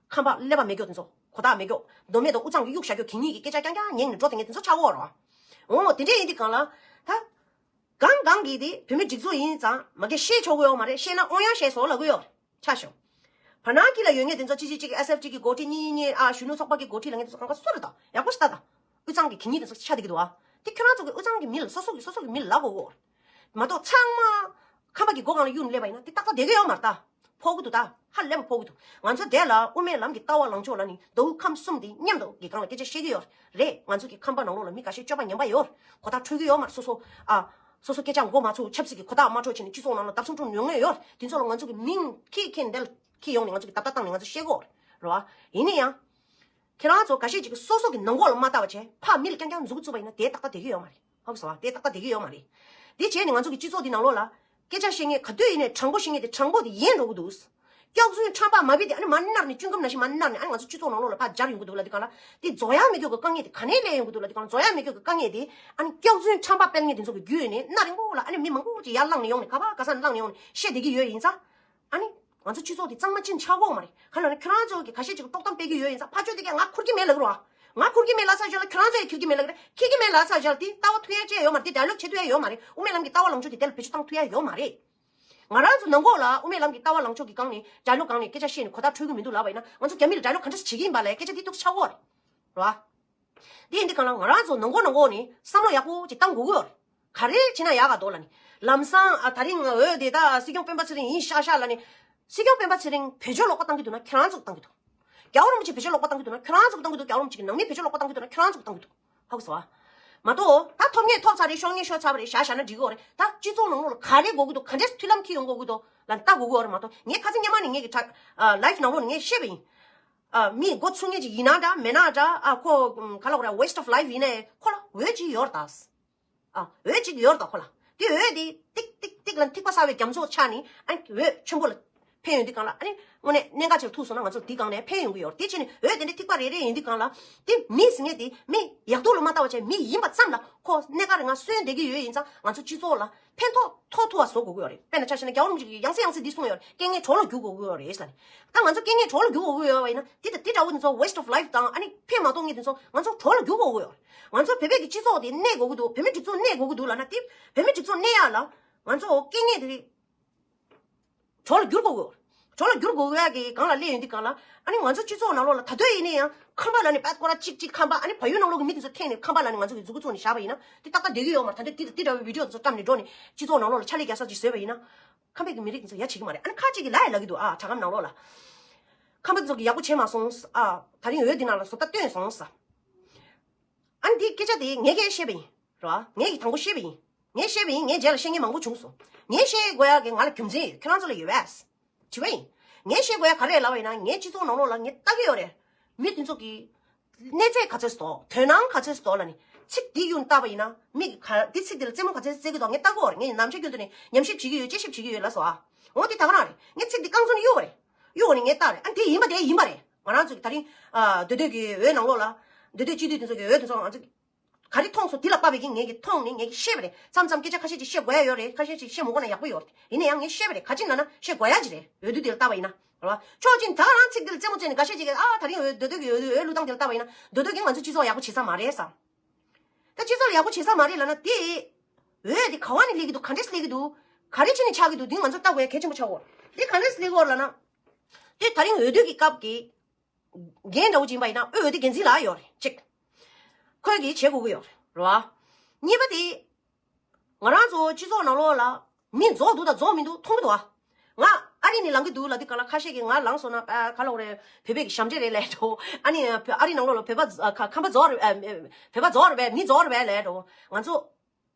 ཁམས་པ་ཀླད་པ་མེད་རྒྱུ་དེ་ཚོ། གོ་རྟོགས་མེད་རྒྱུ། མདོ་སྨད་དང་དབུས་གཙང་གི་གཡུག་བཞག་རྒྱུ། གད་སྙིགས་ཀྱི་སྐད་ཆ་རྐྱང་རྐྱང་ཉན་ནས་འགྲོ་བསྡད་མཁན་དེ་ཚོ་ཆགས་ཀྱི་ཡོད་རེད་བ། འོ། དེ་འདྲ་ཡིན་དུས་གང་ལ། ད། གང་གང་གིས་དེ་བོད་མི་སྒྲིག་འཛུགས་ཡིན་ཙང་མ་གི་བཤད་ཆོག་གི་ཡོད་མ་རེད། བཤད་ན་དབང་ཡང་བཤད་སོང་ལབ་གི་ཡོད་རེད། ཆ་ཞོག། བར་ན་དཀྱིལ་ལ་ཡོད་མཁན་དེ་ཚོ་གཅིག་གཅིག་གཅིག་ཨེས་ཨེཕ་ཊི་གི་འགོ་ཁྲིད། གཉིས་གཉིས་གཉིས། ཨ། གཞོན་ནུ་ཚོགས་པ་གི་འགོ་ཁྲིད་ལབ་མཁན་དེ་ཚོ་གང་ག་སུ་རེད་ད། ཡག་པོ་ཞིག་ལྟ་ད། དབུས་གཙང་གི་གད་སྙིགས་དེ་ཚོ་ཆགས་བསྡད་ཀྱི་འདུག་བ། དེ་ཁྱོད་རང་ཚོ་གི་དབུས་གཙང་གི་མི་ལ་སོ་སོ་གི་སོ་སོ་གི་མི་ལ་ལབ་དགོས་གོ། མ་གཏོགས་ཚང་མ་ཁམས་པ་གི་མགོ་སྒང་ལ་གཡུག་ནས་སླེབས་པ་ཡིན་ན་དེ་ཏག་ཏག་བསྡད་ཀྱི་ཡོད་མ་རེད་ད། ཕོག་གི་འདུག་ད་ཧ་ལས་པ་ཕོག་གི་འདུག་ང་ཚོ་དེ་ལ་དབུ་མའི་ལམ་གྱི་ལྟ་བ་ལངས་ཕྱོགས་ལ་ནི་མདོ་དབུས་ཁམས་གསུམ་དེ་མཉམ་དུ་གི་སྒང་ལ་སྐད་ཆ་བཤད་ཀྱི་ཡོད་རེད། ང་ཚོ་གི་ཁམས་པ་ནང་ལོགས་ལ་མི་ཁ་ཤས་སྤྱོད་པ་ངན་པ་ཡོད་རེད། གོ་ཐག་འཁྲུལ་གྱི་ཡོད་མ་རེད། སོ་སོ་ཨ། སོ་སོ་སྐད་ཆ་མགོ་མ་ཚོས་ཆབ་སྲིད་ཀྱི་གོ་ཐག་མ་འཕྲོད་བྱས་ནས་སྤྱི་ཚོགས་ནང་ལ་བརྡབ་གསང་འཁྲུག་ཡོང་ངེས་ཡོད་རེད། དེ་ཚོ་ལ་ང་ཚོ་གི་མིང་ཁྱེར་ཁྱེར་འདི་ལ་ཁྱེར་ཡོང་ནས་ང་ཚོ་གི་ཏག་ཏག་བཏང་ནས་ང་ཚོ་བཤད་དགོས་རེད་བ། ཡིན་ན་ཡང་། ཁྱེད་རང་ཚོ་འགའ་ཤས་ཅིག་གིས་སོ་སོ་གི་ནང་ཁོག་ལ་མ་ལྟ་བ་བྱས་ཕར་མི་ལ་རྐྱང་རྐྱང་མཛུབ་གུ་བཙུགས་པ་ཡིན་ན་དེ་ཏག་ཏག་བསྡད་ཀྱི་ཡོད་མ་རེད། ཧ་གོ་སོང་ང་། དེ་ཏག་ཏག་བསྡད་ཀྱི་ཡོད་མ་རེད། དེ་བྱས་ནས་ང་ཚོ་གི་སྤྱི་ཚོགས་འདི་ནང་ལོགས་ལ་སྐད་ཆ་བཤད་མཁན་ག་དུས་ཡིན་ནའི་དྲང་པོ་བཤད་མཁན་དེ་དྲང་པོ་དེ་ཡིན་འགྲོ་གི་འདུག་སྐྱག་རྫུན་ཁྲམ་པ་མ་བི་དེ་ཨ་ནི་མར་ནར་ནས་ཅུང་ཀམ་ནང་བཞིན་མར་ནར་ནས་ཨ་ནི་ང་ཚོ་སྤྱི་ཚོགས་ནང་ལོགས་ལ་ཕར་འབྱར་ཡོང་གི་འདུག་ལབ་དུས་སྒང་ལ། དེ་རྫོགས་ཡ་མི་དགོས་གི་དཀའ་ངལ་དེ་ག་ནས་སླེབས་ཡོང་གི་འདུག་ལབ་དུས་སྒང་ལ། རྫོགས་ཡ་མི་དགོས་གི་དཀའ་ངལ་དེ་ཨ་ནི་སྐྱག་རྫུན་ཁྲམ་པ་སྤེལ་མཁན་དེ་ཚོ་གི་བརྒྱུད་ནས་གནའ་རིང་པོ་ལ་ཨ་ནི་མི་མང་པོ་ཅིག་ཡར་ལངས་ནས་ཡོང་ནས་ག་པ་ག་ས་ནས་ལངས་ནས་ཡོང་ནས་བཤད་བསྡད་ཀྱི་ཡོད་ཡིན་ཙང་། ཨ་ནི། ང་ཚོ་སྤྱི་ཚོགས་དེ་གཙང་མ་ཅིག་ཆགས་ཀྱི་ཡོད་མ་རེད། ག་ལབ་ན་ཁྱོད་རང་ཚོ་གི་ཁ་ཤས་ཅིག་རྟོག་གཏམ་སྤེལ་གྱི་ཡོད་ཡིན་ཙང་ཕར་ཕྱོགས་དེ་གས་ང་འཁུར་གྱི་མེད་ལབ་ཀྱི་རེད་བ། ང་འཁུར་གྱི་མེད་ལབ་ཚར་རྗེས་ལ་ཁྱོད་རང་ཚོ་ཡང་འཁྱེར་གྱི་མེད་ལབ་ཀྱི་རེད། འཁྱེར་གྱི་མེད་ལབ་ཚར་རྗེས་ལ་དེ་ལྟ་བ་ཐུག་ཡ་ཅི་ཡང་ཡོད་མ་རེད། དེ་ཌའི་ལོག་བྱེད་ཐུབ་ཡ་ཡོད་མ་རེད། དབུ་མའི་ལམ་གྱི་ལྟ་བ་ལངས་ཕྱོགས་དེ་དེ་ལ་བེད་སྤྱོད་བཏང་ཐུབ་ཡ་ཡོད་མ་རེད། ང་རང་ཚོ་ནང་ཁོག་ལ་དབུ་མའི་ལམ་གྱི་ལྟ་བ་ལངས་ཕྱོགས་ཀྱི་སྒང་ནས་ཌའི་ལོག་སྒང་ནས་སྐད་ཆ་བཤད་ནས་གོ་བརྡ་འཕྲོད་ཀྱི་མི་འདུག་ལབ་པ་ཡིན་ན་ང་ཚོ་རྒྱ་མི་ལ་ཌའི་ལོག་ག་འདྲ་སེ་བྱེད་ཀྱི་ཡིན་པ་ལ་སྐད་ཆ་དེ་ཏོག་ཙམ་ཆགས་ཀྱི་ཡོད་རེད། རེད་བ། དེ་ཡིན་དུས་སྒང་ལ་ང་རང་ཚོ་ནང་ཁོག་ནང་ཁོག་ནས་བསམ་བློ་ཡག་པོ་ཅིག་བཏང་དགོས་ཀྱི་ཡོད་རེད། ག་རེ་བྱེད་ན་ཡག་ག་འདུག་ལབ་ནས། ལམ་སང་ཨ་དེ་རིང་འོས་དེ་ད་སྲིད་སྐྱོང་སྤེན་པ་ཚེ་རིང་ཡིན་ཤག་ཤག་ལབ་ནས། སྲིད་སྐྱོང་སྤེན་པ་ཚེ་རིང་བོད་ལྗོངས་ལོག་པ་བཏང་གི་འདུག་ན་ཁྱེད་རང་ཚོ་གིས་བཏང་གི་འདུག་རྒྱལ་བ་རིན་པོ་ཆེ་བོད་ལྗོངས་ལོག་པ་བཏང་གི་འདུག་ན་ཁྱེད་རང་ཚོ་གིས་བཏང་གི་འདུག་རྒྱལ་བ་རིན་པོ་ཆེ་གི་ནང་མི་བོད་ལྗོངས་ལོག་པ་བཏང་གི་འདུག་ན་ཁྱེད་རང་ཚོ་གིས་བཏང་གི་འདུག་ཧ་གོ་སོང་ཨ། མ་གཏོགས་ད་ཐོབ་ངེས་ཐོབ་ཚར་རེད། ཤོར་ངེས་ཤོར་ཚར་བ་རེད། བཞག་བཞག་ན་འགྲིག་གི་ཡོད་རེད། ད་སྤྱི་ཚོགས་ནང་ལོགས་ལ་ག་རེ་དགོས་ཀྱི་འདུག་ག་འདྲས་མཐུན་ལམ་འཁྱེར་ཡོང་དགོས་ཀྱི་འདུག་ལབ་ལྟ་དགོས་ཀྱི་ཡོད་རེད་མ་གཏོགས། ངས་ཁ་སང་སྔོན་མ་ནས་ངས་ཀྱི་ཊ་ལའིབ་ནང་ལོགས་ནས་ངས་བཤད་པ་ཡིན། ཨ། མི་མགོ་ཚོས་མཁན་ཅིག་ཡིན་ན་འདྲ་མེད་ན་འདྲ། ཨ། ཁོ་ག་ལབ་དགོས་རེད། waste of life ཡིན་ནའི་ཁོ་ལ་འོས་ཅིག་ཡོད་རེད་ད། ཨ། འོས་ཅིག་ཡོད་རེད་ད་ཁོ་ལ། དེ་འོས་དེ་ཏིག་ཏིག་ཏིག་ལ་ཐིགས་པ་གསར་བའི་རྒྱ་མཚོ་ཆགས་ནས་ཨ་འོས་ཆེན་པོ་ལ་ཕེབས་ཡོང་དུས་སྒང་ལ། ཨ་ནི་དངོས་གནས་གནད་འགག་ཅིག་ལ་ཐུག་སོང་ན་ང་ཚོ་དེའི་སྒང་ནས་ཕན་ཡོང་གི་ཡོད་རེད། དེ་བྱས་ནས་འོས་དེ་འདྲའི་ཐིགས་པ་རེ་རེ་ཡིན་དུས་སྒང་ལ། དེ་མི་ཟེར་མཁན་དེ་མི་ཡག་སྡུག་ལ་མ་ལྟ་བ་བྱས་མི་ཡིན་པ་ཙམ་ལ་ཁོ་གནད་འགག་རེད། ང་གསོན་བསྡད་ཀྱི་ཡོད་ཡིན་ཙང་ང་ཚོ་སྤྱི་ཚོགས་ལ་ཕན་ཐོགས་ཐོགས་ཐུབ་པ་བཟོ་དགོས་ཀྱི་ཡོད་རེད། དཔེར་ན་ཆ་བཞག་ན་རྒྱལ་བ་རིན་པོ་ཆེ་གིས་ཡང་སེ་ཡང་སེ་འདི་གསུངས་ཡོད་རེད། རྐྱེན་ངན་གྲོགས་ལ་བསྒྱུར་དགོས་ཀྱི་ཡོད་རེད་ཟེར་ནས། ད་ང་ཚོ་རྐྱེན་ངན་གྲོགས་ལ་བསྒྱུར་དགོས་ཀྱི་ཡོད་པ་ཡིན་ན་དེ་དང་དེ་འདྲ་བོ་དེ་ཚོ་waste of life དང་ཨ་ནི་ཕན་མ་ཐོགས་མཁན་དེ་ཚོ་ང་ཚོ་གྲོགས་ལ་བསྒྱུར་དགོས་ཀྱི་ཡོད་རེད། ང་ཚོ་བོད་པའི་གི་སྤྱི་ཚོགས་དེ་གནས་དགོས་ཀྱི་འདུག་བོད་མིའི་སྒྲིག་འཛུགས་གནས་དགོས་ཀྱི་འདུག་ལབ་ན་དེ་བོད་མིའི་སྒྲིག་འཛུགས་གནས་ཡག་ལ་ང་ཚོ་རྐྱེན་ངན་དེ་གྲོགས་ལ་བསྒྱུར་དགོས་ཀྱི་ཡོད་རེད། གྲོགས་ལ་བསྒྱུར་དགོས་ཀྱི་ཡག་གི་སྒང་ལ་སླེབས་ཡོང་དུས་སྒང་ལ། ཨ་ནི་ང་ཚོ་སྤྱི་ཚོགས་ནང་ལོགས་ལ་ད་དུང་ཡིན་ན་ཡང་ཁམས་པ་ལབ་ནས་པད་སྐོར་ར་གཅིག་གཅིག་ཁམས་པ། ཨ་ནི་བལ་ཡུལ་ནང་ལོགས་ཀྱི་མི་དེ་ཚོ་འཐེན་ནས་ཁམས་པ་ལབ་ནས་ང་ཚོ་གི་མཛུབ་གུ་བཙུགས་ནས་བཞག་པ་ཡིན་ན་དེ་ཏག་ཏག་བསྡད་ཀྱི་ཡོད་མ་རེད། ད་འདི་འདི་འདི་འདྲ་བའི་བི་ཌི་ཡོ་དེ་ཚོ་བཀྲམ་ནས་འགྲོ་ནས་སྤྱི་ཚོགས་ནང་ལོགས་ལ་ཕྱག་ལས་རྒྱག་ས་ཅིག་བཟོས་པ་ཡིན་ན། ཁམས་པའི་གི་མི་རིགས་དེ་ཚོ་ཡ་བྱེད་ཀྱི་མ་རེད། ཨ་ནི་ཁ་ཅིག་གིས་ལབ་ཡ་ལབ་ཀྱི་འདུག་ཨ། དྲ་ཁམས་ནང་ལོགས་ལ། ཁམས་པ་དེ་ཚོ་གིས་ཡག་པོ་བྱས་མ་སོང་ཨ། ད་རིང་འོས་འདི་ནང་ལ་བཟོ་ལྟ་བཏོན་སོང་ས། ཨ་ནི་འདི་སྐད་ཆ་དེ་ངས་ཀྱང་བཤད་པ་ཡིན། རེད་བ། ངས་ཀྱིས་དང་པོ་བཤད་པ་ཡིན། ངས་བཤད་པ་ཡིན། ངས་རྗེས་ལ་བཤད་མཁན་མང་པོ་བྱུང་སོང་། ངས་བཤད་དགོས་ཡག་གི་ང་ལ་རྒྱུ་མཚན་ཡོད། ཁྱེད་རང་ཚོ་ལ་ཡོད་པས། དྲི་བ་ཡིན། ངས་བཤད་དགོས་ཡག་ག་རེ་རེད་ལབ་པ་ཡིན་ན། ངས་སྤྱི་ཚོགས་ནང་ལོགས་ལ་ངས་ལྟ་གི་ཡོད་རེད། མི་དེ་ཚོ་གིས་གནས་ཚད་ག་ཚོད་ཙམ་འདུག་དོན་སྣང་ག་ཚོད་ཙམ་འདུག་ལབ་ནས་ཚིག་འདི་གཡུག་བལྟས་པ་ཡིན་ན། མི་གིས་ག་འདི་ཚིག་འདི་ལ་རྩེད་མོ་ག་ཚོད་རྩེ་གི་འདུག་ངས་ལྟ་གི་ཡོད་རེད། ངས་ནམ་ཞག་རྒྱུན་དུ་ནས་ཉམས་ཞིབ་བྱེད་ཀྱི་ཡོད། དཔྱད་ཞིབ་བྱེད་ཀྱི་ཡོད་ལབ་སོང་ཨ། འོ་དེ་ད་ག་རང་རེད། ངས་ཚིག་འདི་རྐང་བཙུགས་ནས་གཡུགས་པ་རེད། གཡུགས་ནས་ངས་བལྟས་རེད། ཨ་འདི་ཡིན་པ་དེ་ཡིན་པ་རེད། ང་རང་ཚོ་གི་ད་རིང་ཨ་མདོ་སྟོད་ཀྱི་འོས་ནང་ལོགས་ལ། མདོ་སྟོད་སྤྱི་འཐུས་དེ་ཚོ་གི་འོས་དེ་ཚོ་ང་ཚོ་གི་ག་རེ་མཐོང་སོང་། དེ་ལ་དཔག་པའི་གི་ངས་ཀྱིས་མཐོང་ནས་ངས་ཀྱིས་ཤེས་པ་རེད། མཚམས་མཚམས་སྐད་ཆ་ཁ་ཤས་ཅིག་བཤད་དགོས་ཡ་ཡོད་རེད། ཁ་ཤས་ཅིག་བཤད་མ་དགོས་ན་ཡག་པོ་ཡོད་རེད། ཡིན་ན་ཡང་ངས་ཤེས་པ་རེད། ག་ཅི་ལབ་ན་བཤད་དགོས་ཡ་ཅིག་རེད། འོས་བསྡུ་དེ་ལ་ལྟ་བ་ཡིན་ན་རེད་བ། ཕྱོགས་གཅིག་ད་ག་རང་ཚིག་དེ་ལ་རྩེད་མོ་རྩེ་ནས་འགའ་ཤས་ཅིག་གིས་ཨ་ད་རིང་འོས་མདོ་སྟོད་ཀྱི་འོས་བསྡུ་འོས་བླུག་སྟངས་དེ་ལ་ལྟ་བ་ཡིན་ན་མདོ་སྟོད་ཀྱིས་ང་ཚོ་སྤྱི་ཚོགས་ཡག་པོ་བྱེད་ས་མ་རེད་བསམ། ད་སྤྱི་ཚོགས་ལ་ཡག་པོ་བྱེད་ས་མ་རེད་ལབ་ན་དེ། འོས་དེ་ག་བ་ནས་སླེབས་ཀྱི་འདུག་ག་འདྲས་སླེབས་ཀྱི་འདུག་ག་རེ་བྱས་ནས་ཆགས་ཀྱི་འདུག་འདི་ང་ཚོ་ལྟ་དགོས་ཡ་གལ་ཆེན་པོ་ཆགས་ཡོད་རེད། དེ་ག་འདྲས་སླེབས་ཀྱི་ཡོད་རེད་ལབ་ན། དེ་ད་རིང་འོས་བསྡུ་གི་སྐབས་ཀྱི་འགན་འདྲ་བོ་ཅིག་ཡིན་པ་ཡིན་ན་འོས་བསྡུ་འགན་འཛིན་ལ་ཡོད་རེད་གཅིག་ཁོས་གིས་བྱེད་དགོས་ཀྱི་ཡོད་རེད་བ། གཉིས་པ་དེ། ང་རང་ཚོ་སྤྱི་ཚོགས་ནང་ལོགས་ལ་མི་རྫོགས་འདུག་དང་རྫོགས་མི་འདུག་མཐོང་གི་འདུག་ཨ། ང་ཨ་རི་ནས་ལངས་ཀྱི་འདུག་ལབ་དུས་སྒང་ལ་ཁ་ཤས་ཀྱིས་ང་ལངས་སོང་ན་ཨ་ག་ལབ་དགོས་རེད། བོད་པའི་གི་ཞབས་འདྲེན་རེད་ལབ་འགྲོ། ཨ་ནི་ཨ་རི་ནང་ལོགས་ལ་བོད་པ་རྫ་ཨ་ཁ་ཁམས་པ་རྫོགས་རེད་ཨ། བོད་པ་རྫོགས་རེད་པས། མི་རྫོགས་རེད་པས་ལབ་འགྲོ། ང་ཚོ་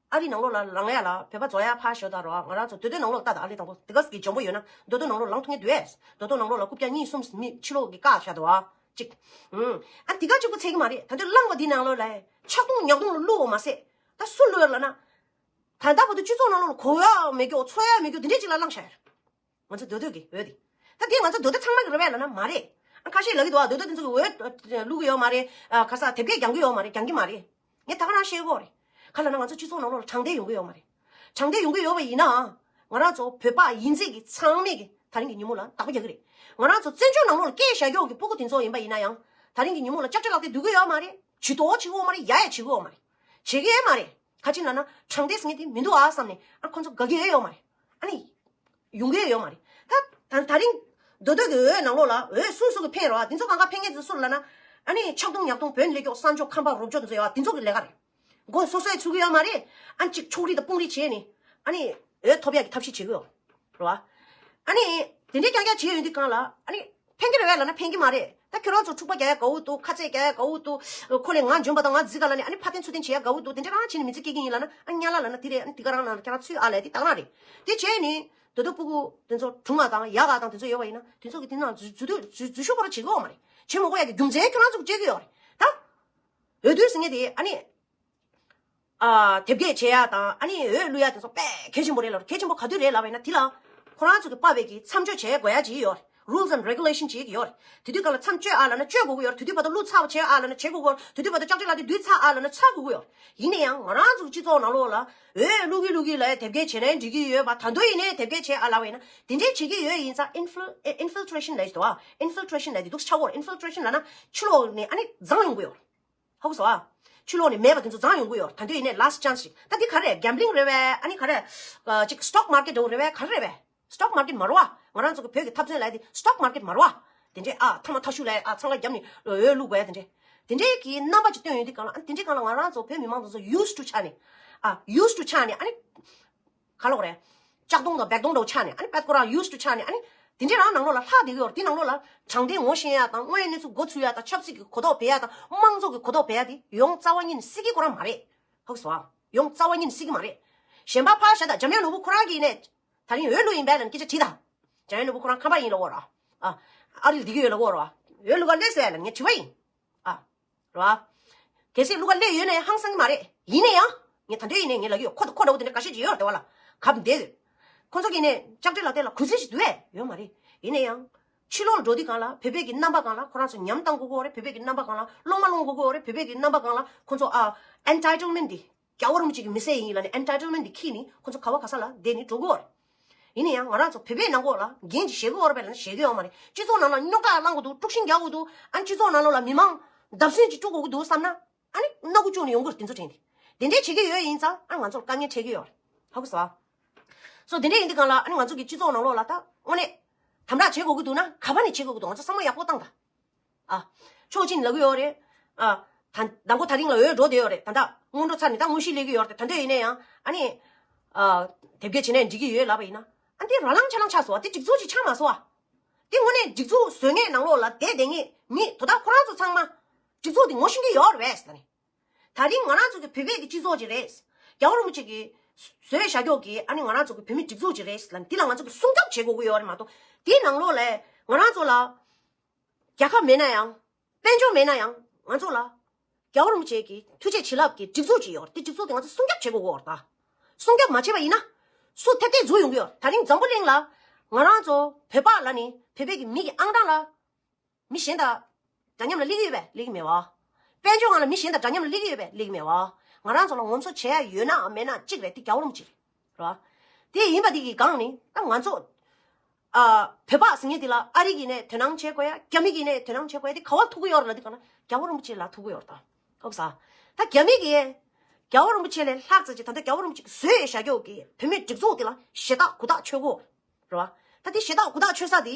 ཨ་རི་ནང་ལོགས་ལ་ལངས་ཡ་ལ་བོད་པ་རྫོགས་ཡ་ཕར་ཞོག་ད་རོ། ང་རང་ཚོ་མདོ་སྟོད་ནང་ལོགས་ལ་ལྟ་ད། ཨ་ལེ་དང་པོ་དེ་ག་ཟིག་གི་འཇོན་པོ་ཡོད་ན་མདོ་སྟོད་ནང་ལོགས་ལངས་ཐུབ་མཁན་འདུག་ཨེ། མདོ་སྟོད་ནང་ལོགས་ལ་རྐུབ་བཀྱག་གཉིས་གསུམ་མི་ཕྱི་ལོགས་ཀྱི་བཀག་བཞག་འདུག་ཨ། གཅིག་ཨུམ། ཨ་དེ་ག་གཅིག་པོ་ཚད་ཀྱི་མ་རེད། ད་དུང་ལངས་པ་འདི་ནང་ལོགས་ལ་ཆག་རྡུང་ཉག་རྡུང་ལ་བླུགས་པ་མ་ཟད། ད་སུ་བླུགས་ཡོད་ལབ་ན། ད་ལྟ་བར་དུ་སྤྱི་ཚོགས་ནང་ལོགས་ལ་གོ་ཡ་མེད་རྒྱུ་འཚོ་ཡ་མེད་རྒྱུ་དེ་འདྲས་ཅིག་ལ་བླངས་བཞག་ཡོད་རེད། ང་ཚོ་མདོ་སྟོད་ཀྱི་འོས་དེ། ད་དེ་ང་ཚོ་མདོ་སྟོད་ཚང་མ་གི་རེད་པས་ལབ་ན་མ་རེད། ཨ་ཁ་ཤས་ལབ་ཀྱི་འདུག་ཨ་མདོ་སྟོད་དེ་ཚོ་གི་འོས་བླུགས་ཀྱི་ཡོད་མ་རེད། ཨ་ཁ་ས་དེབ་སྐྱེལ་རྒྱག་གི་ཡོད་མ་རེད། རྒྱག་གི་མ་རེད། ངས་ད་ག་རང་བཤད་ཀྱི་ཡོད་རེད། ག་ལབ་ན་ང་ཚོ་སྤྱི་ཚོགས་ནང་ལོགས་ལ་དྲང་བདེན་ཡོང་གི་ཡོད་མ་རེད། དྲང་བདེན་ཡོང་གི་ཡོད་པ་ཡིན་ནའང་། ང་རང་ཚོ་བོད་པ་ཡིན་ཚད་ཀྱི་ཚང་མས་ཀྱི་ད་རིང་གི་ཉིན་མོ་ལ་བདག་པོ་རྒྱག་གི་རེད། ང་རང་ཚོ་བཙན་བྱོལ་ནང་ལོགས་ལ་སྐད་བཞག་ཀྱོག་གི་སྤུ་གུ་དེ་ཚོ་ཡིན་པ་ཡིན་ན་ཡང་། ད་རིང་གི་ཉིན་མོ་ལ་ཅག་ཅག་ལག་དེ་སྡུག་གི་ཡོད་མ་རེད། ཇུས་གཏོགས་བྱེད་ཀྱི་ཡོད་མ་རེད། ཡ་ཡ་བྱེད་ཀྱི་ཡོད་མ་རེད། བྱེད་ཀྱི་ཡོད་མ་རེད། ག་ཅི་ལབ་ན་དྲང་བདེན་ཟེར་མཁན་དེ་མི་འདུག་ཨ་བསམ་ནས་ཨ་ཁོ་ཚོ་དགའ་གི་ཡོད་མ་རེད། ཨ་ནི། ཡོང་གི་ཡོད་མ་རེད། ད་ད་ད་རིང་། མདོ་སྟོད་ཀྱི་འོས་ནང་ལོགས་ལ་འོས་སུ་སུ་གི་ཕན་རོ། དེ་ཚོ་གང་ག་ཕན་མཁན་ཚོ་སུ་ལབ་ན། ཨ་ནི་ཆག་རྡུང་ཉག་རྡུང་བོན་ལས་ཀྱོག་གསར་འཇོག་ཁམས་པ་རོབ་ཅོ་དེ་ཚོ་ཡོད་བ། དེ་ཚོ་གི་ལས་ཀ་རེད། མགོ་སོ་སོས་ཚུགས་ཀྱི་ཡོད་མ་རེད། ཨ་ནི་ཅིག་ཕྱོགས་རིས་དང་དཔུང་རིས་བྱས་ནས་ཨ་ནི་འོས་ཐོབ་ཡག་གི་ཐབས་ཤེས་བྱེད་ཀྱི་ཡོད་རེད་བ། ཨ་ནི་ དེ་འདྲའི་རྐྱང་རྐྱང་བྱས་ཡོང་དུས་གང་ལ་ཨ་ནི་ཕན་གྱི་རེད་བས་ལབ་ན་ཕན་གྱི་མ་རེད། ད་ཁྱོད་རང་ཚོ་འཁྲུག་པ་རྒྱག་ཡ་དགའ་བོ་འདུག་ཁ་ཚད་རྒྱག་ཡ་དགའ་བོ་འདུག་ཁོ་ལས་ང་འཇོན་པ་དང་ང་འཛི་ག་ལ་ནི་ཨ་ནི་ཕ་ཏན་ཚུ་ཏན་བྱེད་ཡ་དགའ་བོ་འདུག་དེ་འདྲ་རང་བྱས་ནས་མི་ཚེ་སྐྱེལ་གྱི་ཡིན་ལབ་ན་ཨ་ནི་ཉལ་ལ་ལབ་ན་དེ་རེད། ཨ་ནི་དེ་ག་རང་ལབ་ན་ཁྱེད་རང་ཚུད་ཨ་ལས་དེ་དག་རང་རེད། དེ་བྱས་ནས་དོ་དོ་སྤུ་གུ་དེ་ཚོ་གྲུང་བ་དང་ཡག་ག་དང་དེ་ཚོ་ཡོད་པ་ཡིན་ན་དེ་ཚོ་གི་དེ་ནང་འཛུལ་འཛུལ་འཛུལ་འཛུལ་ཞུགས་པ་ར་བྱེད་གི་ཡོད་མ་རེད། བྱེད་མི་དགོས་ཡ་གི་རྒྱུ་མཚན་ཁྱོད་རང་ཚོ་གི་བྱེད་གི་ཡོད་རེད། ད་འོས་བསྡུ་ཟེར་མཁན་དེ་ཨ་ནི། ཨ། དེབ་སྐྱེལ་བྱེད་ཡ་དང་ཨ་ནི་འོས་བླུག་ཡ་དེ་ཚོ་དཔེ་གལ་ཆེན་པོ་རེད་ལབ། གལ་ཆེན་པོ་ག་དུས་རེད་ལབ་པ་ཡིན་ན་དེ་ལ་ཁོ་རང་ཚོ་གི་པ་བས་ཀྱི་མཚམས་གཅོད་བྱེད་དགོས་ཡ་ཅིག་ཡོད་རེད། Rules and Regulation ཅིག་ཡོད་རེད། དེ་དུས་ག་ལ་མཚམས་གཅོད་ཨ་ལབ་ན་གཅོད་དགོས་ཀྱི་ཡོད་རེད། དེ་དུས་བར་དུ་བླུག་ཚར་བ་བྱེད་ཨ་ལབ་ན་བྱེད་དགོས་ཀྱི་ཡོད་རེད། དེ་དུས་བར་དུ་ལྕགས་ཁྲི་ལག་དེ་བསྡུས་ཚར་ཨ་ལབ་ན་ཚར་དགོས་ཀྱི་ཡོད་རེད། ཡིན་ན་ཡང་ང་རང་ཚོ་གི་སྤྱི་ཚོགས་ནང་ལོགས་ལ་འོས་བླུག་གི་བླུག་གི་ལབ་ཡ་དེབ་སྐྱེལ་བྱེད་ན་འགྲིག་གི་ཡོད་པ། ད་དུང་ཡིན་ནའི་དེབ་སྐྱེལ་བྱེད་ཨ་ལབ་པ་ཡིན་ན་དེ་འདྲའི་བྱེད་ཀྱི་ཡོད་ཡིན་ཙང་infil- infiltration ལབ་ཡ་ཞིག་འདུག་བ། Infiltration ལབ་ཡ་དེ་འདུག་ཆགས་ཀྱི་ཡོད་རེད། Infiltration ལབ་ན་ཕྱི་ལོགས་ནས་ཨ་ནི་བརྫངས་ཡོང་གི་ཡོད་རེད། ཧ་གོ་སོང་ཨ། ཕྱི་ལོགས་ནས་མེད་པ་དེ་ཚོ་བརྫངས་ཡོང་གི་ཡོད། ད་དུང་ཡིན་ནའི་last chance ཞིག་ད་འདི་ག་རེ་gambling རེད་བས། ཨ་ནི་ག་རེ། ཨ། ཅིག་stock market འདྲ་བོ་རེད་བས། ག་རེ་རེད་བས། Stock market མ་རེད་བ། ང་རང་ཚོ་གི་བོད་ཀྱི་འཐབ་རྩོད་ལབ་ཡ་དེ་stock market མ་རེད་བ། དེ་འདྲས་ཨ་ཐ་མ་ཐ་ཤུ་ལབ་ཡ་ཨ་ཚང་ལ་རྒྱབ་ནས་འོས་བླུག་དགོས་ཡ་དེ་འདྲས། དེ་འདྲས་ཀྱི་རྣམ་པ་ཅིག་སྟོན་ཡོང་དུས་གང་ལ་ཨ་དེ་འདྲས་གང་ལ་ང་རང་ཚོ་བོད་མི་མང་ཚོ་used to ཆགས་ནས། ཨ། used to ཆགས་ནས་ཨ་ནི། ག་ལབ་དགོས་རེད། ལྕགས་དོང་དང་སྦལ་དོང་འདྲ་བོ་ཆགས་ནས་ཨ་ནི་པད་ཀོ་རང་used to ཆགས་ནས་ཨ་ནི། དེ་འདྲའི་རང་ནང་ལོགས་ལ་ལྷག་བསྡད་ཀྱི་ཡོད་རེད། དེ་ནང་ལོགས་ལ་དྲང་བདེན་ངོ་ཤེས་ཡ་དང་དངོས་ཡོད་གནས་ཚུལ་མགོ་ཚོས་ཡ་དང་ཆབ་སྲིད་ཀྱི་གོ་རྟོགས་སྤེལ་ཡ་དང་དམངས་གཙོ་གི་གོ་རྟོགས་སྤེལ་ཡ་དེ་ཡོངས་རྩ་བ་ཉིད་ནས་སྲིད་ཀྱི་ཁོ་རང་མ་རེད། ཧ་གོ་སོང་ཨ། ཡོངས་རྩ་བ་ཉིད་ནས་སྲིད་ཀྱི་མ་རེད། གཞན་པ་ཕར་བཞག་དང་འཇམ་དབྱངས་ནོར་བུ་ཁོ་རང་གིས་ནས་ད་རིང་འོས་བླུག་ཡིན་པས་ལབ་ནས་སྐད་ཆ་དྲིས་དང་། འཇམ་དབྱངས་ནོར་བུ་ཁོ་རང་ཁམས་པ་ཡིན་ལབ་ཀྱི་ཡོད་རེད་བ། ཨ། ཨ་རི་ལ་བསྡད་ཀྱི་ཡོད་ལབ་ཀྱི་ཡོད་རེད་བ། འོས་བླུག་ག་སླེབས་སོང་ཡ་ལབ་ངས་དྲི་བ་ཡིན། ཨ། རེད་བ། གལ་སྲིད་བླུག་ག་སླེབས་ཡོད་ན་ཡང་ཧང་སང་གི་མ་རེད། ཡིན་ན་ཡང་། ངས་ད་འདོད་ཡིན་ནའི་ངས་ལབ་ཀྱི་ཡོད། ཁོ་ཁོ་འདྲ་བོ་དེ་འདྲ་འགའ་ཤས་ཅིག་ཡོད་རེད་དེ་བ་ལ། གབ་བསྡད་ཡོད། ཁོ་ཚོ་གིས་ནས་ལྕགས་སྤྲེལ་ལག་རྩལ་ལ་གུས་བརྩི་ཞིག་འདུག་ཨེ་ཡོད་མ་རེད། ཡིན་ན་ཡང་། ཕྱི་ལོགས་ལ་འགྲོ་དུས་གང་ལ་བོད་པའི་གི་རྣམ་པ་གང་ལ་ཁོ་རང་ཚོ་ཉམས་བཏང་དགོས་ཀྱི་ཡོད་རེད། བོད་པའི་གི་རྣམ་པ་གང་ལ་སློབ་མ་སློང་དགོས་ཀྱི་ཡོད་རེད། བོད་པའི་གི་རྣམ་པ་གང་ལ་ཁོ་ཚོ་ཨ། entitlement དེ། རྒྱལ་བ་རིན་པོ་ཆེ་གི་མི་སེར་ཡིན་ལབ་ནས་entitlement དེ་འཁྱེར་ནས་ཁོ་ཚོ་ག་བ་ག་ས་ལ་བསྡད་ནས་འགྲོ་གི་ཡོད་རེད། ཡིན་ན་ཡང་ང་རང་ཚོ་བོད་པའི་ནང་ལོགས་ལ་འགན་ཅིག་བཞེས་ཀྱི་ཡོད་རེད་པས་ལབ་ན་བཞེས་ཀྱི་ཡོད་མ་རེད། སྤྱི་ཚོགས་ནང་ལ་རྙོག་དྲ་བསླང་དགོས་འདུག་དཀྲུག་ཤིང་རྒྱག་དགོས་འདུག་ཨ་ནི་སྤྱི་ཚོགས་ནང་ལོགས་ལ་མི་མང་བརྡབ་གསིག་ཅིག་དཀྲུག་དགོས་ཀྱི་འདུག་བསམ་ན། ཨ་ནི་སྣ་ཁུག་བཅུག་ནས་ཡོང་གི་རེད། དེ་ཚོ་དྲན་ཏེ། དེ་འདྲའི་བྱེད་ཀྱི་ཡོད་ཡིན་ཙང་ཨ་ང་ཚོར་དཀའ་ངལ་འཕྲད་ཀྱི་ཡོད་རེད། ཧ་གོ་སོང་། སོ་དེ་འདྲ་ཡིན་དུས་གང་ལ་ཨ་ནི་ང་ཚོ་གི་སྤྱི་ཚོགས་ནང་ལོགས་ལ་ད་དངོས་གནས་དམ་དྲག་བྱེད་དགོས་ཀྱི་འདུག་ན་ག་པ་ནས་བྱེད་དགོས་ཀྱི་འདུག་ང་ཚོ་བསམ་བློ་ཡག་པོ་བཏང་དང་། ཨ། ཕྱོགས་གཅིག་ནས་ལབ་ཀྱི་ཡོད་རེད། ཨ། ད་མདང་དགོང་དེ་རིང་ལ་འོས་འགྲོ་བསྡད་ཡོད་རེད། ད་ལྟ་སྔོན་འགྲོ་ཚར་ནས་ད་དངོས་གཞི་སླེབས་ཀྱི་ཡོད་རེད། ད་ལྟ་ཡིན་ན་ཡང་ཨ་ནི། ཨ། དེབ་སྐྱེལ་བྱས་ནས་འགྲིག་གི་ཡོད་ལབ་པ་ཡིན་ན། ཨ་འདི་ར་ལངས་ཆ་ལངས་ཆགས་སོང་བ། དེ་སྒྲིག་འཛུགས་ཅིག་ཆགས་མ་སོང་བ། དེ་དངོས་གནས་སྒྲིག་འཛུགས་བཟོ་མཁན་ནང་ལོགས་ལ་བསྡད་བསྡད་མཁན་མི་དོ་བདག་ཁོ་རང་ཚོ་ཚང་མ། སྒྲིག་འཛུགས་དེ་ངོ་ཤེས་ཀྱི་ཡོད་རེད་ཟེར་ནས། ད་རིང་ང་རང་ཚོ་གི་བོད་པའི་གི་སྤྱི་ཚོགས་ཅིག་རེད། རྒྱལ་བ་རིན་པོ་ཆེ་གིས་བཟོས་བཞག་ཀྱོག་གི་ཨ་ནི་ང་རང་ཚོ་གི་བོད་མི་སྒྲིག་འཛུགས་ཅིག་རེད་ཟེར་ནས་འདི་ལ་ང་ཚོ་གི་སྲུང་སྐྱོབ་བྱེད་དགོས་ཀྱི་ཡོད་རེད་མ་གཏོགས། དེའི་ནང་ལོགས་ལ་ང་རང་ཚོ་ལ། རྒྱལ་ཁབ་མེད་ན་ཡང་། དཔལ་འབྱོར་མེད་ན་ཡང་ང་ཚོ་ལ། རྒྱལ་བ་རིན་པོ་ཆེ་གི་ཐུགས་རྗེ་བྱིན་རླབས་ཀྱི་སྒྲིག་འཛུགས་ཅིག་ཡོད་རེད། དེ་སྒྲིག་འཛུགས་དེ་ང་ཚོ་སྲུང་སྐྱོབ་བྱེད་དགོས་ཀྱི་ཡོད་རེད་ད། སྲུང་སྐྱོབ་མ་བྱས་པ་ཡིན་ན། སུ་ཐེབས་ཐེབས་འཛུལ་ཡོང་གི་ཡོད་རེད། ད་རིང་འཛམ་བུ་གླིང་ལ། ང་རང་ཚོ་བོད་པ་ལ་ནི་བོད་པའི་གི་མི་གི་ཨང་གྲངས་ལ། མི་གཞན་དང་། འདྲ་མཉམ་ལ་སླེབས་ཀྱི་ཡོད་པས་སླེབས་ཀྱི་མེད་བ། དཔལ་འབྱོར་སྒང་ལ་མི་གཞན་དང་འདྲ་མཉམ་ལ་སླེབས་ཀྱི་ཡོད་པས་སླེབས་ཀྱི་མེད་བ། ང་རང་ཚོ་ལ་ངོམ་སོ་བྱེད་ཡ་ཡོད་ནའང་མེད་ན་གཅིག་རེད། དེ་རྒྱལ་བ་རིན་པོ་ཆེ་རེད། རེད་བ། དེ་ཡིན་པ་དེ་གི་སྒང་ནས་ད་ང་ཚོ། ཨ། བོད་པ་ཟེར་མཁན་དེ་ལ་ཨ་རི་གིས་ནས་དོ་སྣང་བྱེད་དགོས་ཡ། རྒྱ་མི་གིས་ནས་དོ་སྣང་བྱེད་དགོས་ཡ་དེ་ག་བར་ཐུག་གི་ཡོད་རེད་ལབ་དུས་གང་ན་རྒྱལ་བ་རིན་པོ་ཆེ་ལ་ཐུག་གི་ཡོད་རེད་ད། ཨོ་ས། ད་རྒྱ་མི་གིས། རྒྱལ་བ་རིན་པོ་ཆེ་ལས་ལྷག་ཙམ་ཅིག་ད་ལྟ་རྒྱལ་བ་རིན་པོ་ཆེ་གིས་བཟོས་བཞག་ཀྱོག་གི་བོད་མིའི་སྒྲིག་འཛུགས་དེ་ལ་ཞེ་དྲག་གུ་དག་ཆོད་གོ། རེད་བ། ད་དེ་ཞེ་དྲག་གུ་དག་ཆོད་ས་དེ།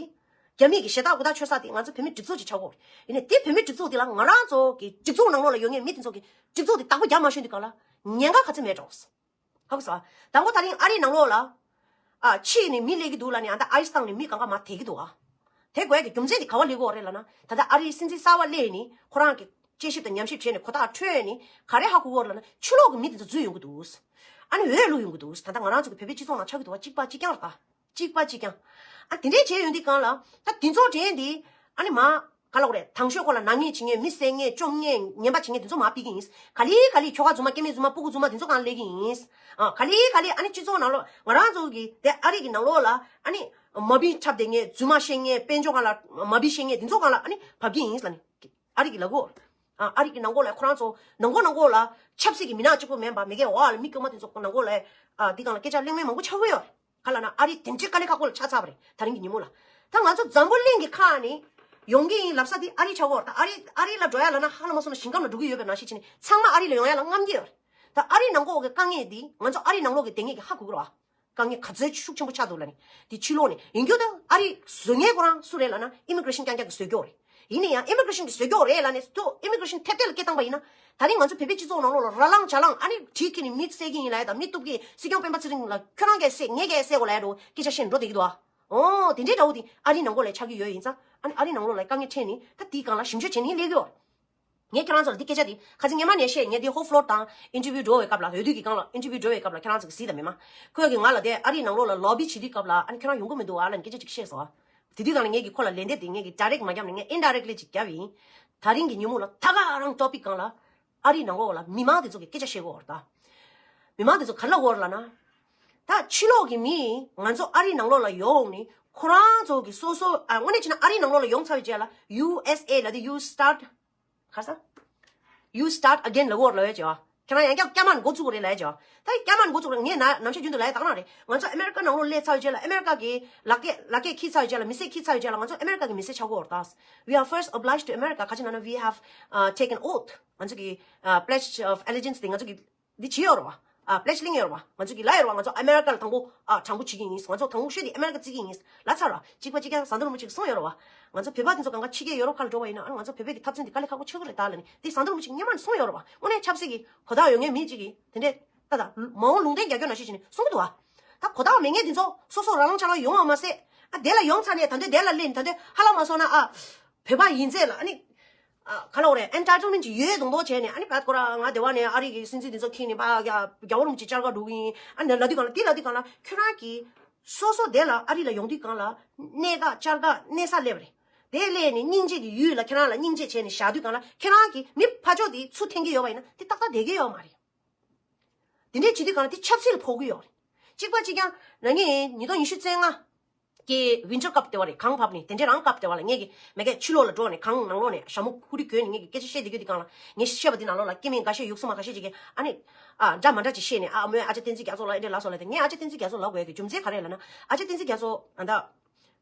རྒྱ་མི་གིས་ཞེ་དྲག་གུ་དག་ཆོད་ས་དེ་ང་ཚོ་བོད་མིའི་སྒྲིག་འཛུགས་ཅིག་ཆགས་གོ། ཡིན་ནའི་དེ་བོད་མིའི་སྒྲིག་འཛུགས་དེ་ལ་ང་རང་ཚོ་གི་སྒྲིག་འཛུགས་ནང་ལོགས་ལ་ཡོད་མཁན་མི་དེ་ཚོ་གི་སྒྲིག་འཛུགས་དེ་བདག་པོ་རྒྱབ་མ་ཤོར་དུས་གང་ལ་ཉེན་ཁ་ག་ཚོད་མེད་འགྲོ། ཧ་གོ་སོང་། དང་པོ་དེ་རིང་ཨ་རིའི་ནང་ལོགས་ལ། ཨ། ཕྱི་ནས་མི་སླེབས་ཀྱི་འདུག་ལབ་ནས་ཨ་ད་ཨའི་སི་བཏང་ནས་མི་གང་ག་མར་དེད་ཀྱི་འདུག་ཨ། དེ་དགོས་ཀྱི་རྒྱུ་མཚན་དེ་ག་བ་སླེབས་ཀྱི་ཡོད་རེད་ལབ་ན། ད་ལྟ་ཨ་རིའི་སྲིད་འཛིན་གསར་པ་སླེབས་ནས་ཁོ་རང་གི་དཔྱད་ཞིབ་དང་ཉམས་ཞིབ་བྱས་ནས་གོ་རྟོགས་འཕྲོད་ནས་ག་རེ་ཧ་གོ་གི་ཡོད་རེད་ལབ་ན། ཕྱི་ལོགས་ཀྱི་མི་དེ་ཚོ་འཛུལ་ཡོང་གི་འདུག་ཨ་ནི་འོས་བླུག་ཡོང་གི་འདུག་ད་ལྟ་ང་རང་ཚོ་གི་བོད་པའི་སྤྱི་ཚོགས་ནང་ཆགས་ཀྱི་འདུག་བ། གཅིག་པ་གཅིག་རྐྱང་རེད་ད། གཅིག་པ་གཅིག་རྐྱང་། ཨ། དེ་འདྲའི་བྱས་ཡོང་དུས་གང་ལ་ད་དེ་ཚོ་དྲན་དེ་ཨ་ནི་མ། ག་ལབ་དགོས་རེད། དང་ཤོས་ཁོ་ལ་ནག་ཉེས་བྱེད་མཁན། མི་བསད་མཁན། བཅོམ་མཁན། ངན་པ་བྱེད་མཁན་དེ་ཚོ་མར་ཕུད་ཀྱི་ཡིན། ག་ལེ་ག་ལེ་ཁྱོ་ག་རྫུན་མ། སྐྱེ་དམན་རྫུན་མ། སྤུ་གུ་རྫུན་མ། དེ་ཚོ་གང་སླེབས་ཀྱི་ཡིན། ཨ། ག་ལེ་ག་ལེ་ཨ་ནི་སྤྱི་ཚོགས་ནང་ལོགས་ང་རང་ཚོ་གི་དེ་ཨ་རི་གི་ནང་ལོགས་ལ་ཨ་ནི་མ་བི་འཁྲབ་བསྡད་མཁན། རྫུན་མ་བཤད་མཁན། དཔལ་འབྱོར་སྒང་ལ་མ་བི་བཤད་མཁན་དེ་ཚོ་གང་ལ་ཨ་ནི་བབས་ཀྱི་ཡིན་ལབ་ནི། ཨ་རི་གི་ལབ་ཀྱི་ཡོད་རེད། ཨ། ཨ་རི་གི་ནང་ལོགས་ལ་ཁོ་རང་ཚོ་ནང་ལོགས་ནང་ལོགས་ལ་ཆབ་སྲིད་ཀྱི་མི་སྣ་གཅིག་པོ་མིན་པ་མི་སྒེར་འོག་ལ་མི་དཀྱུས་མ་དེ་ཚོ་ནང་ལོགས་ལ། ཨ། འདི་སྒང་ལ་སྐད་ཆ་གླེང་མཁན་མང་པོ་ཆགས་ཀྱི་ཡོད་རེད། ག་ལབ་ན་ཨ་རི་དེ་འདྲའི་དཀའ་ལས་ཁག་པོ་ལ་ཆགས་ཚར་བ་རེད། དེ་རིང་གི་ཉིན་མོ་ལ། ད་ང་ཚོ་འཛམ་བུ་གླིང་གི་ཁག་ནས་ཡོང་གི་ཡིན་ལབ་ས་དེ་ཨ་རི་ཆགས་ཀྱི་ཡོད་རེད། ད་ཨ་རི་ཨ་རི་ལ་འགྲོ་ཡ་ལབ་ན་ཧ་ལམ་སོང་ན་ཞིང་ཁམས་ལ་འགྲོ་གི་ཡོད་པའི་ནང་བཞིན་བྱས་ནས་ཚང་མ་ཨ་རི་ལ་ཡོང་ཡ་ལ་རྔམ་གྱི་ཡོད་རེད། ད་ཨ་རི་ནང་ལོགས་ཀྱི་དཀའ་ངལ་འདི་ང་ཚོ་ཨ་རི་ནང་ལོགས་ཀྱི་དེ་ངེད་ཀྱིས་ཧ་གོ་གི་རེད་བ། དཀའ་ངལ་ག་ཚོད་ཤུགས་ཆེན་པོ་ཆགས་འདུག་ལབ་ནས། དེ་ཕྱི་ལོགས་ནས་ཡིན་རྒྱུ་ད་ཨ་རི་བཟོ་མཁན་ཁོ་རང་སུ་རེད་ལབ་ན་ཨི་མི་གྷི་རེ་ཤན་རྐྱང་རྐྱང་གིས་བཟོས་ཀྱི་ཡོད་རེད། ཡིན་ན་ཡང་ཨི་མི་གྷི་རེ་ཤན་གྱིས་བཟོས་ཀྱི་ཡོད་རེད་ལབ་ནས་ཐོག་ཨི་མི་གྷི་རེ་ཤན་ཐེབས་ཐེབས་ལ་སྐད་བཏང་པ་ཡིན་ན། ད་རིང་ང་ཚོ་བོད་པའི་སྤྱི་ཚོགས་ནང་ལོགས་ལ་ར་ལངས་ཇ་ལངས། ཨ་ནི་གྲི་ཁྱེར་ནས་མི་བསད་ཀྱི་ཡིན་ལབ་ཡ་དང་། མི་གཏུབ་ཀྱི། སྲིད་སྐྱོང་སྤེན་པ་ཚེ་རིང་ལ་ཁྱོད་རང་གིས་བསད། ངས་གིས་བསད་དགོས་ལབ་ཡ་འདྲ་བོ་སྐད་ཆ་བཤད་ནས་འགྲོ་བསྡད་ཀྱི་འདུག་ཨ། ཨོ་དེ་འདྲའི་འདྲ་བོ་དེ་ཨ་རིའི་ནང་ལོགས་ལ་ཆགས་ཀྱི་ཡོད་ཡིན་ཙང་ཨ་ནི་ཨ་རིའི་ནང་ལོགས་ལ་དཀའ་ངལ་འཕྲད་ནི་ད་དེའི་སྒང་ལ་ཞིབ་འཇུག་བྱེད་ནི་སླེབས་ཀྱི་ཡོད། ངས་ཁྱེད་རང་ཚོ་ལ་འདི་སྐད་ཆ་འདི་ཁ་སང་སྔོན་མ་ནས་བཤད། ངས་འདི་ཧོ་ཕློར་དང་ཨིན་ཊར་བིའུ་འགྲོ་བའི་སྐབས་ལ་འོས་བསྡུ་གི་སྒང་ལ་ཨིན་ཊར་བིའུ་འགྲོ་བའི་སྐབས་ལ་ཁྱེད་རང་ཚོ་གིས་གཟིགས་དང་མེད་མ། ཁོས་གིས་ང་ལ་དེ་ཨ་རིའི་ནང་ལོགས་ལ་ལོ་བི་བྱེད་དུས་སྐབས་ལ་ཨ་ནི་ཁྱེད་རང་ཡོང་གི་མི་འདུག་ཨ་ལབ་ནས་སྐད་ཆ་ཅིག་བཤད་སོང་ཨ། དེ་དུས་སྒང་ལ་ངས་ཀྱིས་ཁོ་ལ་ལན་འདེབས་དེ་ངས་ཀྱིས་ཌའི་རེག་མ་བརྒྱབ་ནས་ངས་ཨིན་ཌའི་རེག་ལི་ཅིག་བརྒྱབ་ཡིན། ད་རིང་གི་ཉིན་མོ་ལ་ད་ག་རང་ཊོ་པིག་སྒང་ལ་ཨ་རིའི་ནང་ལོགས་ལ་མི་མང་དེ་ཚོ་གིས་སྐད་ཆ་བཤད་གོ་ར་ད། མི་མང་དེ་ཚོ་ག་རེ་ལབ་གོ་ར་ལབ་ན། ད་ཕྱི་ལོགས་ཀྱི་མི་ང་ཚོ་ཨ་རིའི་ནང་ལོགས་ལ་ཡོང་ནི་ཁོ་རང་ཚོ་གི་སོ་སོ་ཨ་དངོས་གནས་བྱས་ན་ཨ་རིའི་ནང་ལོགས་ལ་ཡོང་ཚར་བའི་རྗེས་ལ་ཡུ་ཨེས་ཨེ་ལབ་དེ་you start ག་ས། You start again ལབ་གོ་ར་ལབ་ཡ་ཅེ་བ། ཁྱེད་རང་ཡང་བསྐྱར་བསྐྱར་མ་འགོ་བཙུགས་གོ་རེད་ལབ་ཡ་ཅེ་བ། ད་བསྐྱར་མ་འགོ་བཙུགས་རེད། ངས་ན་ནམ་ཞག་རྒྱུན་དུ་ལབ་ཡ་ད་ག་རང་རེད། ང་ཚོ་ཨ་མེ་རི་ཀ་ནང་ལོགས་སླེབས་ཚར་བའི་རྗེས་ལ་ཨ་མེ་རི་ཀ་གི་ལག་སྐྱེས་ལག་སྐྱེས་འཁྱེར་ཚར་བའི་རྗེས་ལ་མི་སེར་འཁྱེར་ཚར་བའི་རྗེས་ལ་ང་ཚོ་ཨ་མེ་རི་ཀ་གི་མི་སེར་ཆགས་གོ་ར་ད། We are first obliged to America ག་ཅི་ན་ན་we have uh, taken oath ང་ཚོ་གི uh, pledge of allegiance དེ་ང་ཚོ་གི་འདི་བྱེད་ཡོད་རེད་བ། ཨ་པི་ལེ་ཇི་གླེང་ཡོད་རེད་བ། ང་ཚོ་གི་ལབ་ཡོད་རེད་བ། ང་ཚོ་ཨ་མེ་རི་ཀ་ལ་དང་པོ་ཨ་དྲང་པོ་བྱེད་ཀྱི་ཡིན། ང་ཚོ་དང་པོ་ཤོས་དེ་ཨ་མེ་རི་ཀ་བརྩི་གི་ཡིན་ལབ་ཚར་བ། གཅིག་པ་གཅིག་རྐྱང་ཟམ་གདོང་རིན་པོ་ཆེ་གིས་གསུངས་ཡོད་རེད་བ། ང་ཚོ་བོད་པ་དེ་ཚོ་གང་ག་ཕྱི་རྒྱལ་ཡོ་རོབ་ཁག་ལ་འགྲོ་བ་ཡིན་ན་ཨ་ང་ཚོ་བོད་པའི་གི་འཐབ་རྩོད་འདི་དཀའ་ལས་ཁག་པོ་ཆགས་ཀྱི་རེད་ད་ལབ་ནས་དེ་ཟམ་གདོང་རིན་པོ་ཆེ་སྔོན་མ་ནས་གསུངས་ཡོད་རེད་བ། དངོས་གནས་ཆབ་སྲིད་ཀྱི་གོ་བརྡ་ཡོད་མཁན་མི་གཅིག་གིས་དེ་འདྲས་ད་ད་མ་འོངས་ལུང་བསྟན་རྒྱག་རྒྱུ་ན་ཤེས་བྱས་ནས་གསུང་གི་འདུག་བ། ད་གོ་བརྡ་མེད་མཁན་དེ་ཚོ་སོ་སོ་རང་རང་ཆ་རང་ཡོང་བ་མ་ཟད་ཨ་དེ་ལ་ཡོང་ཚར་ནས་ད་འདོད་དེ་ལ་སླེབས་ནས་ད་འདོད་ཧ་ལམ་མ་སོང་ན་ཨ་བོད་པ་ཡིན་ཚད་ལ་ཨ་ནི། ཨ་ག་ལ་འོ་རེད། ཨེན་ཊའི་ཊལ་མེན་ཊི་ཅིག་ཡོད་མདོག་མདོག་བྱས་ནས་ཨ་ནི་བད་ཁོ་ར་ང་སྡེ་བ་ནས་ཨ་རི་གི་སྲིད་འཛིན་འདི་ཚོ་ཁྱེར་ནས་པ་རྒྱ་རྒྱ་བོ་རིན་པོ་ཆེ་བཅར་ག་འགྲོ་གི་ཡིན། ཨ་ནི་ལབ་དུས་གང་ལ་དེ་ལབ་དུས་གང་ལ་ཁྱོད་རང་གིས་སོ་སོ་དེ་ལ་ཨ་རི་ལ་ཡོང་དུས་གང་ལ་གནས་ཁག་བཅར་ཁག་གནས་ས་སླེབས་པ་རེད། དེ་སླེབས་ནས་སྙིང་རྗེ་གི་ཡུལ་ལ་ཁྱེད་རང་ལ་སྙིང་རྗེ་བྱས་ནས་བཞག་དུས་གང་ལ་ཁྱེད་རང་གིས་མི་ཕར་ཕྱོགས་དེ་ཚུར་འཐེན་གི་ཡོད་པ་ཡིན་ན་དེ་ཏག་ཏག་བསྡད་གི་ཡོད་མ་རེད། དེ་འདྲས་བྱེད་དུས་གང་ལ་དེ་ཆབ་སྲིད་ལ་ཕོག་གི་ཡོད་རེད། གཅིག་པ་གཅིག་རྐྱང་ན་ངས་ཉིས་སྟོང་ཉི་ཤུ་རྩ་ལྔ། ཀྱི་ཝིན་ཊར་ཀབ་དེ་བ་རེད། གངས་བབས་ནས་དེ་འདྲའི་རང་ཀབ་དེ་བ་ལ་ངས་ཀྱི་མེ་ཀའི་ཕྱི་ལོགས་ལ་འགྲོ་ནས་གངས་ནང་ལོགས་ནས་ཞྭ་མོ་ཁུ་རི་གོན་ནས་ངས་ཀྱི་སྐད་ཆ་བཤད་བསྡད་རྒྱུ་དེ་གང་ལ་ངས་བཤད་པ་དེ་ནང་ལོགས་ལ་སྐྱེ་དམན་འགའ་ཤས་ཡུགས་སོ་མ་འགའ་ཤས་ཅིག་གིས་ཨ་ནི་ཨ་འདྲ་མ་འདྲ་ཅིག་བཤད་ནས་ཨ་མོས་ཨ་ཅག་བསྟན་འཛིན་རྒྱ་མཚོ་ལ་ཨེ་འདྲ་ལབ་སོང་ལབ་དེ། ངས་ཨ་ཅག་བསྟན་འཛིན་རྒྱ་མཚོ་ལབ་དགོས་ཡ་གི་རྒྱུ་མཚན་ག་རེ་ལབ་ན་ཨ་ཅག་བསྟན་འཛིན་རྒྱ་མཚོ་ཨ་ད་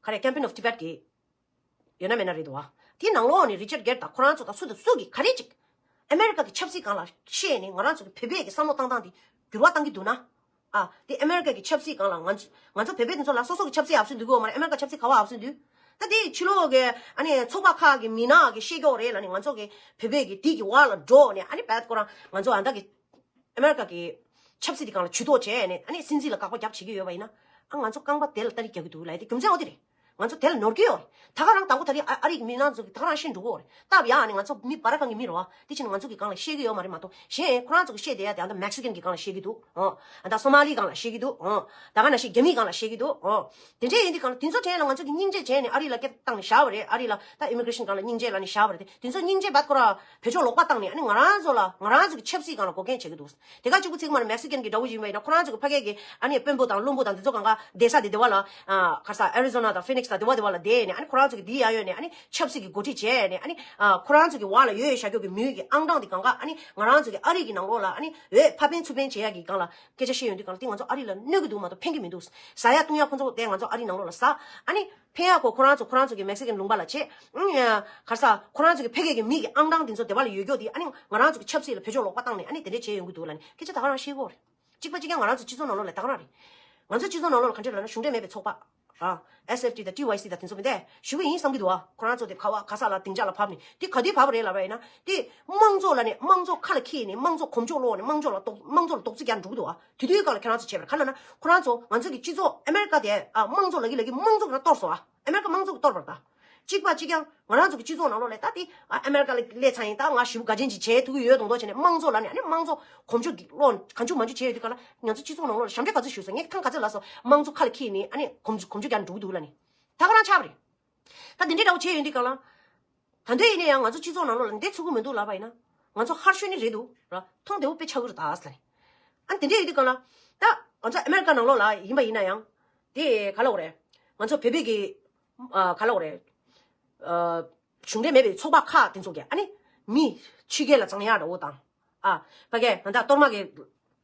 ག་རེ་Campaign of Tibet གི་ཡོད་ན་མེད་ན་རེད་འདུག་བ། དེའི་ནང་ལོགས་ནས་རི་ཅར་གེར་དང་ཁོ་རང་ཚོ་དང་སུ་དང་སུ་གིས་ག་རེ་ཅིག་ཨ་མེ་རི་ཀ་གི་ཆབ་སྲིད་སྒང་ལ་བཤད་ནས་ང་རང་ཚོ་གི་བོད་པའི་གི་བསམ་བློ་བཏང་སྟངས་དེ་འགྱུར་བ་བཏང་གི་འདུག་ན། ཨ་དེ་ཨ་མེ་རི་ཀ་གི་ཆབ་སྲིད་སྒང་ལ་ང་ཚོ་ང་ཚོ་བོད་པའི་དེ་ཚོ་ལ་སོ་སོ་གི་ཆབ་སྲིད་ཨབ་སུ་འདུག་གི་ཡོད་མ་རེད། ཨ་མེ་རི་ཀ་ཆབ་སྲིད་ག་བ་ཨབ་སུ་འདུག་ད་དེ་ཕྱི་ལོགས་གི་ཨ་ནི་ཚོགས་པ་ཁག་གི་མི་ནག་གི་བཤད་ཀྱོག་རེད་ལབ་ནས་ང་ཚོ་གི་བོད་པའི་གི་དེ་གི་བར་ལ་འགྲོ་ནས་ཨ་ནི་བད་ཁོ་རང་ང་ཚོ་ཨ་ད་གི་ཨ་མེ་རི་ཀ་གི་ཆབ་སྲིད་དེ་སྒང་ལ་ཇུས་གཏོགས་བྱས་ནས་ཨ་ནི་སྲིད་འཛིན་ལ་དགག་པ་རྒྱབ་བྱེད་ཀྱི་ཡོད་པ་ཡིན་ན་ཨ་ང་ཚོ་རྐང་པ་དེ་ལ་སྟ་རེ་རྒྱག་གི་འདུག་ལབ་ཡ་དེ་རྒྱུ་མཚན་འོ་དེ་རེད། ང་ཚོ་དེ་ལ་ནོར་གྱི་ཡོད་རེད། ད་ག་རང་དང་པོ་ད་རེས་ཨ་ཨ་རིའི་མི་མང་ཚོ་གི་ད་ག་རང་ཤེས་འགྲོ་གི་ཡོད་རེད། སྟབས་ཡག་ནི་ང་ཚོ་མི་སྦ་ར་གང་གི་མི་རེད་བ། དེ་ཕྱིན་ང་ཚོ་གི་སྒང་ལ་ཤེས་ཀྱི་ཡོད་མ་རེད་མ་གཏོགས་གཞན་ཁོ་རང་ཚོ་གི་ཤེས་བསྡད་ཡ་དེ་ཨ་ད་མེག་སི་ཀན་གི་སྒང་ལ་ཤེས་ཀྱི་འདུག་ཨོ། ཨ་ད་སོ་མ་ལི་སྒང་ལ་ཤེས་ཀྱི་འདུག་ཨོ། ད་ག་ནང་བཞིན་རྒྱ་མིའི་སྒང་ལ་ཤེས་ཀྱི་འདུག་ཨོ། དེ་འདྲས་ཡིན་དུས་སྒང་ལ་དེ་ཚོ་དྲན་ལ་ང་ཚོ་གི་སྙིང་རྗེ་བྱས་ནས་ཨ་རི་ལ་སྐད་བཏང་ནས་བཞག་པ་རེད། ཨ་རི་ལ་ད་ཨི་མི་གྷི་རེ་ཤན་སྒང་ལ་སྙིང་རྗེ་ལབ་ནས་བཞག་པ་རེད་དེ། དེ་ཚོ་སྙིང་རྗེ་བད་ཁོ་ར་བེད་སྤྱོད་ལོག་པ་བཏང་ནས་ཨ་ནི་ང་རང་ཚོ་ལ་ང་རང་ཚོ་གི་ཆབ་སྲིད་སྒང་ལ་འགོག་རྐྱེན་བྱེད་ཀྱི་འདུག་དེ་ག་གཅིག་པུ་ཚིག་མ་རེད། མེག་སི་ཀན་གྱི་འདྲ་བོ་ཡིན་པ་ཡིན་ན་ཁོ་རང་ཚོ་གི་ཕ་གི་གི་ཨ་ནི་དཔོན་པོ་དང་བློན་པོ་དང་དེ་ཚོ་གང་ག་བསྡད་ས་དེ་དེ་བ་ལ་ཨ་ག་རེ་ཟ་ཨ་རི་ཛོ་ན་དང་ཕི་ནིག་སི་དང་དེ་བ་དེ་བ་ལ་བསྡད་ནས་ཨ་ནི་ཁོ་རང་ཚོ་གི་དེའི་ཡ་ཡོད་ནས་ཨ་ནི་ཆབ་སྲིད་ཀྱི་འགོ་ཁྲིད་བྱས་ནས་ཨ་ནི་ཨ་ཁོ་རང་ཚོ་གི་བ་ལ་ཡོད་ཡོད་བཞག་རྒྱུ་གི་མིའུ་གི་ཨང་གྲངས་དེ་གང་ག་ཨ་ནི་ང་རང་ཚོ་གི་ཨ་རི་གི་ནང་ལོགས་ལ་ཨ་ནི་འོས་ཕ་ཕན་ཚུར་ཕན་བྱེད་ཡ་གི་སྒང་ལ་སྐད་ཆ་བཤད་ཡོང་དུས་སྒང་ལ་དེ་ང་ཚོ་ཨ་རི་ལ་གནོད་ཀྱི་འདུག་མ་གཏོགས་ཕན་གྱི་མི་འདུག་ཟ་ཡ་བཏུང་ཡ་ཁོ་ཚོ་དེ་ང་ཚོ་ཨ་རི་ནང་ལོགས་ལ་ཟ་ཨ་ནི། ཕན་ཡག་གོ་ཁོ་རང་ཚོ་ཁོ་རང་ཚོ་གི་མེག་སི་ཀན་ལུང་པ་ལ་བྱེད། ཨང་ཡ། ག་རེ་ཟ་ཁོ་རང་ཚོ་གི་ཕ་གི་གི་མི་གི་ཨང་གྲངས་དེ་ཚོ་དེ་བ་ལ་ཡོད་རྒྱུ་དེ་ཨ་ནི་ང་རང་ཚོ་གི་ཆབ་སྲིད་ལ་བེད་སྤྱོད་ལོག་པ་བཏང་ནས་ཨ་ནི་དེ་འདྲས་བྱས་ཡོང་གི་འདུག་ལབ་ནས་སྐད་ཆ་ད་ག་རང་བཤད་གོ་རེད། གཅིག་པ་གཅིག་རྐྱང་ང་རང་ཚོ་སྤྱི་ཚོགས་ནང་ལོགས་ལ་ད་ག་རང་རེད། ང་ཚོ་སྤྱི་ཚོགས་ནང་ལོགས་ལ་ག་འདྲས་ལབ་ན་གཞུང་འབྲེལ་མེད་པའི་ཚོགས་པ། ཨ། ཨེས་ཨེཕ་ཊི་དང་ཊི་ཝའི་སི་དང་དེ་ཚོ་མི་འདུག་ཞུ་གི་ཡིན་བསམ་གི་འདུག་ཨ། ཁོ་རང་ཚོ་དེ་ག་བ་ག་ས་ལ་སྡིངས་ཆ་ལ་བབས་ནས་དེ་ག་དུས་བབས་པ་རེད་ལབ་པ་ཡིན་ན་དེ་དམངས་གཙོ་ལབ་ནས་དམངས་གཙོ་ཁ་ལ་འཁྱེར་ནས་དམངས་གཙོ་གོམ་བགྲོད་སློག་ནས་དམངས་གཙོ་ལ་དོགས་དམངས་གཙོ་ལ་དོགས་གཅིག་རྒྱག་འགྲོ་གི་འདུག་ཨ། དེ་དུས་སྒང་ལ་ཁྱེད་རང་ཚོ་བྱས་པ་རེད། ག་རེ་ལབ་ན་ཁོ་རང་ཚོ་ང་ཚོ་གི་སྤྱི་ཚོགས་ཨ་མེ་རི་ཀ་དེ་ཨ་དམངས་གཙོ་ལབ་ཀྱི་ལབ་ཀྱི་དམངས་གཙོ་གི་ནང་གཏོར་སོང་ཨ། ཨ་མེ་རི་ཀ་དམངས་གཙོ་གི་གཏོར་བ་རེད་ད། གཅིག་པ་གཅིག་རྐྱང་ང་རང་ཚོ་གི་སྤྱི་ཚོགས་ནང་ལོགས་ལ་ད་དེ་ཨ་ཨ་མེ་རི་ཀ་ལ་སླེབས་ཚར་ཡིན། ད་ང་ཞེ་པོ་དགའ་ཅན་ཅིག་བྱེད་ཐུབ་ཀྱི་ཡོད་མདོག་མདོག་བྱས་ནས་དམངས་གཙོ་ལབ་ནས་ཨ་ནི་དམངས་གཙོ་གོམ་བགྲོད་ཀྱི་བློ་གང་བྱུང་མང་བྱུང་བྱས་ཡོད་དུས་སྒང་ལ་ང་ཚོ་སྤྱི་ཚོགས་ནང་ལོགས་ལ་ཞབས་འདྲེན་ག་ཚོད་ཞུས་སོང་། ངས་ཐེངས་ག་ཚོད་ལབ་སོང་། དམངས་གཙོ་ཁ་ལ་འཁྱེར་ནས་ཨ་ནི་གོམ་གོམ་བགྲོད་རྒྱག་འགྲོ་གི་འདུག་ལབ་ནས་ད་ག་རང་ཆགས་པ་རེད། ད་དེ་འདྲའི་འདྲ་བོ་བྱས་ཡོང་དུས་སྒང་ལ། ད་དུང་ཡིན་ན་ཡང་ང་ཚོ་སྤྱི་ཚོགས་ནང་ལོགས་ལ་འདི་ཚུགས་ཀྱི་མི་འདུག་ལབ་པ་ཡིན་ན། ང་ཚོ་ཧར་ཤོད་ནི་རེད་འདུག་ར། མཐོང་བདེ་བོ་དཔེ་ཆགས་ཀྱི་རེད་ད་ཟེར། ཨ་ནི་དེ་འདྲ་ཡོད་དུས་སྒང་ལ། ད་ང་ཚོ་ཨ་མེ་རི་ཀ་ནང་ལོགས་ལ་ཡིན་པ་ཡིན་ན་ཡང་། དེ་ག་ལབ་དགོས་རེད། ང་ཚོ་བོད་པའི་གི་ཨ་ག་ལབ་དགོས་རེད། ཨ་གཞུང་འབྲེལ་མེད་པའི་ཚོགས་པ་ཁག་དེ་ཚོ་གི་ཨ་ནི་མི་ཕྱི་རྒྱལ་ལ་བཙོང་ཡག་འདྲ་བོ་དང་། ཨ་ཕ་གི་ང་ད་གཏོར་མ་གི་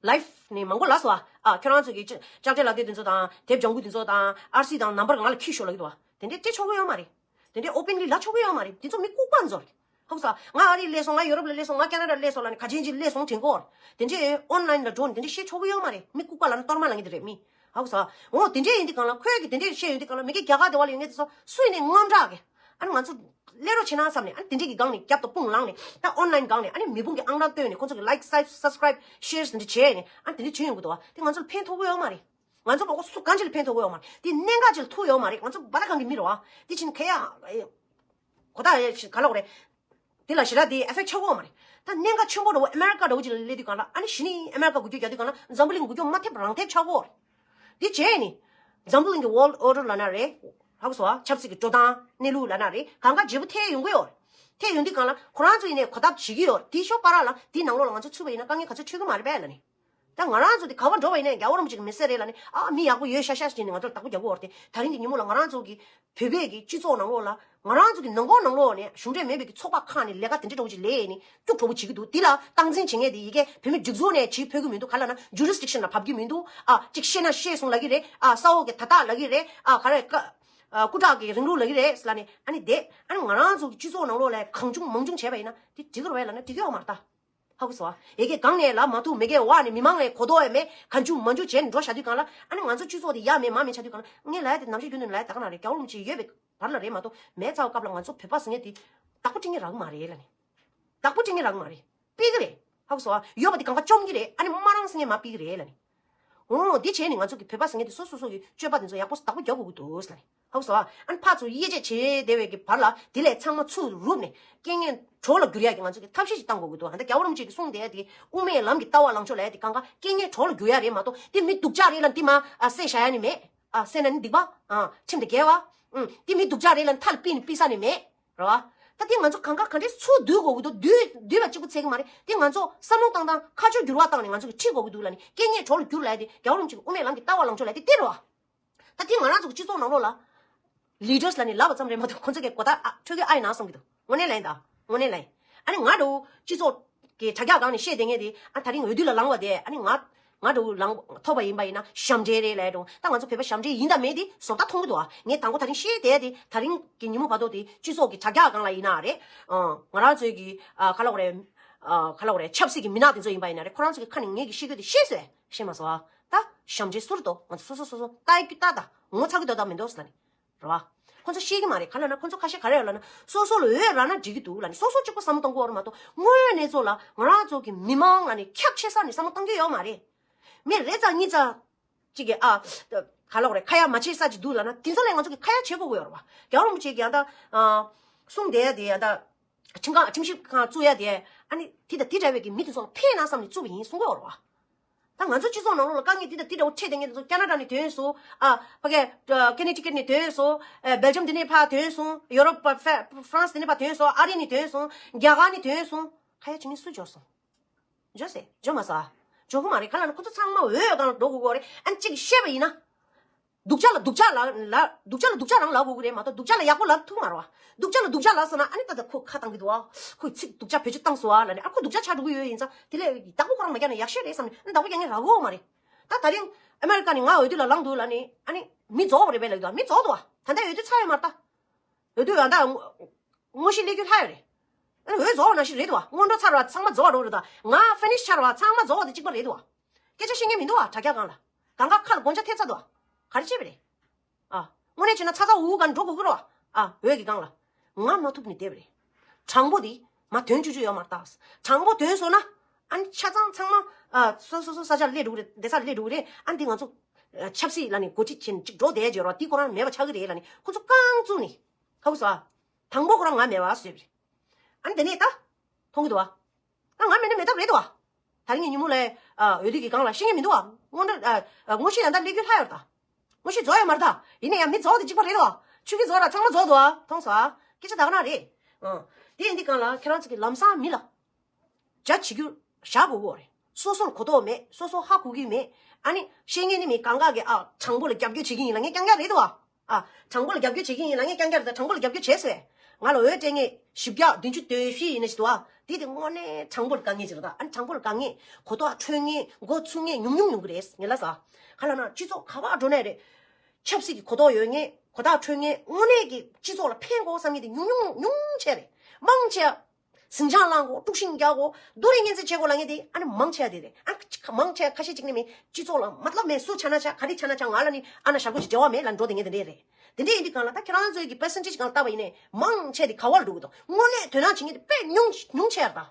ལའིབ་ནས་མང་པོ་ལབ་སོང་ཨ། ཨ་ཁྱོད་རང་ཚོ་གི་ཅ་ལྕགས་ལག་དེབ་དེ་ཚོ་དང་དེབ་ལྗང་ཁུ་དེ་ཚོ་དང་ཨར་སི་དང་ནམ་བར་ང་ལ་ཁྱེར་ཤོག་ལབ་ཀྱི་འདུག་ཨ། དེ་འདྲས་སྤྲད་ཆོག་གི་ཡོད་མ་རེད། དེ་འདྲས་ཨོ་པན་ལི་ལབ་ཆོག་གི་ཡོད་མ་རེད། དེ་ཚོ་མི་ལྐུགས་པ་ཚོ་རེད། ཧོབ་ས། ང་ཨ་རི་སླེབས་སོང་། ང་ཡོ་རོབ་ལ་སླེབས་སོང་། ང་ཁེ་ན་ཌ་སླེབས་སོང་ལབ་ནས་ག་ཅན་ཅིག་སླེབས་སོང་དྲན་གོ། དེ་འདྲས་ཨོན་ལའིན་ལ་འགྲོ་ནས་དེ་འདྲས་བཤད་ཆོག་གི་ཡོད་མ་རེད། མི་ལྐུགས་པ་ལབ་ན་གཏོར་མ་ལབ་མཁན་དེ་རེད་མི། ཧོབ་ས། འོ་དེ་འདྲས་ཡིན་དུས་སྒང་ལ་ཁོས་ཀྱིས་དེ་འདྲས་བཤད་ཡོང་དུས་སྒང་ལ་མི་སྒེར་རྒྱ་གར་དེ་བ་ལ་ཡོད་མཁན་དེ་ཚོ་སུ་ཡིན་ནའི་དངངས་སྐྲག་གི། ཨ་ནི་ང་ཚོ་སླེབས་རོགས་བྱེད་ན་བསམ་ནས་ཨ་ནི་དེ་འདྲས་ཀྱི་སྒང་ནས་རྒྱབ་ཏུ་དཔུང་ལངས་ནས་ད་ཨོན་ལའིན་སྒང་ནས་ཨ་ནི་མི་དཔུང་གི་ཨང་གྲངས་བཏོན་ནས་ཁོ་ཚོ་གི་ལའིཀ་སབ་སི་ཀ་རའིབ་ཤེར་དེ་འདྲས་བྱས་ནས་ཨ་ནི་དེ་འདྲས་བྱེད་ཡོང་གི་འདུག་བ། དེ་ང་ཚོ་ལ་ཕན་ཐོགས་ཀྱི་ཡོད་མ་རེད། ང་ཚོ་མང་པོ་སུ་གང་ཅི་ལ་ཕན་ཐོགས་ཀྱི་ཡོད་མ་རེད། དེ་གནད་འགག་ཅིག་ལ་ཐུག་ཡོད་མ་རེད། ང་ཚོ་བར་གང་གི་མི་རེད་བ། དེ་ཕྱིན་ཁ་ཡ་གོ་ད་ཡ་ཕྱིན་ག་ལ་གོ་རེད། དེ་ལ་ཞེ་དྲག་དེ་ཨེ་ཕེག་ཆགས་ཀྱི་ཡོད་མ་རེད། ད་གནད་འགག་ཆེན་པོ་འདྲ་བོ་ཨ་མེ་རི་ཀ་འདྲ་བོ་ཅིག་ལ་སླེབས་དུས་གང་ལ་ཨ་ནི་གཞི་ནས་ཨ་མེ་རི་ཀ་འགུལ་སྐྱོད་རྒྱག་དུས་གང་ལ་འཛམ་བུ་གླིང་འགུལ་སྐྱོད་མ་ཐེབས་རང་ཐེབས་ཆགས་ཀྱི་ཡོད་རེད། དེ་བྱས་ནི། འཛམ་བུ་གླིང་གི་ཝོལ་ཨོར་ཌར་ལབ་ན་རེད། ཧ་གོ་སོང་ཨ། ཆབ་སྲིད་ཀྱི་འགྲོ་སྟངས་གནས་ལུགས་ལབ་ན་རེད། གང་ག་བརྗེ་པོ་ཐེབས་ཡོང་གི་ཡོད་རེད། ཐེབས་ཡོང་དུས་གང་ལ་ཁོ་རང་ཚོ་ཡིན་ནའི་གོ་ཐབས་བྱེད་ཀྱི་ཡོད་རེད། དེའི་ཤོག་བར་ལ་དེའི་ནང་ལོགས་ལ་ང་ཚོ་ཚུད་པ་ཡིན་ན་དཀའ་ངལ་ག་ཚོད་འཕྲད་ཀྱི་མ་རེད་པས་ལབ་ནི། ད་ང་རང་ཚོ་དེ་ག་བར་འགྲོ་བ་ཡིན་ནའི་རྒྱལ་བ་རིན་པོ་ཆེ་གི་མི་སེར་རེད་ལབ་ནི་ཨ་མི་ཡག་པོ་ཡོད་ཤག་ཤག་ཅེས་ནི་ང་ཚོར་བདག་པོ་རྒྱག་གི་ཡོད་རེད་དེ། ད་རིང་གི་ཉིན་མོ་ལ་ང་རང་ཚོ་གི་བོད་པའི་གི་སྤྱི་ཚོགས་ནང་ལོགས་ལ་ང་རང་ཚོ་གི་ནང་ཁོངས་ནང་ལོགས་ནས་གཞུང་འབྲེལ་མེད་པའི་གི་ཚོགས་པ་ཁག་ནས་ལས་ཀ་དེ་འདྲ་འདྲ་བོ་ཅིག་ལས་ནི་སྐྱུག་བྲོ་བོ་བྱེད་ཀྱི་འདུག་དེ་ལ་སྟངས་འཛིན་བྱེད་མཁན་དེ་ཡི་གེ་བོད་མི་སྒྲིག་འཛུགས་ནས་ཅིག་ཕེབས་ཀྱི་མི་འདུག་ག་ལབ་ན་ཇུ་རིས་ཌིག་ཤན་ལ་བབས་ཀྱི་མི་འདུག་ཨ་ཅིག་བཤད་ན་བཤད་སོང་ལབ་ཀྱི་རེད། ཨ་ས་འོག་གི་ད་ལྟ་ལབ་ཀྱི་རེད། ཨ་ག་རེ་ཀ་ཨ་སྐུ་དྲག་གི་རིང་ལུགས་ལབ་ཀྱི་རེད་ལབ་ནི་ཨ་ནི་དེ་ཨ་ནི་ང་རང་ཚོ་གི་སྤྱི་ཚོགས་ནང་ལོགས་ལ་གང་བྱུང་མང་བྱུང་བྱས་པ་ཡིན་ན་དེ་འགྲིག་གི་རེད་པས་ལབ་ན་འགྲིག་གི་ཡོད་མ་རེད་ད། ཧ་གོ་སོང་ཨ། ཡ་གི་གང་ནས་ལབ་མ་ཐུབ་མི་གའི་བ་ནས་མི་མང་ལས་གོ་ཐོས་ཡ་མེད་གང་བྱུང་མང་བྱུང་བྱས་ནས་འགྲོ་བཞག་དུས་གང་ལ་ཨ་ནི་ང་ཚོ་སྤྱི་ཚོགས་དེ་ཡ་མེད་མ་མེད་ཆགས་དུས་གང་ལ་ངས་ལབ་ཡ་དེ་ནམ་ཞིག་རྒྱུན་དུ་ལབ་ཡ་ད་ག་ན་རེད། རྒྱལ་བ་རིན་པོ་ཆེ་ཡོད་པའི་བར་ལ་རེད་མ་གཏོགས་མེད་ཚར་བའི་སྐབས་ལ་ང་ཚོ་བོད་པ་ཟེར་མཁན་དེ་བདག་པོ་སྤྲད་མཁན་རག་གི་མ་རེད་ལབ་ནི། བདག་པོ་སྤྲད་མཁན་རག་གི་མ་རེད། སྤེལ་གི་རེད། ཧ་གོ་སོང་ཨ། ཡོད་པ་དེ་གང་ག་བཅོམ་གི་རེད། ཨ་ནི་མ་རང་ཟེར་མཁན་མ་སྤེལ་གི་རེད་ལབ་ནི། འོ་དེ་བྱས་ནས་ང་ཚོ་གི་བོད་པ་ཟེར་མཁན་དེ་སོ་སོ་སོ་གི་སྤྱོད་པ་དེ་ཚོ་ཡག་པོ་བདག་པོ་རྒྱག་དགོས་ཀྱི་འདུག་ཟེར་ནས། ཧ་གོ་སོང་ཨ། ཨ་ནི་ཕར་ཚུར་དབྱེ་འབྱེད་བྱེད་བསྡད་པའི་གི་བར་ལ་དེ་ལས་ཚང་མ་ཚུར་རུབ་ནས་རྐྱེན་ངན་གྲོགས་ལ་བསྒྱུར་ཡ་གི་ང་ཚོ་གི་ཐབས་ཤེས་ཤིག་བཏང་དགོས་ཀྱི་འདུག་ཨ་ད་རྒྱལ་བ་རིན་པོ་ཆེ་གི་གསུང་དེ་དེ་དབུ་མའི་ལམ་གྱི་ལྟ་བ་ལངས་ཕྱོགས་ལ་ཡ་དེ་གང་ག་རྐྱེན་ངན་གྲོགས་ལ་བསྒྱུར་ཡ་རེད་མ་གཏོགས་དེ་མི་སྡུག་ཅག་རེད་ལབ་དེ་མ་ཨ་བསད་བཞག་ཡ་ནི་མེད། ཨ་བསད་ན་ནི་སྡིག་པ། ཨ་ཁྲིམས་དང་འགལ་བ། ཨུམ་དེ་མི་སྡུག་ཅག་རེད་ལབ་མཐའ་ལ་ཕུད་ནས་ཕུད་ས་ནི་མེད། རེད་བ། ད་དེ་ང་ཚོ་གང་ག་གང་འདྲས་ཚུར་བསྡུ་དགོས་ཀྱི་འདུག་བསྡུ་བསྡུ་བ་གཅིག་པུ་ཚད་ཀྱི་མ་རེད། དེ་ང་ཚོ་བསམ་བློ་བཏང་སྟངས་ཁ་ཕྱོགས་འགྱུར་བ་བཏང་ནས་ང་ཚོ་གི་ཁྲིད་དགོས་ཀྱི་འདུག་ལབ་ནས་རྐྱེན་ངན་གྲོགས་ལ་བསྒྱུར་ལབ་ཡ་དེ་རྒྱལ་བ་རིན་པོ་ཆེ་གི་དབུ་མའི་ལམ་གྱི་ལྟ་བ་ལངས་ཕྱོགས་ལབ་ཡ་དེ་དེ་རེད་བ། ད་དེ་ང་རང་ཚོ་གི་སྤྱི་ཚོགས་ནང་ལོགས་ལ་ལི་ཌར་ལབ་ནས་ལབ་པ་ཙམ་རེད་མ་གཏོགས་ཁོ་ཚོ་གི་གོ་བརྡ་ཨ་འཕྲོད་ཀྱི་ཨ་ཡིན་ན་བསམ་གྱི་འདུག་དངོས་གནས་ལབ་ཡིན་ད། དངོས་གནས་ལབ་ཡིན། ཨ་ནི་ང་འདྲ་བོ་སྤྱི་ཚོགས་ཀྱི་དྲ་རྒྱ་སྒང་ནས་བཤད་བསྡད་མཁན་དེ་ཨ་ད་རིང་འོས་བསྡུ་ལ་ལངས་པ་དེ་ཨ་ནི་ང་ང་འདྲ་བོ་ལངས་ཐོབ་པ་ཡིན་པ་ཡིན་ན་ཞབས་འདྲེན་རེད་ལབ་འགྲོ། ད་ང་ཚོ་བོད་པ་ཞབས་འདྲེན་ཡིན་དང་མེད་དེ་བཟོ་ལྟ་མཐོང་གི་འདུག་ཨ་ངས་དང་པོ་ད་རིང་བཤད་བསྡད་དེ་ད་རིང་གི་ཉིན་མོ་བར་དུ་དེ་སྤྱི་ཚོགས་ཀྱི་དྲ་རྒྱ་སྒང་ལ་ཡིན་ན་རེད། ཨ་ང་རང་ཚོའི་གི་ཨ་ག་ལབ་དགོས་རེད། ཨ་ག་ལབ་དགོས་རེད། ཆབ་སྲིད་ཀྱི་མི་སྣ་དེ་ཚོ་ཡིན་པ་ཡིན་ན་རེད། ཁོ་རང་ཚོ་གི་ཁ་ནས་ངས་གི་བཤད་རྒྱུ་དེ་བཤད་སོང་ཡ། བཤད་མ་སོང་ཨ། ད་ཞབས་འདྲེན་སུ་རེད་དོ། ང་ཚོ་སོ་སོ་སོ་སོ་ལྟ་ཡ་རྒྱུ་ལྟ་ད། ངོ་ཚ་གི་འདུག་ད་མི་འདུག་ཟེར་ལབ་ནི། རེད་བ། ཁོ་ཚོ་ཤེས་ཀྱི་མ་རེད། ག་ལབ་ན་ཁོ་ཚོ་ཁ་ཤས་ག་རེ་ཡོད་ལབ་ན་སོ་སོ་ལ་འོས་རག་ན་འགྲིག་གི་འདུག་ལབ་ནི། སོ་སོ་གཅིག་པོ་བསམ་བློ་གཏོང་གི་ཡོད་རེད་མ་གཏོགས་དངོས་ཡོད་གནས་ཚུལ་ལ་ང་རང་ཚོ་གི་མི་མང་ལབ་ནི་ཁྱབ་ཆེ་ས་ནས་བསམ་བློ་གཏོང་གི་ཡོད་མ་རེད། མི་རེ་ཙམ་གཉིས་ཙམ་གཅིག་གི་ཨ་ག་ལབ་དགོས་རེད། ཁ་ཡ་མ་བྱེད་ས་ཅིག་འདུག་ལབ་ན་དེ་ཚོ་ལ་ང་ཚོ་གི་ཁ་ཡ་བྱེད་དགོས་ཀྱི་ཡོད་རེད་བ། རྒྱལ་བ་རིན་པོ་ཆེ་གི་ཡང་ད་ཨ་གསུང་དེ་དེ་ཡང་ད་ཁྲིམས་ཁང་ཁྲིམས་ཞིབ་ཁང་བཙུགས་ཡ་དེ་ཨ་ནི་དེ་དང་དེ་འདྲ་བའི་གི་མི་དེ་ཚོ་ལ་ཕན་ན་བསམ་ནས་བཙུགས་པ་ཡིན་གསུང་གི་ཡོད་རེད་བ། ད་ང་ཚོ་སྤྱི་ཚོགས་ནང་ལོགས་ལ་དཀའ་ངལ་འདི་དང་འདི་འདྲ་བོ་འཕྲད་བསྡད་མཁན་དེ་ཚོ་ཁ་ན་ཌ་ནས་ཐོན་སོང་། ཨ་ཕ་གི་ཨ་ཀེ་ནེ་ཊི་ཀེཊ་ནས་ཐོན་སོང་། ཨ་སྦེལ་ཇམ་འདི་ནས་ཕར་ཐོན་སོང་། ཡོ་རོབ་པ་ཧྥ་ཧྥ་རན་སི་འདི་ནས་ཕར་ཐོན་སོང་། ཨ་རི་ནས་ཐོན་སོང་། རྒྱ་གར་ནས་ཐོན་སོང་། ཁ་ཡ་བྱེད་མཁན་སུ་འབྱོར་སོང་། འབྱོར་སེ་འབྱོར་མ་སོང་ཨ། འབྱོར་གི་མ་རེད། ག་ལབ་ན་ཁོ་ཚོ་ཚང་མ་འོས་སྒང་ལ་འགྲོ་དགོས་ཀྱི་རེད། ཨ་ནི་གཅིག་བཤད་པ་ཡིན་ན། སྡུག་ཅག་ལ་སྡུག་ཅག་ལབ་ལབ། སྡུག་ཅག་ལ་སྡུག་ཅག་རང་ལབ་དགོས་ཀྱི་རེད་མ་གཏོགས་སྡུག་ཅག་ལ་ཡག་པོ་ལབ་ཐུབ་མ་རེད་བ། སྡུག་ཅག་ལ་སྡུག་ཅག་ལབ་སོང་ན་ཨ་ནི་ད་ལྟ་ཁོ་ཁ་བཏང་གི་འདུག་བ། ཁོས་ཚིག་སྡུག་ཅག་བེད་སྤྱོད་བཏང་སོང་བ་ལབ་ནས་ཨ་ཁོ་སྡུག་ཅག་ཆགས་འགྲོ་གི་ཡོད་ཡིན་ཙང་དེ་ལས་བདག་པོ་ཁོ་རང་མ་རྒྱག་ན་ཡག་ཤོས་རེད་བསམ་ནས་ཨ་ནི་བདག་པོ་རྒྱག་མཁན་རག་གི་ཡོད་མ་རེད། ད་ད་རིང་ཨ་མེ་རི་ཀ་ནས་ང་འོས་བསྡུ་ལ་ལངས་འདུག་ལབ་ནས་ཨ་ནི་མི་རྫོགས་པ་རེད་པས་ལབ་ཀྱི་འདུག་མི་རྫོགས་འདུག་བ། ད་ལྟ་འོས་བསྡུ་ཚར་ཡོད་མ་རེད་ད། འོས་བསྡུ་ཡང་ད་དངོས་གཞི་སླེབས་རྒྱུ་ལྷག་ཡོད་རེད། ཨ་ནི་འོས་རྫོགས་པ་ནང་བཞིན་རེད་འདུག་བ། སྔོན་འགྲོ་ཚར་བ་ཚང་མ་རྫོགས་པ་རེད་ད། ང་ཕི་ནིཤ་ཚར་བ་ཚང་མ་རྫོགས་པ་དེ་གཅིག་པ་རེད་འདུག་བ། སྐད་ཆ་བཤད་མཁན་མི་འདུག་བ། དྲ་རྒྱ་སྒང་ལ། གང་ག་ཁ་ལ་དགོངས་འཆར་ཐེབས་ཚར་འདུག་བ། ག་རེ་བྱས་པ་རེད། ཨ། དངོས་གནས་བྱས་ན་ཚ་ཚ་འུར་འུར་ག་འགྲོ་དགོས་ཀྱི་རེད་བ། ཨ། འོས་ཀྱི་སྒང་ལ། ང་མ་ཐུབ་ནས་བསྡད་པ་རེད། དྲང་པོ་དེ་མ་དོན་བཅུ་བཅུ་ཡོད་མ་རེད་ད། དྲང་པོ་དོན་སོང་ན། ཨ་ནི་ཆ་ཚང་ཚང་མ། ཨ། སོ་སོ་སོ་ས་ཆར་སླེབས་འགྲོ་གི་རེད། བསྡད་སར་སླེབས་འགྲོ་གི་རེད། ཨ་ནི་དེ་ང་ཚོ། ཨ། ཆབ་སྲིད་ལ་ནི་འགོ་ཁྲིད་བྱས་ནས་ཅིག་འགྲོ་བསྡད་ཀྱི་ཡོད་རེད་བ། དེ་ཁོ་རང་མེད་པ་ཆགས་ཀྱི་རེད་ལབ་ནི་ཁོ་ཚོ་རྐང་བཙུགས་ནས། ཧ་གོ་སོང་ཨ། དང་པོ་ཁོ་རང་ང་མེད་པ་བཟོས་པ་རེད། ཨ་ནི་དེ་ནས་ད། མཐོང་གི་འདུག་བ། ད་ང་མེད་ན་མེད་ཐབས་རེད་འདུག་བ། ད་རིང་གི་ཉིན་མོ་ལ། ཨ། འོས་བསྡུ་གི་སྒང་ལ་ཤེས་ཀྱི་མི་འདུག་བ། སྔོན་འགྲོ། ཨ། ཨ། དངོས་གཞི་ད་ལྟ་སླེབས་རྒྱུ་ལྷག་ཡོད་རེད་ད། དངོས་གཞི་རྫོགས་ཡོད་མ་རེད་ད། ཡིན་ན་ཡང་མི་རྫོགས་དེ་གཅིག་པ་རེད་འདུག་བ། ཆུ་གི་རྫོགས་ར་ཚང་མ་རྫོགས་འདུག་བ། མཐོང་སོང་ཨ། སྐད་ཆ་ད་ག་ན་རེད། ཨ། དེ་ཡིན་དུས་སྒང་ལ་ཁྱེད་རང་ཚོ་གི་ལམ་སང་མི་ལ། རྒྱ་ཆེ་རྒྱུ་བཞག་དགོས་ཀྱི་ཡོད་རེད། སོ་སོར་གོ་རྟོགས་མེད། སོ་སོ་ཧ་གོ་གི་མེད། ཨ་ནི་བཤད་མཁན་ནི་མི་གང་ག་གི་ཨ་དྲང་པོ་ལ་རྒྱབ་སྐྱོར་བྱེད་ཀྱི་ཡིན་ལབ་མཁན་རྐྱང་རྐྱང་རེད་འདུག་བ། ཨ། དྲང་པོ་ལ་རྒྱབ་སྐྱོར་བྱེད་ཀྱི་ཡིན་ལབ་མཁན་རྐྱང་རྐྱང་རེད་ད། དྲང་པོ་ལ་རྒྱབ་སྐྱོར་བྱས་སོང་། ང་ལ་འོས་སྤྲད་མཁན་བཞི་བརྒྱ་བདུན་ཅུ་དོན་བཞི་ཡིན་ན་ཞིག་འདུག་ཨ། དེ་དེ་དངོས་གནས་དྲང་པོ་ལ་དཀའ་ངལ་ཅིག་རེད་ད། ཨ་ནི་དྲང་པོ་ལ་དཀའ་ངལ་གོ་རྟོགས་འཕྲོད་མཁན་མགོ་ཚུགས་མཁན་ཉུང་ཉུང་ཉུང་གི་རེད། ངས་ལབ་ས། ག་ལབ་ན་སྤྱི་ཚོགས་ག་པར་འགྲོ་ནའི་རེད། ཆབ་སྲིད་ཀྱི་གོ་རྟོགས་ཡོད་མཁན་གོ་རྟོགས་འཕྲོད་མཁན་དངོས་གནས་ཀྱི་སྤྱི་ཚོགས་ལ་ཕན་དགོས་བསམ་མཁན་དེ་ཉུང་ཉུང་ཉུང་ཆེ་རེད། མང་ཆེ། ཟིང་ཆ་བསླང་དགོས། དཀྲུག་ཤིང་རྒྱག་དགོས། རྡོ་རིང་ངན་ཚད་བྱེད་དགོས་ལབ་མཁན་དེ་ཨ་ནི་མང་ཆེ་བ་དེ་རེད། ཨ་ནི་མང་ཆེ་བ་ཁ་ཤས་ཅིག་ནི་མི་སྤྱི་ཚོགས་ལ་མ་ལབ་མེད། སུ་ཆ་ན་ཆ་ག་རེ་ཆ་ན་ཆ་ང་ལ་ནི་ཨ་ན་ཞབས་ཀྱི་འབྲེལ་བ་མེད་ལབ་འགྲོ་དེ་ངས་དེ་འདྲས་རེད། དེ་འདྲས་ཡིན་དུས་གང་ལ་ད་ཁྱེད་རང་ཚོའི་གི་པར་སེན་ཊེ་ཇི་གང་ལ་བལྟས་པ་ཡིན་ནའི་མང་ཆེ་དེ་ག་བར་འགྲོ་གི་འདུག་དངོས་གནས་དོན་དག་བྱེད་མཁན་དེ་དཔེ་ཉུང་ཉུང་ཆེ་བ་དང་།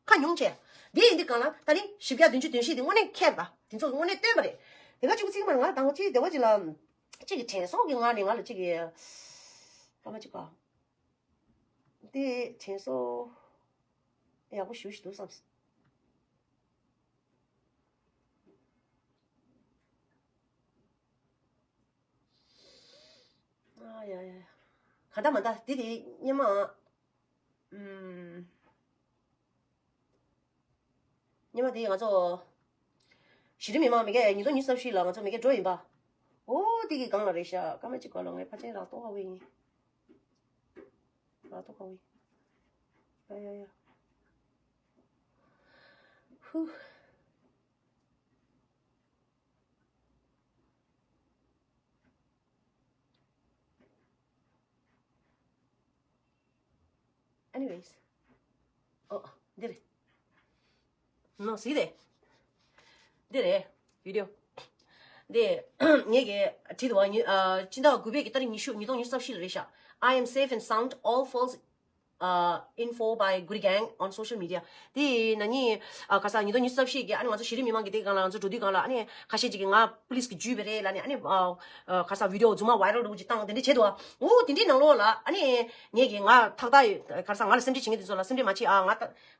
ཁ་ཉུང་ཆེ། དེ་ཡིན་དུས་གང་ལ་ད་རིང་བཞི་བརྒྱ་བདུན་ཅུ་དོན་བཞི་དེ་དངོས་གནས་ཁྱེར་ད། དེ་ཚོ་དངོས་གནས་བཏོན་པ་རེད། དེ་ག་གཅིག་པུ་ཚིག་མར་ང་དང་གཅིག་དེ་བ་གཅིག་ལ་གཅིག་གི་དྲན་གསོ་གི་ངང་ནས་ང་ལ་གཅིག་གི་སྐར་མ་གཅིག་ག་དེ་དྲན་གསོ་ཡག་པོ་ཞུ་ཞིག་འདུག་བསམ། ཨ་ཡ་ཡ། ག་འདྲ་མ་འདྲ་དེ་དེ་སྙེ་མ། ཨུམ། སྙེ་མ་དེ་ང་ཚོ་གཞི་རིམ་མི་མང་མི་སྐད་ཉིས་སྟོང་ཉི་ཤུ་རྩ་བཞི་ལ་ང་ཚོ་མི་སྐད་འགྲོ་ཡིན་པ། ཨོ་དེ་གི་སྒང་ལ་རེད་ཤག་སྐར་མ་གཅིག་ག་ལ་ངའི་ཕ་ཆེན་རག་ཏོ་ག་བོ་ཡིན། རག་ཏོ་ག་བོ་ཡིན། ཡ་ཡ་ཡ། ཧུ། Anyways. ཨོ། འདི་རེད། ནོ་སི་རེད། འདི་རེད། བི་ཌི་ཡོ། འདི་ངས་ཀྱི་བྲིས་འདུག་བ། ཉི་ཨ་སྤྱི་ཟླ་དགུ་པའི་གི་ཏ་རིག་ཉི་ཤུ་ཉིས་སྟོང་ཉི་ཤུ་རྩ་བཞི་ལ་རེད་ཤག I am safe and sound, all false uh, info by Goody Gang on social media. དེ་ན་ནི་ཨ་ག་ས་ཉིས་སྟོང་ཉི་ཤུ་རྩ་བཞི་གི་ཨ་ནི་ང་ཚོ་གཞི་རིམ་མི་མང་གི་དེ་སྒང་ལ་ང་ཚོ་འགྲོ་དུས་སྒང་ལ་ཨ་ནི་ཁ་ཤས་ཅིག་གིས་ང་པོ་ལིས་གི་འཇུས་པ་རེད་ལབ་ནས་ཨ་ནི་ཨ་ག་ས་བི་ཌི་ཡོ་རྫུན་མ་ཝའི་རལ་འགྲོ་གི་ཅིག་བཏང་དེ་འདྲ་བྱས་འདུག་ཨོ་དེ་འདྲའི་ནང་ལོགས་ལ་ཨ་ནི་ངས་ཀྱིས་ང་ཐག་ཐག་ཡོད་ག་ས་ང་ལ་སེམས་ཁྲལ་བྱེད་མཁན་དེ་ཚོ་ལ་སེམས་ཁྲལ་མ་བྱེད་ཨ་ང་ད་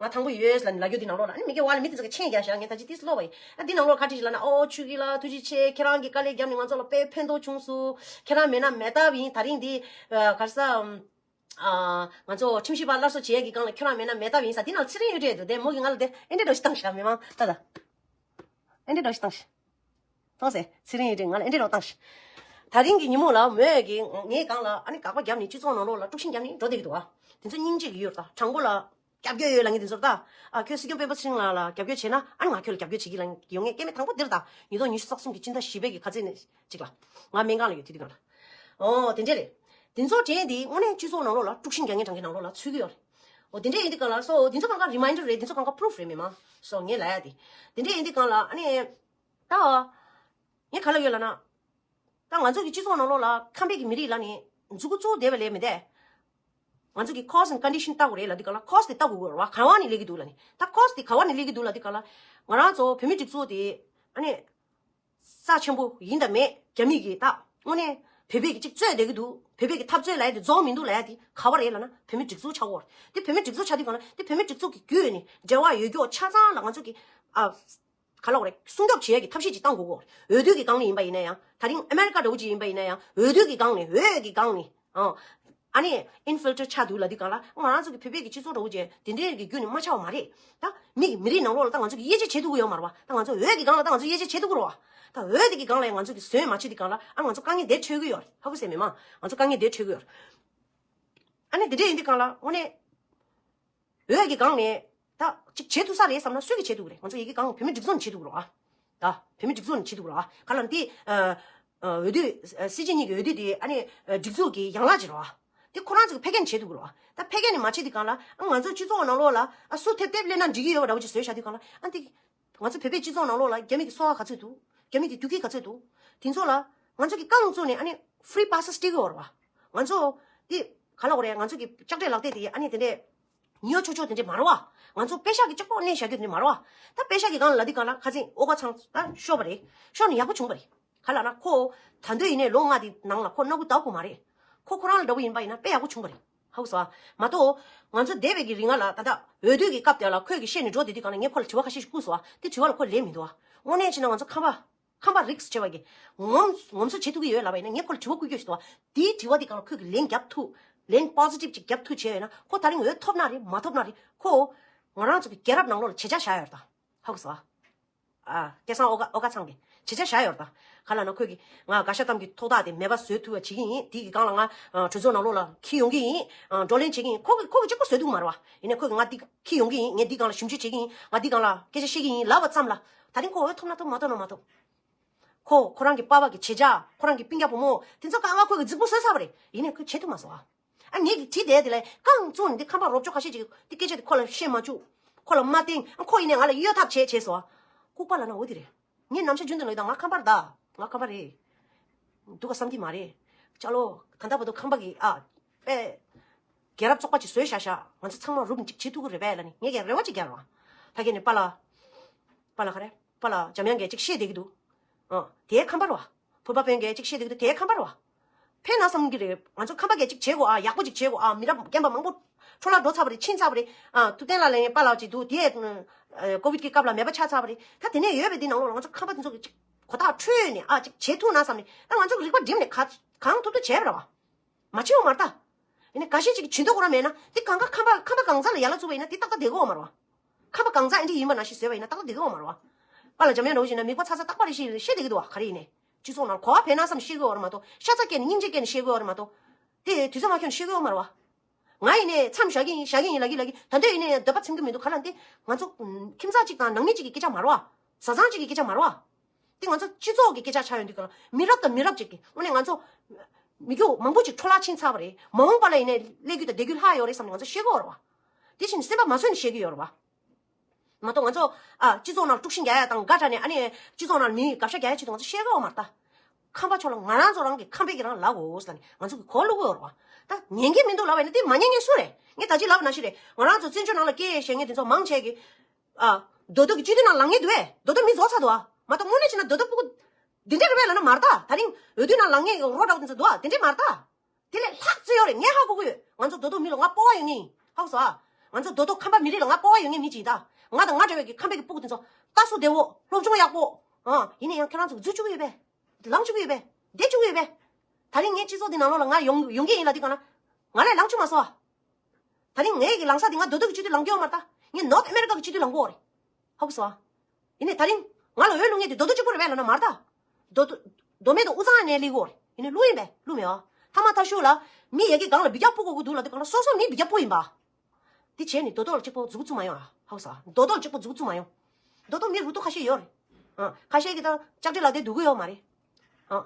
ང་ཐང་པོ་ཡོད་ལབ་ནས་ལབ་རྒྱུ་དེ་ནང་ལོགས་ལ་ཨ་ནི་མི་སྐད་ཝ་ལ་མི་དེ་ཚོ་གི་མཆན་རྒྱག་བཞག་ངས་ད་ཅི་ཏིས་ལོ་བ་ཡིན། ཨ་དེ་ནང་ལོགས་ཁ་བྲིས་ཞིག་ལབ་ན་ཨོ་ཆུ་གི་ལ་ཐུགས་རྗེ་ཆེ། ཁྱེད་རང་གི་དཀའ་ལས་བརྒྱབ་ནས་ང་ཚོ་ལ་དཔེ་ཕན་ཐོགས་བྱུང་སོང་། ཁྱེད་རང་མེད་ན་མེད་ཐབས་ཡིན། ད་རིང་འདི་ག་ས། ང་ཚོ་ཁྲིམས་ཞིབ་པ་སླར་གསོ་བྱེད་ཡས་ཀྱི་སྒང་ལ་ཁྱོད་རང་མེད་ན་མེད་ཐབས་ཡིན་ས་འདི་ནང་ཚེ་རིང་ཡོད་འདྲ་འདུག་དེ་མོ་གི་ང་ལ་དེ་ཨེ་འདྲ་འདྲ་ཞིག་བཏང་ཤག་མི་མང་ད་ད། ཨེ་འདྲ་འདྲ་ཞིག་བཏང་ཤག་མཐོང་སེ་ཚེ་རིང་ཡོད་འདྲ་ང་ལ་ཨེ་འདྲ་འདྲ་བཏང་ཤག་ད་རིང་གི་ཉིན་མོ་ལ་མོས་ཀྱི་ངའི་སྒང་ལ་ཨ་ནི་དགག་པ་བརྒྱབ་ནས་སྤྱི་ཚོགས་ནང་ལོགས་ལ་དཀྲུག་ཤིང་བརྒྱབ་ནས་འགྲོ་བསྡད་ཀྱི་འདུག་ཨ། དེ་ཚོ་སྙིང་རྗེ་གི་ཡོད་ད་དྲང་པོ་ལ། རྒྱབ་སྐྱོར་ཡོད་ལབ་མཁན་དེ་ཚོར་ད། ཨ་ཁྱོད་སྲིད་སྐྱོང་སྤེན་པ་ཚེ་རིང་ལགས་ལ་རྒྱབ་སྐྱོར་བྱས་ན་ཨ་ནི་ང་ཁྱོད་ལ་རྒྱབ་སྐྱོར་བྱེད་ཀྱི་ལབ་ཡོང་ངས་སྐྱེ་དམན་དང་པོ་འདིར་ད། ཉིས་སྟོང་ཉི་ཤུ་རྩ་གསུམ་གྱི་སྤྱི་ཟླ་བཞི་པའི་གི་ཁ་ཚིག་ནས་གཅིག་ལ། ང་སྨན་ཁང་ལ་ཡོད་དེ་དུས་གང་ལ། ཨོ་དེ་འདྲས་རེད། དེ་ཚོ་དྲན་དེ་དངོས་གནས་སྤྱི་ཚོགས་ནང་ལོགས་ལ་དཀྲུག་ཤིང་རྒྱག་མཁན་དྲང་གི་ནང་ལོགས་ལ་ཚུད་ཀྱི་ཡོད་རེད། ཨོ་དེ་འདྲས་ཡིན་དུས་གང་ལ་སོ་དེ་ཚོ་གང་ག་རི་མའིན་ཌར་རེད། དེ་ཚོ་གང་ག་པུ་རུབ་རེད་མི་མང་སོ་ངས་ལབ་ཡ་དེ། དེ་འདྲས་ཡིན་དུས་གང་ལ་ཨ་ནི། ད། ངས་ག་ལབ་ཡོད་ལབ་ན། ད་ང་ཚོ་གི་སྤྱི་ཚོགས་ནང་ལོགས་ལ་ཁམས་པའི་གི་མི་རིགས་ལ་ནི་མཛུ་གུ་བཙུགས་བསྡད་པ་ལས་མི་འདས། ང་ཚོ་གི་ཁོ་སི་ཨེན་ཌི་ཀོན་ཌི་ཤན་ལྟ་དགོས་རེད་ལབ་དུས་ག་ལ་ཁོ་སི་དེ་ལྟ་དགོས་རེད་བ། ག་བ་ནས་སླེབས་ཀྱི་འདུག་ལབ་ནི། ད་ཁོ་སི་དེ་ག་བ་ནས་སླེབས་ཀྱི་འདུག་ལབ་དུས་ག་ལ། ང་རང་ཚོ་བོད་མི་སྒྲིག་འཛུགས་དེ་ཨ་ནི་རྩ་ཆེན་པོ་ཡིན་དང་མེད་རྒྱ་མི་གི་ད་དངོས་གནས་བོད་པའི་གི་གཅིག་རྩོད་བསྡད་ཀྱི་འདུག་བོད་པའི་གི་འཐབ་རྩོད་ལབ་ཡ་དེ་རྫོགས་མི་འདུག་ལབ་ཡ་དེ་ག་བ་རེད་ལབ་ན་བོད་མི་སྒྲིག་འཛུགས་ཆགས་ཀྱི་ཡོད་རེད། དེ་བོད་མི་སྒྲིག་འཛུགས་ཆགས་དུས་ག་ལ་དེ་བོད་མི་སྒྲིག་འཛུགས་ཀྱི་བརྒྱུད་ནས་འབྲེལ་བ་ཡོད་རྒྱུ་ཆ་ཚང་ལ་ང་ཚོ་གི་ཨ། ག་ལ་བ་རེད། སྲུང་སྐྱོབ་བྱེད་ཡ་གི་ཐབས་ཤེས་ཅིག་བཏང་དགོས་གོ། འོས་བསྡུ་གི་སྒང་ནས་ཡིན་པ་ཡིན་ན་ཡང་། ད་རིང་ཨ་མེ་རི་ཀ་འདྲ་བོ་ཅིག་ཡིན་པ་ཡིན་ན་ཡང་། འོས་བསྡུ་གི་སྒང་ནས། འོས་ཀྱི་སྒང་ནས། ཨང་། ཨ་ནི་ཨིན་ཕིལ་ཊར་ཆགས་འདུག་ལབ་དུས་སྒང་ལ་ང་རང་ཚོ་གི་བོད་པའི་གི་སྤྱི་ཚོགས་འདྲ་བོ་ཅིག་དེ་འདྲའི་གི་བརྒྱུད་ནས་མ་ཆགས་པ་མ་རེད། ད་མི་གི་མི་རིགས་ནང་ལོགས་ལ་ད་ང་ཚོ་གི་དབྱེ་འབྱེད་བྱེད་ཐུབ་ཀྱི་ཡོད་མ་རེད་བ། ད་ང་ཚོ་འོས་ཀྱི་སྒང་ལ་ད་ང་ཚོ་དབྱེ་འབྱེད་བྱེད་ཐུབ་ཀྱི་རེད་བ། ད་འོས་དེ་གི་སྒང་ལ་ང་ཚོ་གི་ཟོན་མ་བྱེད་དུས་སྒང་ལ་ཨ་ང་ཚོ་དཀའ་ངལ་དེ་འཕྲད་ཀྱི་ཡོད་རེད། ཧ་གོ་སོང་མི་མང་། ང་ཚོ་དཀའ་ངལ་དེ་འཕྲད་ཀྱི་ཡོད་རེད། ཨ་ནི་དེ་འདྲ་ཡིན་དུས་སྒང་ལ་དངོས་གནས། འོས་ཀྱི་སྒང་ནས་ད་ཅིག་བྱེད་ཐུབ་ས་རེད་བསམ་ན་སུས་ཀྱིས་བྱེད་ཐུབ་ཀྱི་རེད། ང་ཚོ་ཡི་གེ་སྒང་བོད་མི་སྒྲིག་འཛུགས་ནས་བྱེད་ཐུབ་ཀྱི་རེད་བ། ད་བོད་མི་སྒྲིག་འཛུགས་ནས་བྱེད་ཐུབ་ཀྱི་རེད་བ། ག་ལ་འདི་ཨ་ཨ་འོས་བསྡུ་ཨ་སྲིད་སྤྱི་གཉིས་ཀྱི་འོས་བསྡུ་དེ་ཨ་ནི་ཨ་སྒྲིག་འཛུགས་ཀྱི་ཡན་ལག་ཅིག་རེད་བ། དེ་ཁོ་རང་ཚོ་གི་ཕལ་སྐད་ནས་བྱེད་ཐུབ་ཀྱི་རེད་བ། ད་ཕལ་སྐད་ནས་མ་བྱེད་དུས་སྒང་ལ་ཨ་ང་ཚོ་སྤྱི་ཚོགས་ནང་ལོགས་ལ་ཨ་སུ་ཐེབས་ཐེབས་སླེབས་ན་འགྲིག་གི་ཡོད་པ་འདྲ་བོ་ཅིག་བཟོས་བཞག་དུས་སྒང་ལ་ཨ་འདི། ང་ཚོ་བོད་པའི་སྤྱི་ཚོགས་ནང་ལོགས་ལ་རྒྱ་མི་གི་གསོ་བ་ག་ཚོད་འདུག་རྒྱ་མི་གི་རྒྱུག་ཁྱི་ག་ཚོད་འདུག་དེ་ཚོ་ལ་ང་ཚོ་གི་རྐང་བཙུགས་ནས་ཨ་ནི་ཧྥི་རི་པ་སེ་སི་སྤྲད་ཀྱི་ཡོད་རེད་བ། ང་ཚོ་འདི་ག་ལ་འོ་རེད། ང་ཚོ་གི་ལྕགས་དྲེག་ལག་དེབ་དེ་ཨ་ནི་དེ་འདྲས་ཉོ་ཆོག་ཆོག་དེ་འདྲས་མ་རེད་བ། ང་ཚོ་པེ་ཤག་གི་ལྕགས་པོ་གནས་བཞག་རྒྱུ་དེ་འདྲས་མ་རེད་བ། ད་པེ་ཤག་གི་སྒང་ལ་དེ་གང་ལ་ཁ་སང་ཨོ་ཁ་ཚང་ད་ཤོར་བ་རེད། ཤོར་ནས་ཡག་པོ་བྱུང་བ་རེད། ག་ལ་ན་ཁོ་ད་འདོད་ཡིན་ནའི་ལོ་ལྔ་དེ་ནང་ལ་ཁོ་སྣ་ཁུག་བརྡབ་དགོས་མ་རེད། ཁོ་ཁོ་རང་ལ་འདྲ་བོ་ཡིན་པ་ཡིན་ན་དཔེ་ཡག་པོ་བྱུང་བ་རེད། ཧ་གོ་སོང་ཨ། མ་གཏོགས་ང་ཚོ་འདས་པའི་གི་རིང་ལ་ད་ལྟ་འོས་བསྡུ་གི་སྐབས་དེ་ལ་ཁོས་གི་བཤད་ནས་འགྲོ་བསྡད་དུས་གང་ལ་ངས་ཁོ་ལ་དྲི་བ་ཁ་ཤས་ཤིག་བསྐུར་སོང་ཨ། དེ་དྲི་བ་ལ་ཁོ་ལན་མི་འདུག་ཨ། དངོས་གནས་བྱས་ན་ང་ཚོ་ཁམས་པ་ཁམས་པ་རིགས་བྱས་པ་གི་ངོམ་ངོམ་སོ་བྱེད་ཐུབ་ཀྱི་ཡོད་ལབ་པ་ཡིན་ན་ངས་ཁོ་ལ་དྲི་བ་བསྐུར་རྒྱུ་ཞིག་འདུག་ཨ། དེའི་དྲི་བ་དེ་གང་ལ་ཁོས་གི་ལན་རྒྱབ་ཐུབ། ལན་པོ་སི་ཊིབ་ཅིག་རྒྱབ་ཐུབ་བྱས་ཡོད་ན་ཁོ་ད་རིང་འོས་ཐོབ་ན་རེད་མ་ཐོབ་ན་རེད་ཁོ། ང་རང་ཚོ་གི་རྒྱལ་རབས་ནང་ལོགས་ལ་བྱེད་ཆ་བཞག་ཡོད་རེད་ད། ཧ་གོ་སོང་ཨ། ཨ། སྐལ་བཟང་ཨོ་དཀར་ཨོ་དཀར་ཚང་གིས་བྱས་རྗེས་བཞག་ཡོད་རེད་ད། ག་ལ་ན་ཁོས་ཀྱིས་ང་དགའ་ཤ་གཏམ་གྱི་ཐོག་ཐག་དེ་མེད་པ་བཟོས་ཐུབ་པ་བྱེད་ཀྱི་ཡིན། དེ་གི་སྒང་ལ་ང་ཨ་གྲོས་ཚོགས་ནང་ལོགས་ལ་འཁྱེར་ཡོང་གི་ཡིན། ཨ་བགྲོ་གླེང་བྱེད་ཀྱི་ཡིན། ཁོ་གིས་ཁོ་གིས་གཅིག་པོ་བཟོས་ཐུབ་ཀྱི་མ་རེད་བ། ཡིན་ནའི་ཁོས་ཀྱིས་ང་འདི་འཁྱེར་ཡོང་གི་ཡིན། ངས་འདི་སྒང་ལ་ཞིབ་འཇུག་བྱེད་ཀྱི་ཡིན། ང་འདི་སྒང་ལ་སྐད་ཆ་བཤད་ཀྱི་ཡིན་ལབ་པ་ཙམ་ལ། ད་རིང་ཁོ་འོས་ཐོབ་ན་ཐོབ་མ་ཐོབ་ན་མ་ཐོབ། ཁོ་ཁོ་རང་གི་པ་ཕ་གི་བྱེད་བྱ་ཁོ་རང་གི་སྤུན་ཀྱག་བུ་མོ་དེ་ཚོ་གང་ག་ཁོ་གི་རྫིག་པོ་བཟོས་ཚར་བ་རེད། ཡིན་ནའི་ཁོས་བྱེད་ཐུབ་མ་སོང་ཨ། ཨ་ངེད་ཀྱིས་བྲིས་བསྡད་དེ་ལས་རྐང་བཙུགས་ནས་འདི་ཁམས་པ་རོབ་ཅོ་ཁ་ཤས་ཅིག་འདི་སྐད་ཆ་དེ་ཁོ་ལ་བཤད་མ་བཅུག་ཁོ་ལ་མ་བསྟན། ཨ་ཁོ་ཡིན་ནས་ང་ལ་གཡོལ་ཐབས་བྱས་བྱས་སོང་ཨ། ལྐུགས་པ་ལབ་ན་འོ་དེ་རེད། ངས་ནམ་ཞག་རྒྱུན་དུ་ལབ་ཡོད་ད། ང་ཁམས་པ་རེད་ད། ང་ཁམས་པ་རེད། འདུག་ག་བསམ་གྱི་མ་རེད། ཅ་ལོ་ད་ལྟ་བར་དུ་ཁམས་པ་གི་ཨ་དཔེ་རྒྱལ་རབས་བཙོག་པ་ཅིག་བཟོས་བཞག་ཤག་ང་ཚོ་ཚང་མ་རུབ་ནས་ཅིག་བྱེད་ཐུབ་ཀྱི་རེད་པས་ལབ་ནས་ངས་ཀྱང་རེ་བ་ཅིག་རྒྱག་རོགས། ཕ་གི་ནས་པཱ་ལགས། པཱ་ལགས་ག་རེ། པཱ་ལགས་འཇམ་དབྱངས་ཀྱིས་ཅིག་བཤད་བསྡད་ཀྱི་འདུག་ཨ། དེའི་ཁམས་པ་རེད་བ། བོད་པ་དཔོན་གྱིས་ཅིག་བཤད་དུས་དེའི་ཁམས་པ་རེད་བ། ཕན་ན་བསམ་གྱི་རེད། ང་ཚོ་ཁམས་པ་གིས་ཅིག་བྱེད་དགོས་ཨ། ཡག་པོ་ཅིག་བྱེད་དགོས་ཨ། མི་རབས་རྒན་པ་མང་པོ་འཕྲོ་བརླག་འགྲོ་ཚར་བ་རེད། ཕྱིན་ཚར་བ་རེད། ཨ། ཐུབ་བསྟན་ལགས་ལ་ཡང་པཱ་ལགས་ཅིག་འདུག་དེ་ཀོ་བིད་ཀྱི་སྐབས་ལ་མེད་པ་ཆགས་ཚར་བ་རེད། ད་དེ་ནས་ཡོད་པའི་འདི་ནང་ལོགས་ལ་ང་ཚོ་ཁམས་པ་དེ་ཚོ་གིས་ཅིག་གོ་ཐག་འཁྲུལ་ནས་ཨ་ཅིག་བྱེད་ཐུབ་ན་བསམ་ནས། ད་ང་ཚོ་གིས་རིག་པ་བསྒྲིམས་ནས་ག་གང་ཐུབ་ཐུབ་བྱས་པ་རེད་བ། མ་བྱེད་འོ་མ་རེད་ད། ཡིན་ནའི་འགའ་ཤས་ཅིག་གིས་བྱེད་འདོད་ཁོ་རང་མེད་ན་དེ་གང་ག་ཁམས་པ་ཁམས་པ་གང་ཟག་ལ་ཡ་ལ་བཙུགས་པ་ཡིན་ན་དེ་ཏག་ཏག་བསྡད་ཀྱི་ཡོད་མ་རེད་བ། ཁམས་པ་གང་ཟག་ཨེ་འདྲ་ཡིན་པ་ནང་བཞིན་བཟོས་པ་ཡིན་ན་ཏག་ཏག་བསྡད་ཀྱི་ཡོད་མ་རེད་བ། པཱ་ལགས་འཇམ་དབྱངས་རིན་པོ་ཆེ་ན་མིག་པ་ཚ་ཚ་ཏག་པ་རེད་ཤེས་བཤད་བསྡད་ཀྱི་འདུག་བ། ག་རེ་ཡིན་ནའི་སྤྱི་ཚོགས་ནང་གོ་བ་ཕན་ན་བསམ་བཤད་ཀྱི་ཡོད་རེད་མ་གཏོགས། ཤ་ཚ་སྐྱེས་ནས་སྙིང་རྗེ་སྐྱེས་ནས་བཤད་ཀྱི་ཡོད་རེད་མ་གཏོགས། དེ་དུས་ཚོད་མ་འཁྱོལ་ནས་བཤད་ཀྱི་ཡོད་མ་རེད་བ། ང་ཡིན་ནའི་མཚམས་བཞག་གི་ཡིན་བཞག་གི་ཡིན་ལབ་ཀྱི་ལབ་ཀྱི། ད་འདོད་ཡིན་ནའི་འདོད་པ་ཚིམ་གྱི་མི་འདུག་ག་ལ་འདི་ང་ཚོ་ཁྱིམ་ཚང་གཅིག་དང་ནང་མི་གཅིག་གི་སྐད་ཆ་མ་རེད་བ། བཟའ་ཚང་གཅིག་གི་སྐད་ཆ་མ་རེད་བ། འདི་ང་ཚོ་སྤྱི་ཚོགས་ཀྱི་སྐད་ཆ་ཆགས་ཡོང་དུས་ག་ལ་མི་རབས་དང་མི་རབས་ཅིག་གི་དངོས་གནས་ང་ཚོ་མི་རྒྱུ་མང་པོ་ཅིག་འཕྲོ་བརླག་ཕྱིན་ཚར་བ་རེད། མ་འོངས་པ་ལ་ཡིན་ནའི་སླེབས་རྒྱུ་དང་བསྡད་རྒྱུ་ལྷག་ཡོད་རེད་བསམ་ནས་ང་ཚོ་བཤད་ཀྱི་ཡོད་རེད་བ། དེ་བཞིན་སེམས་པ་མ་བཟོད་ནས་བཤད་ཀྱི་ཡོད་རེད་བ། མ་གཏོགས་ང་ཚོ་ཨ་སྤྱི་ཚོགས་ནང་དཀྲུག་ཤིང་རྒྱག་ཡ་དང་དགའ་དྲགས་ནས་ཨ་ནི་སྤྱི་ཚོགས་ནང་མི་དགའ་ཤ་རྒྱག་ཡ་ཆེད་དུ་ང་ཚོ་བཤད་ཀྱི་ཡོད་མ་རེད་ད། ཁམས་པ་ཚོ་ལ་ང་རང་ཚོ་རང་གི་ཁམས་པའི་གི་རང་ལབ་དགོས་ཟེར་ནས་ང་ཚོ་གི་གོ་བླུག་གི་ཡོད་རེད་བ། ད་ཉན་གི་མི་འདུག་ལབ་པ་ཡིན་ན་དེ་མ་ཉན་མཁན་སུ་རེད། ངས་ད་ཅི་ལབ་པ་ནང་བཞིན་རེད། ང་རང་ཚོ་བཙན་བྱོལ་ནང་ལ་སྐད་བཤད་མཁན་དེ་ཚོ་མང་ཆེ་གི་ཨ། རྡོ་རྡོ་གི་སྤྱི་འཐུས་ནང་ལངས་མཁན་འདུག་བས། རྡོ་རྡོ་མི་རྫོགས་ཚར་འདུག་ཨ། མ་གཏོགས་དངོས་གནས་བྱས་ན་རྡོ་རྡོ་སྤུ་གུ་འདི་འདྲ་རེད་པས་ལབ་ན་མ་རེད་ད། ད་རིང་འོས་བསྡུ་ནང་ལངས་མཁན་གི་རོ་འདྲ་བོ་དེ་ཚོ་འདུག་ཨ། དེ་འདྲ་མ་རེད་ད། དེ་ལས་ལྷག་ཙམ་ཡོད་རེད། ངས་ཧ་གོ་གི་ཡོད། ང་ཚོ་རྡོ་རྡོ་མི་ལ་ང་སྤོབས་པ་ཡོད་ངེས་ཡིན། ཧ་གོ་སོང་ཨ། ང་ཚོ་རྡོ་རྡོ་ཁམས་པ་མི་རིགས་ལ་ང་སྤོབས་པ་ཡོད་ངེས་མི་ཅིག་ཡིན་ད། ང་དང་ང་འདྲ་བའི་གི་ཁམས་པའི་གི་སྤུ་གུ་དེ་ཚོ་ལྟ་སྲོལ་བདེ་བོ། སློབ་སྦྱོང་ཡག་པོ། ཨ། ཡིན་ན་ཡང་ཁྱེད་རང་ཚོ་འཛུལ་བཅུག་གི་ཡོད་པས། ལངས་བཅུག་གི་ཡོད་པས། བསྡད་བཅུག་གི་ཡོད་པས། ད་རིང་ངའི་སྤྱི་ཚོགས་འདི་ནང་ལོགས་ལ་ང་ཡོང་ཡོང་གི་ཡིན་ལབ་དུས་གང་ལ། ང་ལས་ལངས་བཅུག་མ་སོང་ཨ། ད་རིང་ངའི་གི་ལངས་ས་དེ་ང་རྡོ་རྡོ་གི་སྤྱི་འཐུས་ལངས་རྒྱུ་ཡོད་མ་རེད་ད། ངས་ནོར་ཐ་ཨ་མེ་རི་ཀ་གི་སྤྱི་འཐུས་ལངས་དགོས་རེད། ཧ་གོ་སོང་ཨ། ཡིན་ནའི་ད་རིང་ང་ལ་འོས་བླུག་མཁན་དེ་རྡོ་རྡོ་གཅིག་པོ་རེད་པས་ལབ་ན་མ་རེད་ད། རྡོ་རྡོ་རྡོ་སྨད་དང་དབུས་གཙང་ནས་སླེབས་ཀྱི་ཡོད་རེད། ཡིན་ནའི་བླུག་ཡིན་པས་བླུག་མེད་ཨ། མཐའ་མ་མཐའ་གཞུག་ལ་མི་ཡ་གི་སྒང་ལ་འབུད་རྒྱག་སྤུ་གུ་དགོས་འདུག་ལབ་དུས་གང་ལ་སོ་སོ་མི་འབུད་རྒྱག་སྤུ་ཡིན་པ། དེ་བྱས་ནས་རྡོ་རྡོ་ལ་གཅིག་པོ་མཛུབ་གུ་བཙུགས་མ་ཡོང་ཨ། ཧ་གོ་སོང་ཨ། རྡོ་རྡོ་ལ་གཅིག་པོ་མཛུབ་གུ་བཙུགས་མ་ཡོང་། རྡོ་རྡོ་མི་རུ་ཏོ་ཁ་ཤས་ཡོད་རེད། ཨ། ཁ་ཤས་ཀྱིས་ད་ལྕགས་དྲི་ལག་དེ་སྡུག་གི་ཡོད་མ་རེད། ཨ།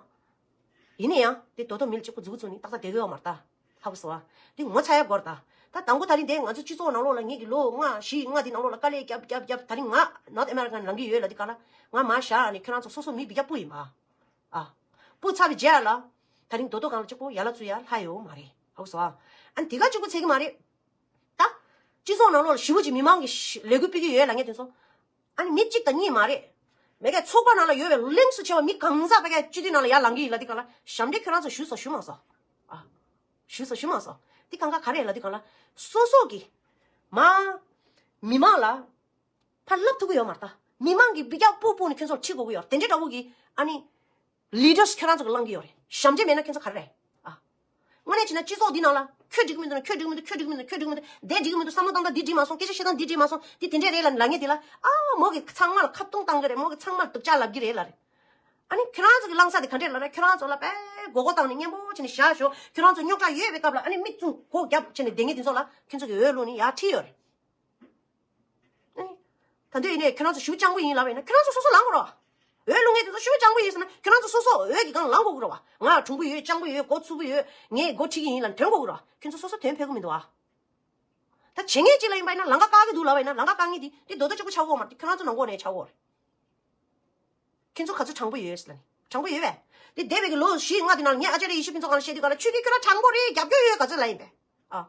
ཡིན་ན་ཡང་དེ་རྡོ་རྡོ་མི་ལ་གཅིག་པོ་མཛུབ་གུ་བཙུགས་ནས་ཏག་ཏག་བསྡད་ཀྱི་ཡོད་མ་རེད་ད། ཧ་གོ་སོང་ཨ། འདི་ངོ་ཚ་ཡ་དགོས་རེད་ད། ད་དང་པོ་ད་རིང་དེ་ང་ཚོ་སྤྱི་ཚོགས་ནང་ལོགས་ལ་ངེད་ཀྱི་ལོ་ལྔ་བཞི་ལྔ་འདི་ནང་ལོགས་ལ་དཀའ་ལས་རྒྱབ་རྒྱབ་རྒྱབ་ད་རིང་ང་ནོར་ཐ་ཨ་མེ་རི་ཀ་ནས་ལངས་ཀྱི་ཡོད་ལབ་དུས་གང་ལ་ང་མར་བཞག་ནས་ཁྱོད་རང་ཚོ་སོ་སོ་མི་འབུད་རྒྱག་སྤུ་ཡིན་པ། ཨ། སྤུ་ཚར་བའི་རྗེས་ལ། ད་རིང་རྡོ་རྡོ་སྒང་ལ་གཅིག་པོ་ཡ་ལ་བཙུགས་ཡ་ལྷག་ཡོད་མ་རེད། ཧ་གོ་སོང་ཨ། ཨ་ནི་དེ་ག་གཅིག་པོ་ཚད་ཀྱི་མ་རེད། ད། སྤྱི་ཚོགས་ནང་ལོགས་ལ་ཞེ་པོ་ཅིག་མི་མང་གི་ལས་འགུལ་སྤེལ་གྱི་ཡོད་ལབ་མཁན་དེ་ཚོ། ཨ་ནི་མི་གཅིག་དང་གཉིས་མ་རེད། མི་སྒེར་ཚོགས་པ་ནང་ལ་ཡོད་པའི་གླེང་སུ་ཆེ་བ་མི་གང་ཟག་པ་གའི་སྤྱི་འཐུས་ནང་ལ་ཡར་ལངས་ཀྱི་ཡིན་ལབ་དུས་གང་ལ་ཞབས་འདྲེན་ཁྱོད་རང་ཚོ་ཞུས་སོང་ཞུས་མ་སོང་། ཨ། ཞུས་སོང་ཞུས་མ་སོང་། འདི་གང་ག་ག་རེ་ལབ་དུས་གང་ལ། སོ་སོ་གི། མ། མི་མང་ལ། ཕར་ལབ་ཐུབ་ཀྱི་ཡོད་མ་རེད་ད། མི་མང་གི་འབུད་རྒྱག་སྤུ་སྤུ་ནས་ཁྱོད་ཚོར་ཁྲིད་དགོས་ཀྱི་ཡོད་རེད། དེ་འདྲའི་འདྲ་བོ་གི་ཨ་ནི། ལི་ཌར་ཁྱོད་རང་ཚོ་གི་བླང་གི་ཡོད་རེད། ཞབས་འདྲེན་མེད་ན་ཁྱོད་ཚོ་ག་རེ་རེད། ཨ། དངོས་གནས་བྱས་ན་སྤྱི་ཚོགས་འདི་ནང་ལ་ཁྱོད་འགྲིག་གི་མི་འདུག་ན་ཁྱོད་འགྲིག་གི་མི་འདུག་ཁྱོད་འགྲིག་གི་མི་འདུག་ཁྱོད་འགྲིག་གི་མི་འདུག་དེ་འགྲིག་གི་མི་འདུག་བསམ་བློ་བཏང་སྟངས་འདི་འགྲིག་མ་སོང་། སྐད་ཆ་བཤད་སྟངས་འདི་འགྲིག་མ་སོང་། འདི་དེ་འདྲས་རེད་ལབ་ལབ་མཁན་དེ་ལ། ཨ་མོ་གི་ཚང་མ་ལ་ཁ་བརྡུང་བཏང་གི་རེད། མོ་གི་ཚང་མ་ལ་སྡུག་ཅག་ལབ་ཀྱི་རེད་ལབ་རེད། ཨ་ནི་ཁྱོད་རང་ཚོ་གི་བླང་ས་དེ་ག་འདྲས་ལབ་རེད། ཁྱོད་རང་ཚོ་ལ་དཔེ་མགོ་སྐོར་བཏང་ནས་སྙན་པོ་བྱས་ནས་བཞག་ཞོག་ཁྱོད་རང་ཚོ་རྙོག་དྲ་ཡོད་པའི་སྐབས་ལ་ཨ་ནི་མིག་བཙུམ་སྒོ་བརྒྱབ་བྱས་ནས་བསྡད་མཁན་དེ་ཚོ་ལ་ཁྱོད་ཚོ་གི་འོས་བླུགས་ནས་ཡར་ཁྲིད་ཡོད་རེད། ཨེ། ད་འདོད་ཡིན་ནས་ཁྱོད་རང་ཚོ་ཞེ་པོ་སྤྱང་པོ་ཡིན་ལབ་པ་ཡིན་ན་ཁྱོད་རང་ཚོ་སོ་སོ་ལངས་དགོས་རེད་བ། འོས་བླུག་མཁན་དེ་ཚོ་ཞེ་པོ་སྤྱང་པོ་ཡིན་ཟེར་ན་ཁྱོད་རང་ཚོ་སོ་སོ་འོས་ཀྱི་སྒང་ལངས་དགོས་ཀྱི་རེད་བ། ང་གྲུང་པོ་ཡོད། སྤྱང་པོ་ཡོད། མགོ་ཚུགས་པོ་ཡོད། ངས་འགོ་ཁྲིད་ཀྱི་ཡིན་ལབ་དྲན་དགོས་ཀྱི་རེད་བ། ཁྱོད་ཚོ་སོ་སོ་དོན་ཕེབས་ཀྱི་མི་འདུག་བ། ད་བྱེད་མཁན་གཅིག་ལ་ཡིན་པ་ཡིན་ན་ལམ་ཁ་བཀག་གི་འདུག་ལབ་པ་ཡིན་ན་ལམ་ཁ་བཀག་མཁན་དེ་དེ་རྡོག་རྡོག་གཅིག་པོ་ཆགས་ཀྱི་ཡོད་མ་རེད། ཁྱོད་རང་ཚོ་ནང་ལོགས་ནས་ཆགས་ཀྱི་ཡོད་རེད། ཁྱོད་ཚོ་ག་ཚོད་དྲང་པོ་ཡོད་ཟེར་ལབ་ནི། དྲང་པོ་ཡོད་པས། དེ་འདས་པའི་གི་ལོ་བཞི་ལྔ་དེ་ནང་ངས་ཨ་ཅར་ཡེ་ཤེས་ཕུན་ཚོགས་སྒང་ལ་བཤད་དུས་ག་ལ་ཆོས་བརྒྱུད་ཁྱོད་རང་དྲང་པོ་རེད། རྒྱབ་སྐྱོར་ཡོད་ག་ཚོད་ལབ་ཡིན་པས། ཨ།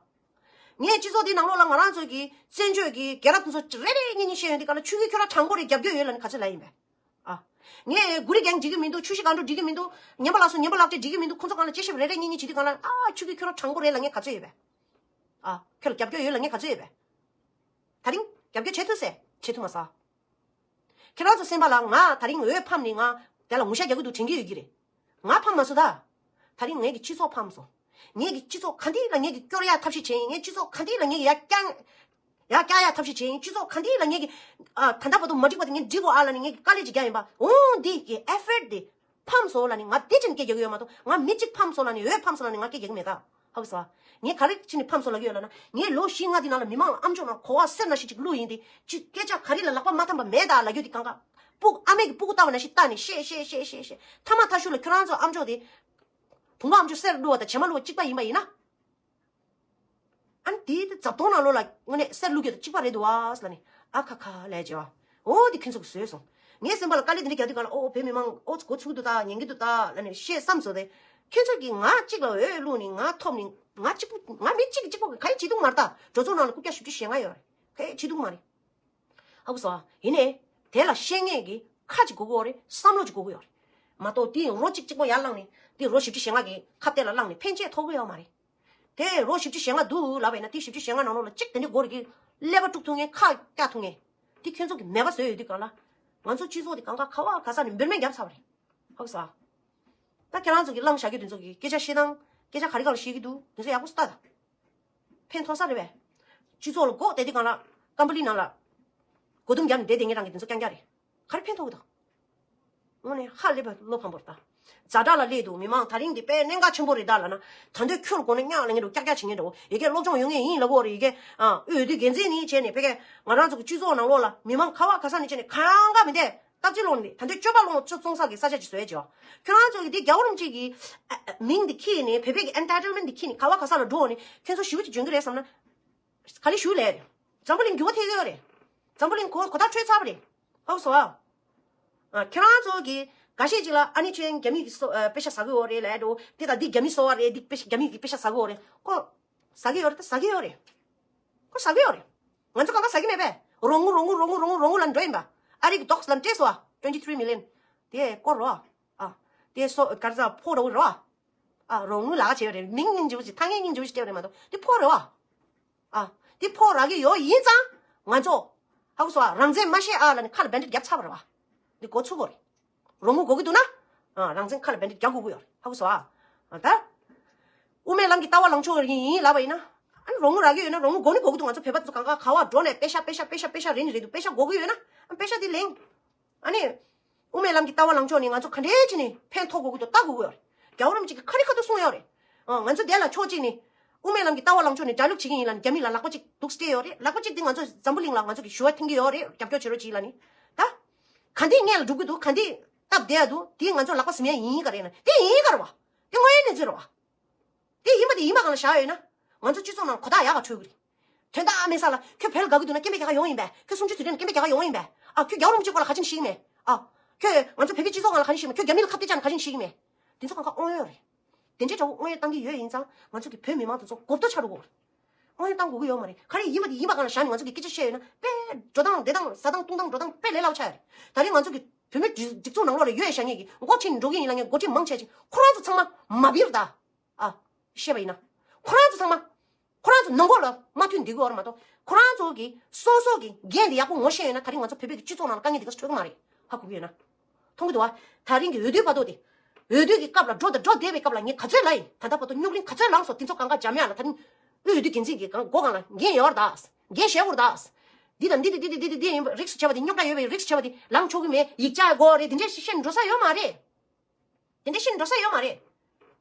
ངས་སྤྱི་ཚོགས་འདི་ནང་ལོགས་ལ་ང་རང་ཚོ་གི་བཙན་བྱོལ་གི་རྒྱལ་རབས་ཕུན་ཚོགས་རེ་རེ་གཉིས་གཉིས་བཤད་ཡོང་དུས་ག་ལ་ཆོས་བརྒྱུད་ཁྱོད་རང་དྲང་པོ་རེད། རྒྱབ་སྐྱོར་ཡོད་ལབ་ནི་ག་ཚོད་ལབ་ཡིན་པས། ཨ། ངས་གུ་རུ་རྒྱན་འགྲིག་གི་མི་འདུག་ཆུ་བཞི་སྒང་དྲུག་འགྲིག་གི་མི་འདུག་ཉན་པ་ལགས་སོ་ཉན་པ་ལགས་བཀྲས་འགྲིག་གི་མི་འདུག་ཁོང་ཚོ་སྒང་ལ་དཔྱད་ཞིབ་རེ་རེ་གཉིས་གཉིས་བྱེད་དུས་ག་ལ་ཨ་ཆོས་བརྒྱུད་ཁྱོད་རང་དྲང་པོ་རེད་ལབ་མཁན་ག་ཚོད་ཡོད་པས། ཨ། ཁྱོད་ལ་རྒྱབ་སྐྱོར་ཡོད་ལབ་མཁན་ག་ཚོད་ཡོད་པས། ད་རིང་རྒྱབ་སྐྱོར་བྱེད་ཐུབ་ཟེར་བྱེད་ཐུབ་མ་སོང་། ཁྱེད་རང་ཚོ་སེམས་པ་ལ་ང་ད་རིང་འོས་ཕམ་ནས་ང་དེ་ལ་ངུ་ཤ་རྒྱག་གི་འདུག་དྲན་གྱི་ཡོད་ཀྱི་རེད། ང་ཕམ་མ་སོང་ད། ད་རིང་ངེད་ཀྱི་སྤྱི་ཚོགས་ཕམ་སོང་། ངེད་ཀྱི་སྤྱི་ཚོགས་ག་འདི་ལ་ངེད་ཀྱི་སྐྱོར་ཡ་ཐབས་ཤེས་བྱས་ཡིན། ངེད་སྤྱི་ཚོགས་ག་འདི་ལ་ངེད་ཀྱི་ཡ་བསྐྱང་ཡ་བསྐྱང་ཡ་ཐབས་ཤེས་བྱས་ཡིན། སྤྱི་ཚོགས་ག་འདི་ལ་ངེད་ཀྱི་ཨ་ད་ལྟ་བར་དུ་མ་འགྲིག་པ་དེ་ངས་འགྲིག་དགོས་ཨ་ལབ་ནས་ངེད་ཀྱི་དཀའ་ལས་ཅིག་རྒྱག་ཡིན་པ། འོང་འདི་ཀྱི་effort་དེ་ཕམ་སོང་ལབ་ནས་ང་དེ་ཅན་སྐད་རྒྱག་གི་ཡོད་མ་གཏོགས་ང་མི་གཅིག་ཕམ་སོང་ལབ་ནས་འོས་ཕམ་སོང་ལབ་ནས་ང་སྐད་རྒྱག་གི་མེད་ད། ཧ་གོ་སོང་ཨ། ངས་ག་རེ་བྱས་ནས་ཕམ་སོང་ལབ་ཀྱི་ཡོད་ལབ་ན། ངས་ལོ་བཞི་ལྔ་དེ་ནང་ལ་མི་མང་ལ་ཨམ་ཅོག་ནང་གོ་བ་སེར་ནང་བཞིན་ཅིག་བླུགས་ཡིན་ཏེ། ཅི་སྐད་ཆ་ག་རེ་ལ་ལག་པ་མ་འཐམ་པ་མེད་ད་ལབ་རྒྱུ་དེ་གང་ག་སྤུ་ཨ་མས་ཀྱི་སྤུ་གུ་ལྟ་བ་ནང་བཞིན་ལྟ་ནས་བཤད་བཤད་བཤད་བཤད་བཤད། མཐའ་མ་མཐའ་གཞུག་ལ་ཁྱོད་རང་ཚོ་ཨམ་ཅོག་དེ། བུ་མོ་ཨམ་ཅོག་སེར་བླུགས་པ་དང་བྱེ་མ་བླུགས་པ་གཅིག་པ་ཡིན་པ་ཡིན་ན། ཨ་ནི་དེའི་རྫབ་དོང་ནང་ལོགས་ལ་དངོས་གནས་གསེར་བླུགས་རྒྱུ་དང་གཅིག་པ་རེད་འདུག་བ་ཟེར་ལབ་ནས་ཨ་ཁ་ཁ་ལབ་བྱས་པ། འོ་དེ་ཁྱོད་ཚོ་གིས་བཟོས་སོང་། ངའི་སེམས་པ་ལ་དཀའ་ལས་དེ་འདྲ་རྒྱག་དུས་ག་ལ་ཨོ་བོད་མི་མང་ཨོ་ཚོ་མགོ་ཚོས་ཀྱི་འདུག་ད་ཉན་གྱི་འདུག་ད་ལབ་ནས་བཤད་བསམ་བཟོ་སྟེ། ཁྱོད་ཚོ་གིས་ང་གཅིག་ལ་འོས་བླུགས་ནས་ང་ཐོབ་ནས་ང་གཅིག་པུ་ང་མི་གཅིག་གིས་གཅིག་པོ་གིས་ག་ཡེ་བྱེད་ཐུབ་མ་རེད་ད། གྲོས་ཚོགས་ནང་ལ་རྐུབ་བཀྱག་བཞི་བཅུ་ཞེ་ལྔ་ཡོད་རེད། ག་ཡེ་བྱེད་ཐུབ་མ་རེད། ཧ་གོ་སོང་ཨ། ཡིན་ནའི། དེ་ལ་ཤེས་མཁན་གྱི་ཁ་ཅིག་དགོས་ཀྱི་ཡོད་རེད། བསམ་བློ་ཅིག་དགོས་ཀྱི་ཡོད་རེད། མ་གཏོགས་དེ་རོ་གཅིག་གཅིག་པོ་ཡར་བླངས་ནས་དེ་རོ་བཞི་བཅུ་ཞེ་ལྔ་གི་ཁ་གཏད་ལ་བླངས་ནས་ཕན་ཆད་ཐོགས་ཀྱི་ཡོད་མ་རེད། དེ་རོ་བཞི་བཅུ་ཞེ་ལྔ་འདུག་ལབ་པ་ཡིན་ན་དེ་བཞི་བཅུ་ཞེ་ལྔ་ནང་ལོགས་ལ་གཅིག་དེ་འདྲའི་སྒོ་རེ་གི་ཀླད་པ་དཀྲུག་ཐུབ་མཁན་ཁ་བཀྱག་ཐུབ་མཁན་དེ་ཁྱོད་ཚོ་གི་མེད་པ་བཟོས་ཡོད་དུས་གང་ལ། ང་ཚོ་སྤྱི་ཚོགས་དེ་གང་ག་ག་བ་ག་ས་ནས་འབེར་མེད་བརྒྱབ་ཚར་བ་རེད། ཧ་གོ་སོང་ཨ། ད་ཁྱེད་རང་ཚོ་གི་བླངས་བཞག་རྒྱུ་དེ་ཚོ་གི་སྐད་ཆ་བཤད་སྟངས་སྐད་ཆ་ག་རེ་ག་ལ་བཤད་ཀྱི་འདུག་དེ་ཚོ་ཡག་པོ་ལྟ་དང་། ཕན་ཐོགས་ས་རེད་པས། སྤྱི་ཚོགས་ལ་སྒོ་དེ་དུས་གང་ལ་ཀམ་པ་ལི་ནང་ལ་སྒོ་དུམ་བརྒྱབ་ནས་བསྡད་བསྡད་མཁན་རང་གི་དེ་ཚོ་རྐྱང་རྐྱང་རེད། ག་རེ་ཕན་ཐོགས་ཀྱི་འདུག་དངོས་གནས་ཧ་ལས་པའི་བློ་ཕམ་པོ་རེད་ད། ཛ་དྲག་ལ་སླེབས་འདུག་མི་མང་ད་རིང་འདི་དཔེ་གནད་འགག་ཆེན་པོ་རེད་ད་ལབ་ན། ད་འདོད་ཁྱོད་ལ་གོ་ནས་གཉག་ལ་ངན་འགྲོ་ཀྱག་ཀྱག་བྱེད་ངན་འགྲོ་ཡ་གི་སློབ་སྦྱོང་ཡོད་ངེས་ཡིན་ལབ་གོ་རེད་ཡ་གི་ཨ་འོས་བསྡུ་འགན་འཛིན་ནི་བྱས་ནས་ཕ་གི་ང་རང་ཚོ་གི་སྤྱི་ཚོགས་ནང་ལོགས་ལ་མི་མང་ག་བ་ག་ས་ནས་བྱས་ནས་གང་ག་མི་འདས་སྟབས་གཅིག་ལོག་ནས་ད་འདོད་སྤྱོད་པ་ལོག་ཅོ་བཙོང་ས་གི་ས་ཆ་ཅིག་བཟོ་ཡ་ཅིག་ཡོད། ཁྱོད་རང་ཚོ་གི་འདི་རྒྱལ་བ་རིན་པོ་ཆེ་གི་མིང་འདི་ཁྱེར་ནས་བོད་པའི་གི་ཨེན་ཊའི་ཊལ་མེན་ཊི་འདི་ཁྱེར་ནས་ག་བ་ག་ས་ལ་འགྲོ་ནས་ཁྱོད་ཚོ་ཞི་བ་ཅིག་འཇོན་གི་རེད་བསམ་ན། ག་ལེ་ཞུ་ལས་རེད། འཛམ་བུ་གླིང་འགྱུར་བ་ཐེབས་ཀྱི་ཡོད་རེད། འཛམ་བུ་གླིང་གོ་གོ་ཐག་ཆོད་ཚར་བ་རེད། ཧ་གོ་སོང་ཨ། ཨ། ཁྱེད་རང་ཚོ་གི་འགའ་ཤས་ཅིག་ལ་ཨ་ནི་ཁྱོད་རྒྱ་མི་གི་སོ་ཨ་པེ་ཤ་ཟ་གི་ཡོད་རེད་ལབ་འགྲོ་འདི་དང་འདི་རྒྱ་མི་སོ་བ་རེད་འདི་པེ་ཤ་རྒྱ་མི་གི་པེ་ཤ་ཟ་གི་ཡོད་རེད་ཁོ། ཟ་གི་ཡོད་རེད་ད་ཟ་གི་ཡོད་རེད། ཁོ་ཟ་གི་ཡོད་རེད། ང་ཚོ་གང་ག་ཟ་གི་མེད་པས། རོགས་དངུལ་རོགས་དངུལ་རོགས་དངུལ་རོགས་དངུལ་ལ་འགྲོ་ཡིན་པ། ཨ་རི་གི་ཏོག་ཙམ་ལ་སྤྲད་སོང་ཨ། twenty three million། དེ་སྐོར་རོ། ཨ། དེ་སོ་གར་ཟ་ཕོ་རོ་རོ། ཨ། རོགས་དངུལ་ལག་བྱས་རེད་མིང་སྙིང་རྗེ་པོ་ཅིག་ཐ་སྙད་སྙིང་རྗེ་པོ་ཅིག་སྤྲད་རེད་མ་གཏོགས་དེ་ཕོ་རེད་བ། ཨ། དེ་ཕོ་རག་གི་ཡོད་ཡིན་ཙང་ང་ཚོ། ཧ་གོ་སོང་ཨ་རང་བཙན་མ་བཤད་ཨ་ལ་ནི་ཁ་ལ་བེན་ཌེཌ་བརྒྱབ་ཚར་བ་རེད་བ། འདི་འགོ་ཚུགས་དགོས་རེད། རོགས་དངུལ་དགོས་ཀྱི་འདུག་ན། ཨ་རང་བཙན་ཁ་ལ་བེན་ཌེཌ་རྒྱག་དགོས་ཀྱི་ཡོད་རེད་ཧ་གོ་སོང་ཨ། ཨ་ད། དབུ་མའི་ལམ་གྱི་ལྟ་བ་ལངས་ཕྱོགས་ཡིན་ཡིན་ལབ་པ་ཡིན་ན། ཨ་ནི་རོགས་དངུལ་རག་གི་ཡོད་ན་རོགས་དངུལ་དགོས་ནི་དགོས་ཀྱི་འདུག་ང་ཚོ་བོད་པ་ཚོ་གང་ག་ག་བ་འགྲོ་ནས་པེ་ཤ་པེ་ཤ་པེ་ཤ་པེ་ཤ་རེད་ནི་རེད་འདུག་པེ་ཤ་དགོས་ཀྱི་ཡོད་ན། ཨ་པེ་ཤ་དེ་ལེན། ཨ་ནི། དབུ་མའི་ལམ་གྱི་ལྟ་བ་ལངས་ཕྱོགས་ནི་ང་ཚོ་ག་འདྲའི་བྱས་ནས་ཕན་ཐོགས་དགོས་ཀྱི་འདུག་ལྟ་དགོས་ཀྱི་ཡོད་རེད། རྒྱལ་བ་རིན་པོ་ཆེ་གིས་ཁ་རི་ཁ་ཐུག་གསུངས་ཡོད་རེད། ཨ་ང་ཚོ་དེ་ལ་ཕྱོགས་གཅིག་ནས། དབུ་མའི་ལམ་གྱི་ལྟ་བ་ལངས་ཕྱོགས་ནས་གྲ་ལུགས་བྱེད་ཀྱི་ཡིན་ལ་ནི་རྒྱ་མི་ལ་ལག་པ་གཅིག་འདུག་སྤྲད་ཡོད་རེད་ལག་པ་གཅིག་དེ་ང་ཚོ་འཛམ་བུ་གླིང་ལ་ང་ཚོ་གི་ཞུ་བ་འཐེན་གྱི་ཡོད་རེད་རྒྱབ་སྐྱོར་བྱེད་རོགས་གྱིས་ལ་ནི། ད། ག་འདི་སྔོན་ལ་འགྲུབ་ཀྱི་འདུག་ག་འདི་སྟབས་བདེ་ཡ་འདུག་དེ་ང་ཚོ་ལག་པ་ཟིན་ཡ་ཡིན་ག་རེད་ན་དེ་ཡིན་ག་རེད་བ། དེ་དངོས་ཡོད་གནས་ཚུལ་རེད་བ། དེ་ཡིན་པ་དེ་ཡིན་པ་གང་ལ་བཞག་ཡོད་ན། ང་ཚོ་སྤྱི་ཚོགས་ནང་གོ་རྟོགས་ཡག་ག་འཕྲོད་ཀྱི་རེད། དོན་དག་མེད་ས་ལ་ཁྱོད་བོད་ལ་དགའ་གི་འདུག་ན་སྐད་འབོད་རྒྱག་ག་ཡོང་ཡིན་པས་ཁྱོད་གསུམ་བཅུ་དུས་དྲན་ལ་སྐད་འབོད་རྒྱག་ག་ཡོང་ཡིན་པས། ཨ་ཁྱོད་རྒྱལ་བ་རིན་པོ་ཆེའི་སྐོར་ལ་ག་ཅིན་ཤེས་ཀྱི་མེད། ཨ། ཁྱོད་ང་ཚོ་བོད་པའི་སྤྱི་ཚོགས་སྒང་ལ་ག་ཅིན་ཤེས་ཀྱི་མེད། དེ་ཚོ་གང་ག་དབང་ཡོད་རེད། དེ་འདྲའི་འདྲ་བོ་དབང་ཡོད་བཏང་གི་ཡོད་ཡིན་ཙང་ང་ཚོ་གི་བོད་མི་མང་དེ་ཚོ་གོ་བརྡ་ཆགས་འགྲོ་གི་རེད། དབང་ཡོད་བཏང་དགོས་ཀྱི་ཡོད་མ་རེད། ག་རེ་ཡིན་པ་དེ་ཡིན་པ་གང་ལ་བཞག་ནས་ང་ཚོ་གི་སྐད་ཆ་བཤད་ཡོད་ན་དཔེ་འགྲོ་སྟངས་བསྡད་སྟངས་ཟ་སྟངས་བཏུང་སྟངས་འགྲོ་སྟངས་དཔེ་ལས་སླ་པོ་ཆགས་ཡོད་རེད། ད་རིང་ང་ཚོ་གི་བོད་མི་སྒྲིག་སྒྲིག་འཛུགས་ནང་ལོགས་ལ་ཡོད་བཞག་མཁན་གི་འགོ་ཁྲིད་ནས་འགྲོ་གི་ཡིན་ལབ་མཁན་འགོ་ཁྲིད་མང་ཆེ་ཅིག་ཁོ་རང་ཚོ་ཚང་མ་མ་བིར་ད། ཨ། བཤད་པ་ཡིན་ན། ཁོ་རང་ཚོ་ཚང་མ། ཁོ་རང་ཚོ་ནང་ཁོག་ལ་མ་མཐུན་འདི་གོ་ར་མ་གཏོགས་ཁོ་རང་ཚོ་གི་སོ་སོ་གི་འགན་དེ་ཡག་པོ་ངོ་ཤེས་ཡོད་ན་ད་རིང་ང་ཚོ་བོད་པའི་གི་སྤྱི་ཚོགས་ནང་ལ་དཀའ་ངལ་དེ་ག་ཚོད་འཕྲད་ཀྱི་མ་རེད། ཧ་གོ་གི་ཡོད་ན། མཐོང་གི་འདུག་བ། ད་རིང་གི་འོས་བསྡུའི་བར་དོ་དེ། འོས་བསྡུ་གི་སྐབས་ལ་འགྲོ་དང་འགྲོ་བསྡད་པའི་སྐབས་ལ་ངས་ག་ཚོད་ལབ་ཡིན་ད་ལྟ་བར་དུ་རྙོག་གླེང་ག་ཚོད་ལངས་སོང་དེ་ཚོ་གང་ག་འཇམ་ཡག་ལ་ད་རིང་། དབུས་འོས་བསྡུ་འགན་འཛིན་གི་གང་སྒོ་གང་ལ་འགན་ཡོད་རེད་ད། འགན་བཞེས་དགོས་རེད་ད། འདི་དང་འདི་དེ་འདི་དེ་འདི་དེ་འདི་ཡིན་པ་རིགས་སུ་བྱས་པ་དེ་རྙོག་དྲ་ཡོད་པའི་རིགས་སུ་བྱས་པ་དེ་ལངས་ཆོག་གི་མེད་ཡིག་ཆ་དགོས་རེད་དེ་འདྲས་ཤིག་བཤད་ནས་འགྲོ་ས་ཡོད་མ་རེད། དེ་འདྲས་ཤིག་འགྲོ་ས་ཡོད་མ་རེད།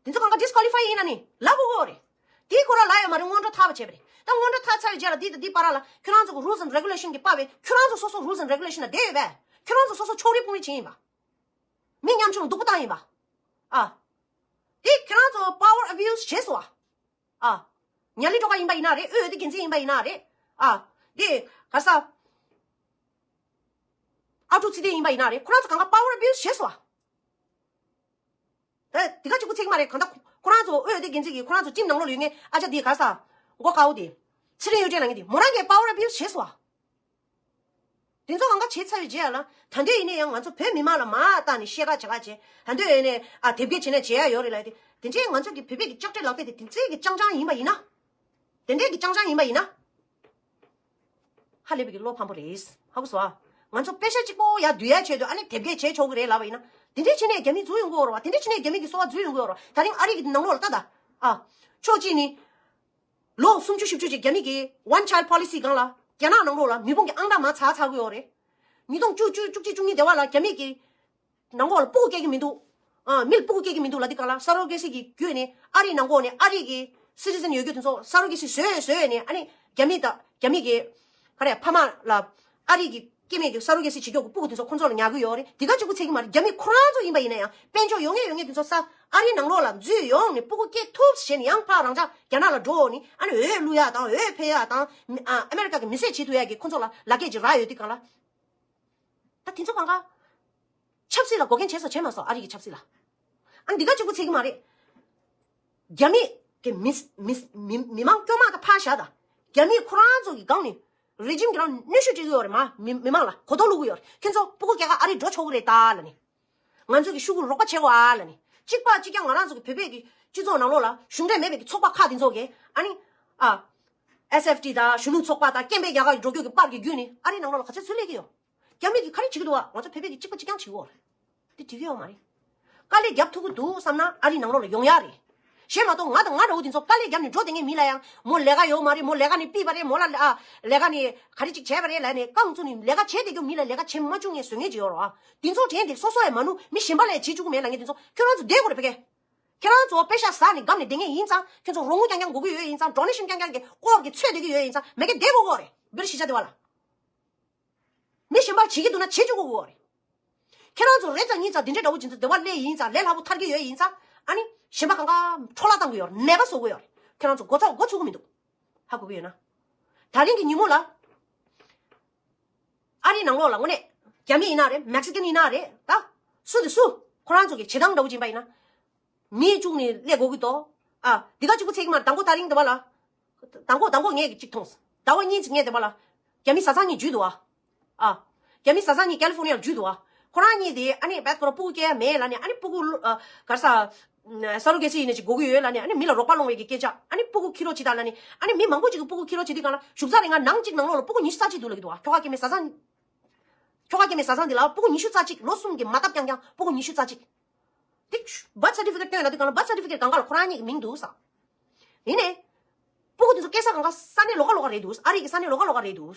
དེ་ཚོ་གང་ག་ཌིས་ཀོ་ལི་ཕའི་ཡིན་ན་ནི་ལབ་དགོས་ཀྱི་ཡོད་རེད། དེའི་སྐོར་ལ་ལབ་ཡོད་མ་རེད་སྔོན་འགྲོ་ཐག་པ་བྱས་པ་རེད། ད་སྔོན་འགྲོ་ཐག་ཚར་བའི་རྗེས་ལ་དེ་དང་དེ་བར་ལ་ཁྱོད་རང་ཚོ་གི་རུལ་ཨེན་རེ་གུ་ལེ་ཤན་གི་པ་བས་ཁྱོད་རང་ཚོ་སོ་སོ་རུལ་ཨེན་རེ་གུ་ལེ་ཤན་ལ་བསྡད་ཡོད་པས་ཁྱོད་རང་ཚོ་སོ་སོ་ཕྱོགས་རིས་སྤུངས་རིས་བྱེད་ཡིན་པ། མི་ཉམ་ཆུང་སྡུག་པོ་བཏང་ཡིན་པ། ཨ། དེ་ཁྱོད་རང་ཚོ་པ་ཝར་ཨ་བིའུ་སི་བྱས་སོང་ཨ། ཨ། ཉ་ལི་སྒྲོལ་དཀར་ཡིན་པ་ཡིན་ན་རེད་དབུས་འོས་བསྡུ་འགན་འཛིན་ཡིན་པ་ཡིན་ན་རེད། ཨ། དེ་ག་ས། ཨ་ཀྲུག་ཚེ་བརྟན་ཡིན་པ་ཡིན་ན་རེད་ཁོ་རང་ཚོ་གང་ག་པ་ཝར་ཨ་བིའུ་སི་བྱས་སོང་ཨ། ད་དེ་ག་གཅིག་པུ་ཚིག་མ་རེད་གང་ལྟར་ཁོ་རང་ཚོ་དབུས་འོས་བསྡུ་འགན་འཛིན་གྱིས་ཁོ་རང་ཚོ་ཊིམ་ནང་ལོགས་ལ་ཡོད་མཁན་ཨ་ཅག་དེ་ག་ས། མགོ་དཀར་པོ་དེ། ཚེ་རིང་གཡུ་སྒྲོན་ལབ་མཁན་དེ་མོ་རང་གིས་པ་ཝར་ཨ་བིའུ་སི་བྱས་སོང་ཨ། དེ་ཚོ་གང་ག་བྱས་ཚར་བའི་རྗེས་ལ་ད་འདོད་ཡིན་ན་ཡང་ང་ཚོ་བོད་མི་མང་ལ་མ་བལྟས་ནས་བཤད་ཁ་བྱེད་ཁ་བྱེད་ད་འདོད་ཡིན་ན་ཨ་དེབ་སྐྱེལ་བྱེད་ན་བྱེད་ཡ་ཡོད་རེད་ལབ་དེ་དེ་འདྲའི་ང་ཚོ་གི་བོད་པའི་གི་ལྕགས་སྤྲེལ་ལག་པས་དེ་དེ་ཚོའི་གི་རྐྱང་རྐྱང་ཡིན་པ་ཡིན་ན། དེ་འདྲའི་གི་རྐྱང་རྐྱང་ཡིན་པ་ཡིན་ན། ཧ་ལས་པའི་གི་བློ་ཕམ་པོ་རེད། ཧ་གོ་སོང་ཨ། ང་ཚོ་པེ་ཤ་གཅིག་པོ་ཡར་བསྡུ་ཡ་ཆེད་དུ་ཨ་ནི་དེབ་སྐྱེལ་བྱེད་ཆོག་གི་རེད་ལབ་པ་ཡིན་ན། དེ་འདྲའི་བྱས་ནས་རྒྱ་མི་འཛུལ་ཡོང་གི་ཡོད་རེད་བ་དེ་འདྲའི་བྱས་ནས་རྒྱ་མི་གི་སོ་བ་འཛུལ་ཡོང་གི་ཡོད་རེད་བ་ད་རིང་ཨ་རི་གི་ནང་ལོགས་ལ་ལྟ་ད། ཨ། ཕྱོགས་གཅིག་ནི། ལོ་སུམ་ཅུ་བཞི་བཅུ་ཅིག་རྒྱ་མི་གི་One Child Policy་སྒང་ལ་རྒྱ་ནག་ནང་ལོགས་ལ་མི་དཔུང་གི་ཨང་གྲངས་མར་ཚགས་ཚགས་ཀྱི་ཡོད་རེད། ཉིས་སྟོང་བཅུ་བཅུ་བཅུ་གཅིག་བཅུ་གཉིས་དེ་བ་ལ་རྒྱ་མི་གི་ནང་ལོགས་ལ་སྤུ་གུ་སྐྱེ་གི་མི་འདུག་ཨ། མི་ལ་སྤུ་གུ་སྐྱེ་གི་མི་འདུག་ལབ་དུས་སྒང་ལ་སར་རོ་གེ་སི་གི་བརྒྱུད་ནས་ཨ་རིའི་ནང་ལོགས་ནས་ཨ་རི་གི་སི་ཊི་ཛན་ཡོད་རྒྱུ་དེ་ཚོ་སར་རོ་གེ་སི་བཟོས་བཟོས་ནས་ཨ་ནི་རྒྱ་མི་དང་རྒྱ་མི་གི་ག་རེ་ཕ་མ་ལ་ཨ་རི་གི་སྐྱེ་དམན་གྱི་སར་རོ་གེ་སི་བྱེད་ཀྱོག་གི་སྤུ་གུ་དེ་ཚོ་ཁོང་ཚོ་ལ་ཉར་གི་ཡོད་རེད། དེ་ག་གཅིག་པུ་ཚད་ཀྱི་མ་རེད། རྒྱ་མི་ཁོ་རང་ཚོ་ཡིན་པ་ཡིན་ན་ཡང་དཔལ་འབྱོར་ཡོད་མཁན་ཡོད་མཁན་དེ་ཚོ་ས་ཨ་རིའི་ནང་ལོགས་ལ་འཛུལ་ཡོང་ནས་སྤུ་གུ་སྐྱེ་ཐུབ་ཟེར་ནས་ཡང་ཕར་རང་ཅག་རྒྱ་ནག་ལ་འགྲོ་ནས་ཨ་ནི་འོས་བླུག་ཡག་དང་འོས་འཕེན་ཡག་དང་ཨ་མེ་རི་ཀ་གི་མི་སེར་བྱེད་ཐུབ་ཡག་གི་ཁོང་ཚོ་ལ་ལག་སྐྱེས་ཀྱི་རག་ཡོད་དུས་སྒང་ལ། ད་དེ་ཚོ་གང་ག་ཆབ་སྲིད་ལ་འགོག་རྐྱེན་བྱས་སོ་བྱས་མ་སོ་ཨ་རི་གི་ཆབ་སྲིད་ལ། ཨ་འདི་ག་གཅིག་པུ་ཚད་ཀྱི་མ་རེད། རྒྱ་མི་གི་མི་མི་མི་མང་སྐྱོ་མ་ད་ཕར་བཞག་ད། རྒྱ་མི་ཁོ་རང་ཚོ་གི་སྒང་ནས་རེ་ཇིམ་གི་རང་གནོན་ཤུགས་སྤྲད་ཀྱི་ཡོད་རེད་མ་མི་མི་མང་ལ་གོ་རྟོགས་བླུག་གི་ཡོད་རེད། ཁྱེད་ཚོ་སྤུ་གུ་སྐྱེ་ག་ཨ་རི་འགྲོ་ཆོག་གི་རེད་ད་ལབ་ནས། ང་ཚོ་གི་ཤུ་གུ་རོགས་པ་བྱེད་དགོས་ཨ་ལ་ནི། གཅིག་པ་གཅིག་རྐྱང་ང་རང་ཚོ་གི་བོད་པའི་གི་སྤྱི་ཚོགས་ནང་ལོགས་ལ་གཞུང་འབྲེལ་མེད་པའི་གི་ཚོགས་པ་ཁག་དེ་ཚོ་གི་ཨ་ནི། ཨ། S F T དང་གཞོན་ནུ་ཚོགས་པ་དང་སྐད་འབོད་རྒྱག་ག་འགྲོ་རྒྱུ་གི་པར་གི་བརྒྱུད་ནི་ཨ་རིའི་ནང་ལོགས་ལ་ག་ཚོད་ཚུར་སླེབས་ཀྱི་ཡོད། རྒྱ་མི་གི་ག་རེ་བྱེད་ཀྱི་འདུག་བ། ང་ཚོ་བོད་པའི་གི་གཅིག་པ་གཅིག་རྐྱང་བྱེད་ཀྱི་ཡོད་རེད། དེ་འགྲིག་གི་ཡོད་མ་རེད། དཀའ་ལས་རྒྱབ་ཐུབ་ཀྱི་འདུག་བསམ་ན་ཨ་རིའི་ནང་ལོགས་ལ་ཡོང་ཡ་རེད། གཞན་མ་གཏོགས་ང་དང་ང་འདྲ་བོ་དེ་ཚོ་དཀའ་ལས་རྒྱབ་ནས་འགྲོ་བསྡད་མཁན་མི་ལ་ཡང་མོ་ལས་ཀ་ཡོད་མ་རེད། མོ་ལས་ཀ་ནས་ཕུད་པ་རེད། མོ་ལ་ཨ་ལས་ཀ་ནས་ག་རེ་ཅིག་བྱས་པ་རེད་ལབ་ནས་རྐང་བཙུགས་ནས་ལས་ཀ་བྱས་བསྡད་རྒྱུ་མི་ལ་ལས་ཀ་བྱེད་མ་བཅུག་མཁན་བཟོ་མཁན་ཅིག་ཡོད་རེད་བ། དེ་ཚོ་དྲན་ཏེ་སོ་སོ་ཡང་མ་ནུ་མི་གཞན་པ་ལས་བྱེད་བཅུག་གི་མེད་ལབ་མཁན་དེ་ཚོ་ཁྱོད་རང་ཚོ་བསྡད་དགོས་རེད་ཕ་གི། ཁྱེད་རང་ཚོ་པེ་ཤ་ཟ་ནས་སྒམ་ནས་བསྡད་མཁན་ཡིན་ཙང་ཁྱོད་ཚོ་རོགས་དངུལ་རྐྱང་རྐྱང་དགོས་ཀྱི་ཡོད་ཡིན་ཙང་ཌོ་ནེ་ཤན་རྐྱང་རྐྱང་གི་སྐོར་གྱི་ཚོད་སྡོད་ཀྱི་ཡོད་ཡིན་ཙང་མ་གི་བསྡད་དགོས་ཀྱི་རེད། བེ་རི་ཤི་ཆ་དེ་བ་ལ། མི་གཞན་པ་བྱེད་ཀྱི་འདུག་ན་བྱེད་བཅུག་དགོས་ཀྱི་རེད། ཁྱེད་རང་ཚོ་རེ་ཙམ་གཉིས་ཙམ་དེ་འདྲའི་འདྲ་བོ་ཅིག་ཚོ་བདེ་བ་སླེབས་ཡིན་ཙང་ལས་སླ་པོ་ཐར་གྱི་ཡོད་ཡིན་ཙང་ཨ་ནི་གཞན་པ་གང་ག་འཕྲོ་བརླག་བཏང་གི་ཡོད་རེད། ནད་པ་བཟོ་གི་ཡོད་རེད། ཁྱེད་རང་ཚོ་མགོ་ཚ་མགོ་ཚུགས་ཀྱི་མི་འདུག་ཧ་གོ་གི་ཡོད་ན། ད་རིང་གི་ཉིན་མོ་ལ་ཨ་རིའི་ནང་ལོགས་ལ་དངོས་གནས་རྒྱ་མི་ཡིན་ན་རེད། མེག་སི་ཀན་ཡིན་ན་རེད། ད་སུ་དེ་སུ་ཁོ་རང་ཚོ་གི་བྱེད་སྟངས་འདྲ་བོ་ཅིག་ཡིན་པ་ཡིན་ན། མི་བཅུག་ནས་སླེབས་དགོས་ཀྱི་འདུག་ཨ། འདི་ག་གཅིག་པུ་ཚད་ཀྱི་མ་རེད། དང་པོ་ད་རིང་འདི་བ་ལ། དང་པོ་དང་པོ་ངས་གཅིག་མཐོང་། ཟླ་བ་གཉིས་ཙམ་ངས་འདི་བ་ལ། རྒྱ་མི་བཟའ་ཚང་གཉིས་འཇུས་འདུག་ཨ། ཨ། རྒྱ་མི་བཟའ་ཚང་གཉིས་ཀ་ལི་ཧྥོ་ནི་ཡར་འཇུས་འདུག་ཨ། ཁོ་རང་གཉིས་དེ་ཨ་ནི་བད་ཁོ་རང་སྤུ་གུ་སྐྱེ་ཡ་མེད་ལབ་ནས་ཨ་ནི་སྤུ་གུ་ཨ། ག་རེ་ཟ། སར་རོ་གེ་སི་ཡིན་ནས་ཅིག་དགོས་ཀྱི་ཡོད་ལབ་ནས་ཨ་ནི་མི་ལ་རོགས་པ་སློང་བའི་གི་སྐད་ཆ། ཨ་ནི་སྤུ་གུ་ཁྱེར་རོགས་བྱེད་དང་ལབ་ནས་ཨ་ནི་མི་མང་པོ་ཅིག་གི་སྤུ་གུ་ཁྱེར་རོགས་བྱེད་དུས་སྒང་ལ་བཞུགས་ས་རེ་ང་ནང་གཅིག་ནང་ལོགས་ལ་སྤུ་གུ་ཉི་ཤུ་རྩ་གཅིག་འདུག་ལབ་ཀྱི་འདུག་ཨ། ཁྱོ་ག་སྐྱེ་མེད་བཟའ་ཚང་། ཁྱོ་ག་སྐྱེ་མེད་བཟའ་ཚང་འདི་ལ་སྤུ་གུ་ཉི་ཤུ་རྩ་གཅིག་ལོ་གསུམ་གྱི་མ་བཏབ་རྐྱང་རྐྱང་སྤུ་གུ་ཉི་ཤུ་རྩ་གཅིག་དེ་བར་ཐི་སར་ཊི་ཕི་ཀེཊ་སྟོན་ལ་དུས་སྒང་ལ་བར་ཐི་སར་ཊི་ཕི་ཀེཊ་སྒང་ག་ལ་ཁོ་རང་གཉིས་ཀྱི་མིང་འདུག་ས། ཡིན་ནའི། སྤུ་གུ་དེ་ཚོ་སྐྱེ་ས་སྒང་ག་ས་གནས་ལོགས་ཀ་ལོགས་ཀ་རེད་འདུག་ཨ་རི་གི་ས་གནས་ལོགས་ཀ་ལོགས་ཀ་རེད་འདུག་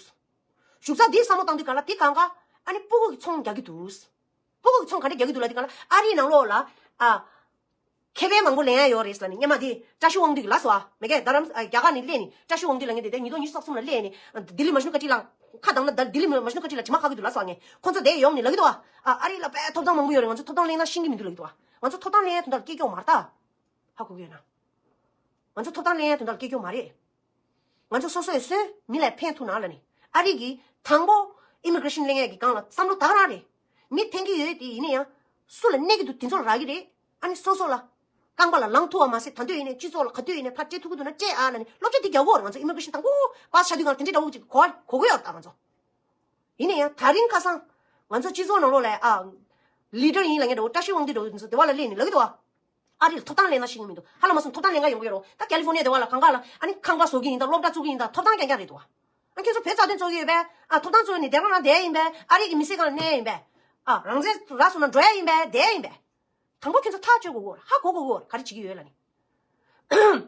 བཞུགས་ས་འདི་བསམ་བློ་བཏང་དུས་སྒང་ལ་དེ་སྒང་ག་ཨ་ནི་སྤུ་གུ་གི་ཚོང་རྒྱག་གི་འདུག་སྤུ་གུ་གི་ཚོང་ག་འདྲ་རྒྱག་གི་འདུག་ལབ་དུས་སྒང་ལ་ཨ་རིའི་ནང་ལོགས་ལ་ཨ། ཁེ་ཕན་མང་པོ་ལེན་ཡ་ཡོད་རེད་ལབ་ནས་སྔོན་མ་དེ་བཀྲ་ཤིས་དབང་འདུས་ལབ་སོང་ཨ། མེད་ཀྱི་རྡ་རམ་ཨ་རྒྱ་གར་ནས་སླེབས་ནས་བཀྲ་ཤིས་དབང་འདུས་ལབ་མཁན་དེ་དེ་ཉིས་སྟོང་ཉི་ཤུ་རྩ་གསུམ་ལ་སླེབས་ནས་ལྡི་ལི་མ་ཇུ་ནུ་ཀ་ཊི་ལ་ཁ་གདངས་ན་ལྡི་ལི་མ་ཇུ་ནུ་ཀ་ཊི་ལ་དྲི་མ་ཁ་གི་འདུག་ལབ་སོང་ངས། ཁོང་ཚོ་དེ་ཡོང་ནས་ལབ་ཀྱི་འདུག་ཨ། ཨ་རི་ལ་དཔེ་ཐོབ་ཐང་མང་པོ་ཡོད་རེད། ང་ཚོ་ཐོབ་ཐང་ལེན་ན་ཤེས་ཀྱི་མི་འདུག་ལབ་ཀྱི་འདུག་ཨ། ང་ཚོ་ཐོབ་ཐང་ལེན་ཡ་དོན་དག་ལ་སྐྱེ་སྐྱོ་མ་རེད་ད། ཧ་གོ་གི་ཡོད་ན། ང་ཚོ་ཐོབ་ཐང་ལེན་ཡ་དོན་དག་ལ་སྐྱེ་སྐྱོ་མ་རེད། ང་ཚོ་སོ་སོས་སོན་མི་ལ་ཕན་ཐོགས་ན་ལ་ནི། ཨ་རི་གི་དང་པོ་ཨི་མི་གྷི་རེ་ཤན་ལེན་ཡ་གི་སྒང་ལ་བསམ་བློ་ད་ག་རང་རེད། མི་འཐེན་གི་ཡོད་དེ་ཡིན་ན་ཡང་། སུ་ལ་གནོད་གི་འདུག་དེ་ཚོ་ལ་རག་གི་རེད། ཨ་ནི་སོ་སོ་ལ། རྐང་པ་ལ་ལངས་ཐུབ་པ་མ་ཟད་ད་འདོད་ཡིན་ནའི་སྤྱི་ཚོགས་ལ་ག་འདོད་ཡིན་ནའི་ཕར་སྤྲད་ཐུབ་གི་འདུག་ན་སྤྲད་ཨ་ལ་ནི་སློབ་གྲྭ་དེ་རྒྱག་གི་ཡོད་རེད། ང་ཚོ་ཨི་མི་གྷི་རེ་ཤན་དང་པོ་པཱ་སི་ཆགས་དུས་སྒང་དེ་འདྲའི་འདྲ་བོ་ཅིག་གོ་བ་གོ་གི་ཡོད་རེད་ད་ང་ཚོ། ཡིན་ན་ཡང་ད་རིང་ཁ་སང་། ང་ཚོ་སྤྱི་ཚོགས་ནང་ལོགས་ལ་ཨ། ལི་ཌར་ཡིན་ལབ་མཁན་འདྲ་བོ་བཀྲ་ཤིས་དབང་འདུས་འདྲ་བོ་དེ་ཚོ་དེ་བ་ལ་སླེབས་ནས་ལབ་ཀྱི་འདུག་ཨ། ཨ་རི་ལ་ཐོབ་ཐང་ལེན་ན་ཤེས་ཀྱི་མི་འདུག་ཧ་ལམ་མ་སོང་ཐོབ་ཐང་ལེན་ག་ཡོང་གི་ཡོད་རེད། ད་ཀ་ལི་ཧྥོ་ནི་ཡ་དེ་བ་ལ་གང་ག་ལ་ཨ་ནི་ཁང་པ་བཟོ་གི་ཡིན་ད་སློབ་གྲྭ་བཙུགས་གི་ཡིན་ད་ཐོབ་ཐང་རྐྱང་རྐྱང་རེད་འདུག་ཨ། ཨ་ཁྱེད་ཚོ་བོད་རྩ་དོན་རྩོད་ཀྱི་ཡོད་པས། ཨ་ཐོབ་ཐང་རྩོད་ནས་སྡེ་རང་རང་བསྡད་ཡིན་པས། ཨ་རི་གི་མི་སེར་སྒང་ལ་གནས་ཡིན་པས། ཨ་རང་བཙན་རག་སོང་ན་འགྲོ་ཡ་ཡིན་པས་བསྡད་ཡིན་པས། དང་པོ་ཁྱེད་ཚོ་ཐག་གཅོད་དགོས་གོ། ཧ་གོ་དགོས་གོ། ག་རེ་བྱེད་ཀྱི་ཡོད་ལ་ནི།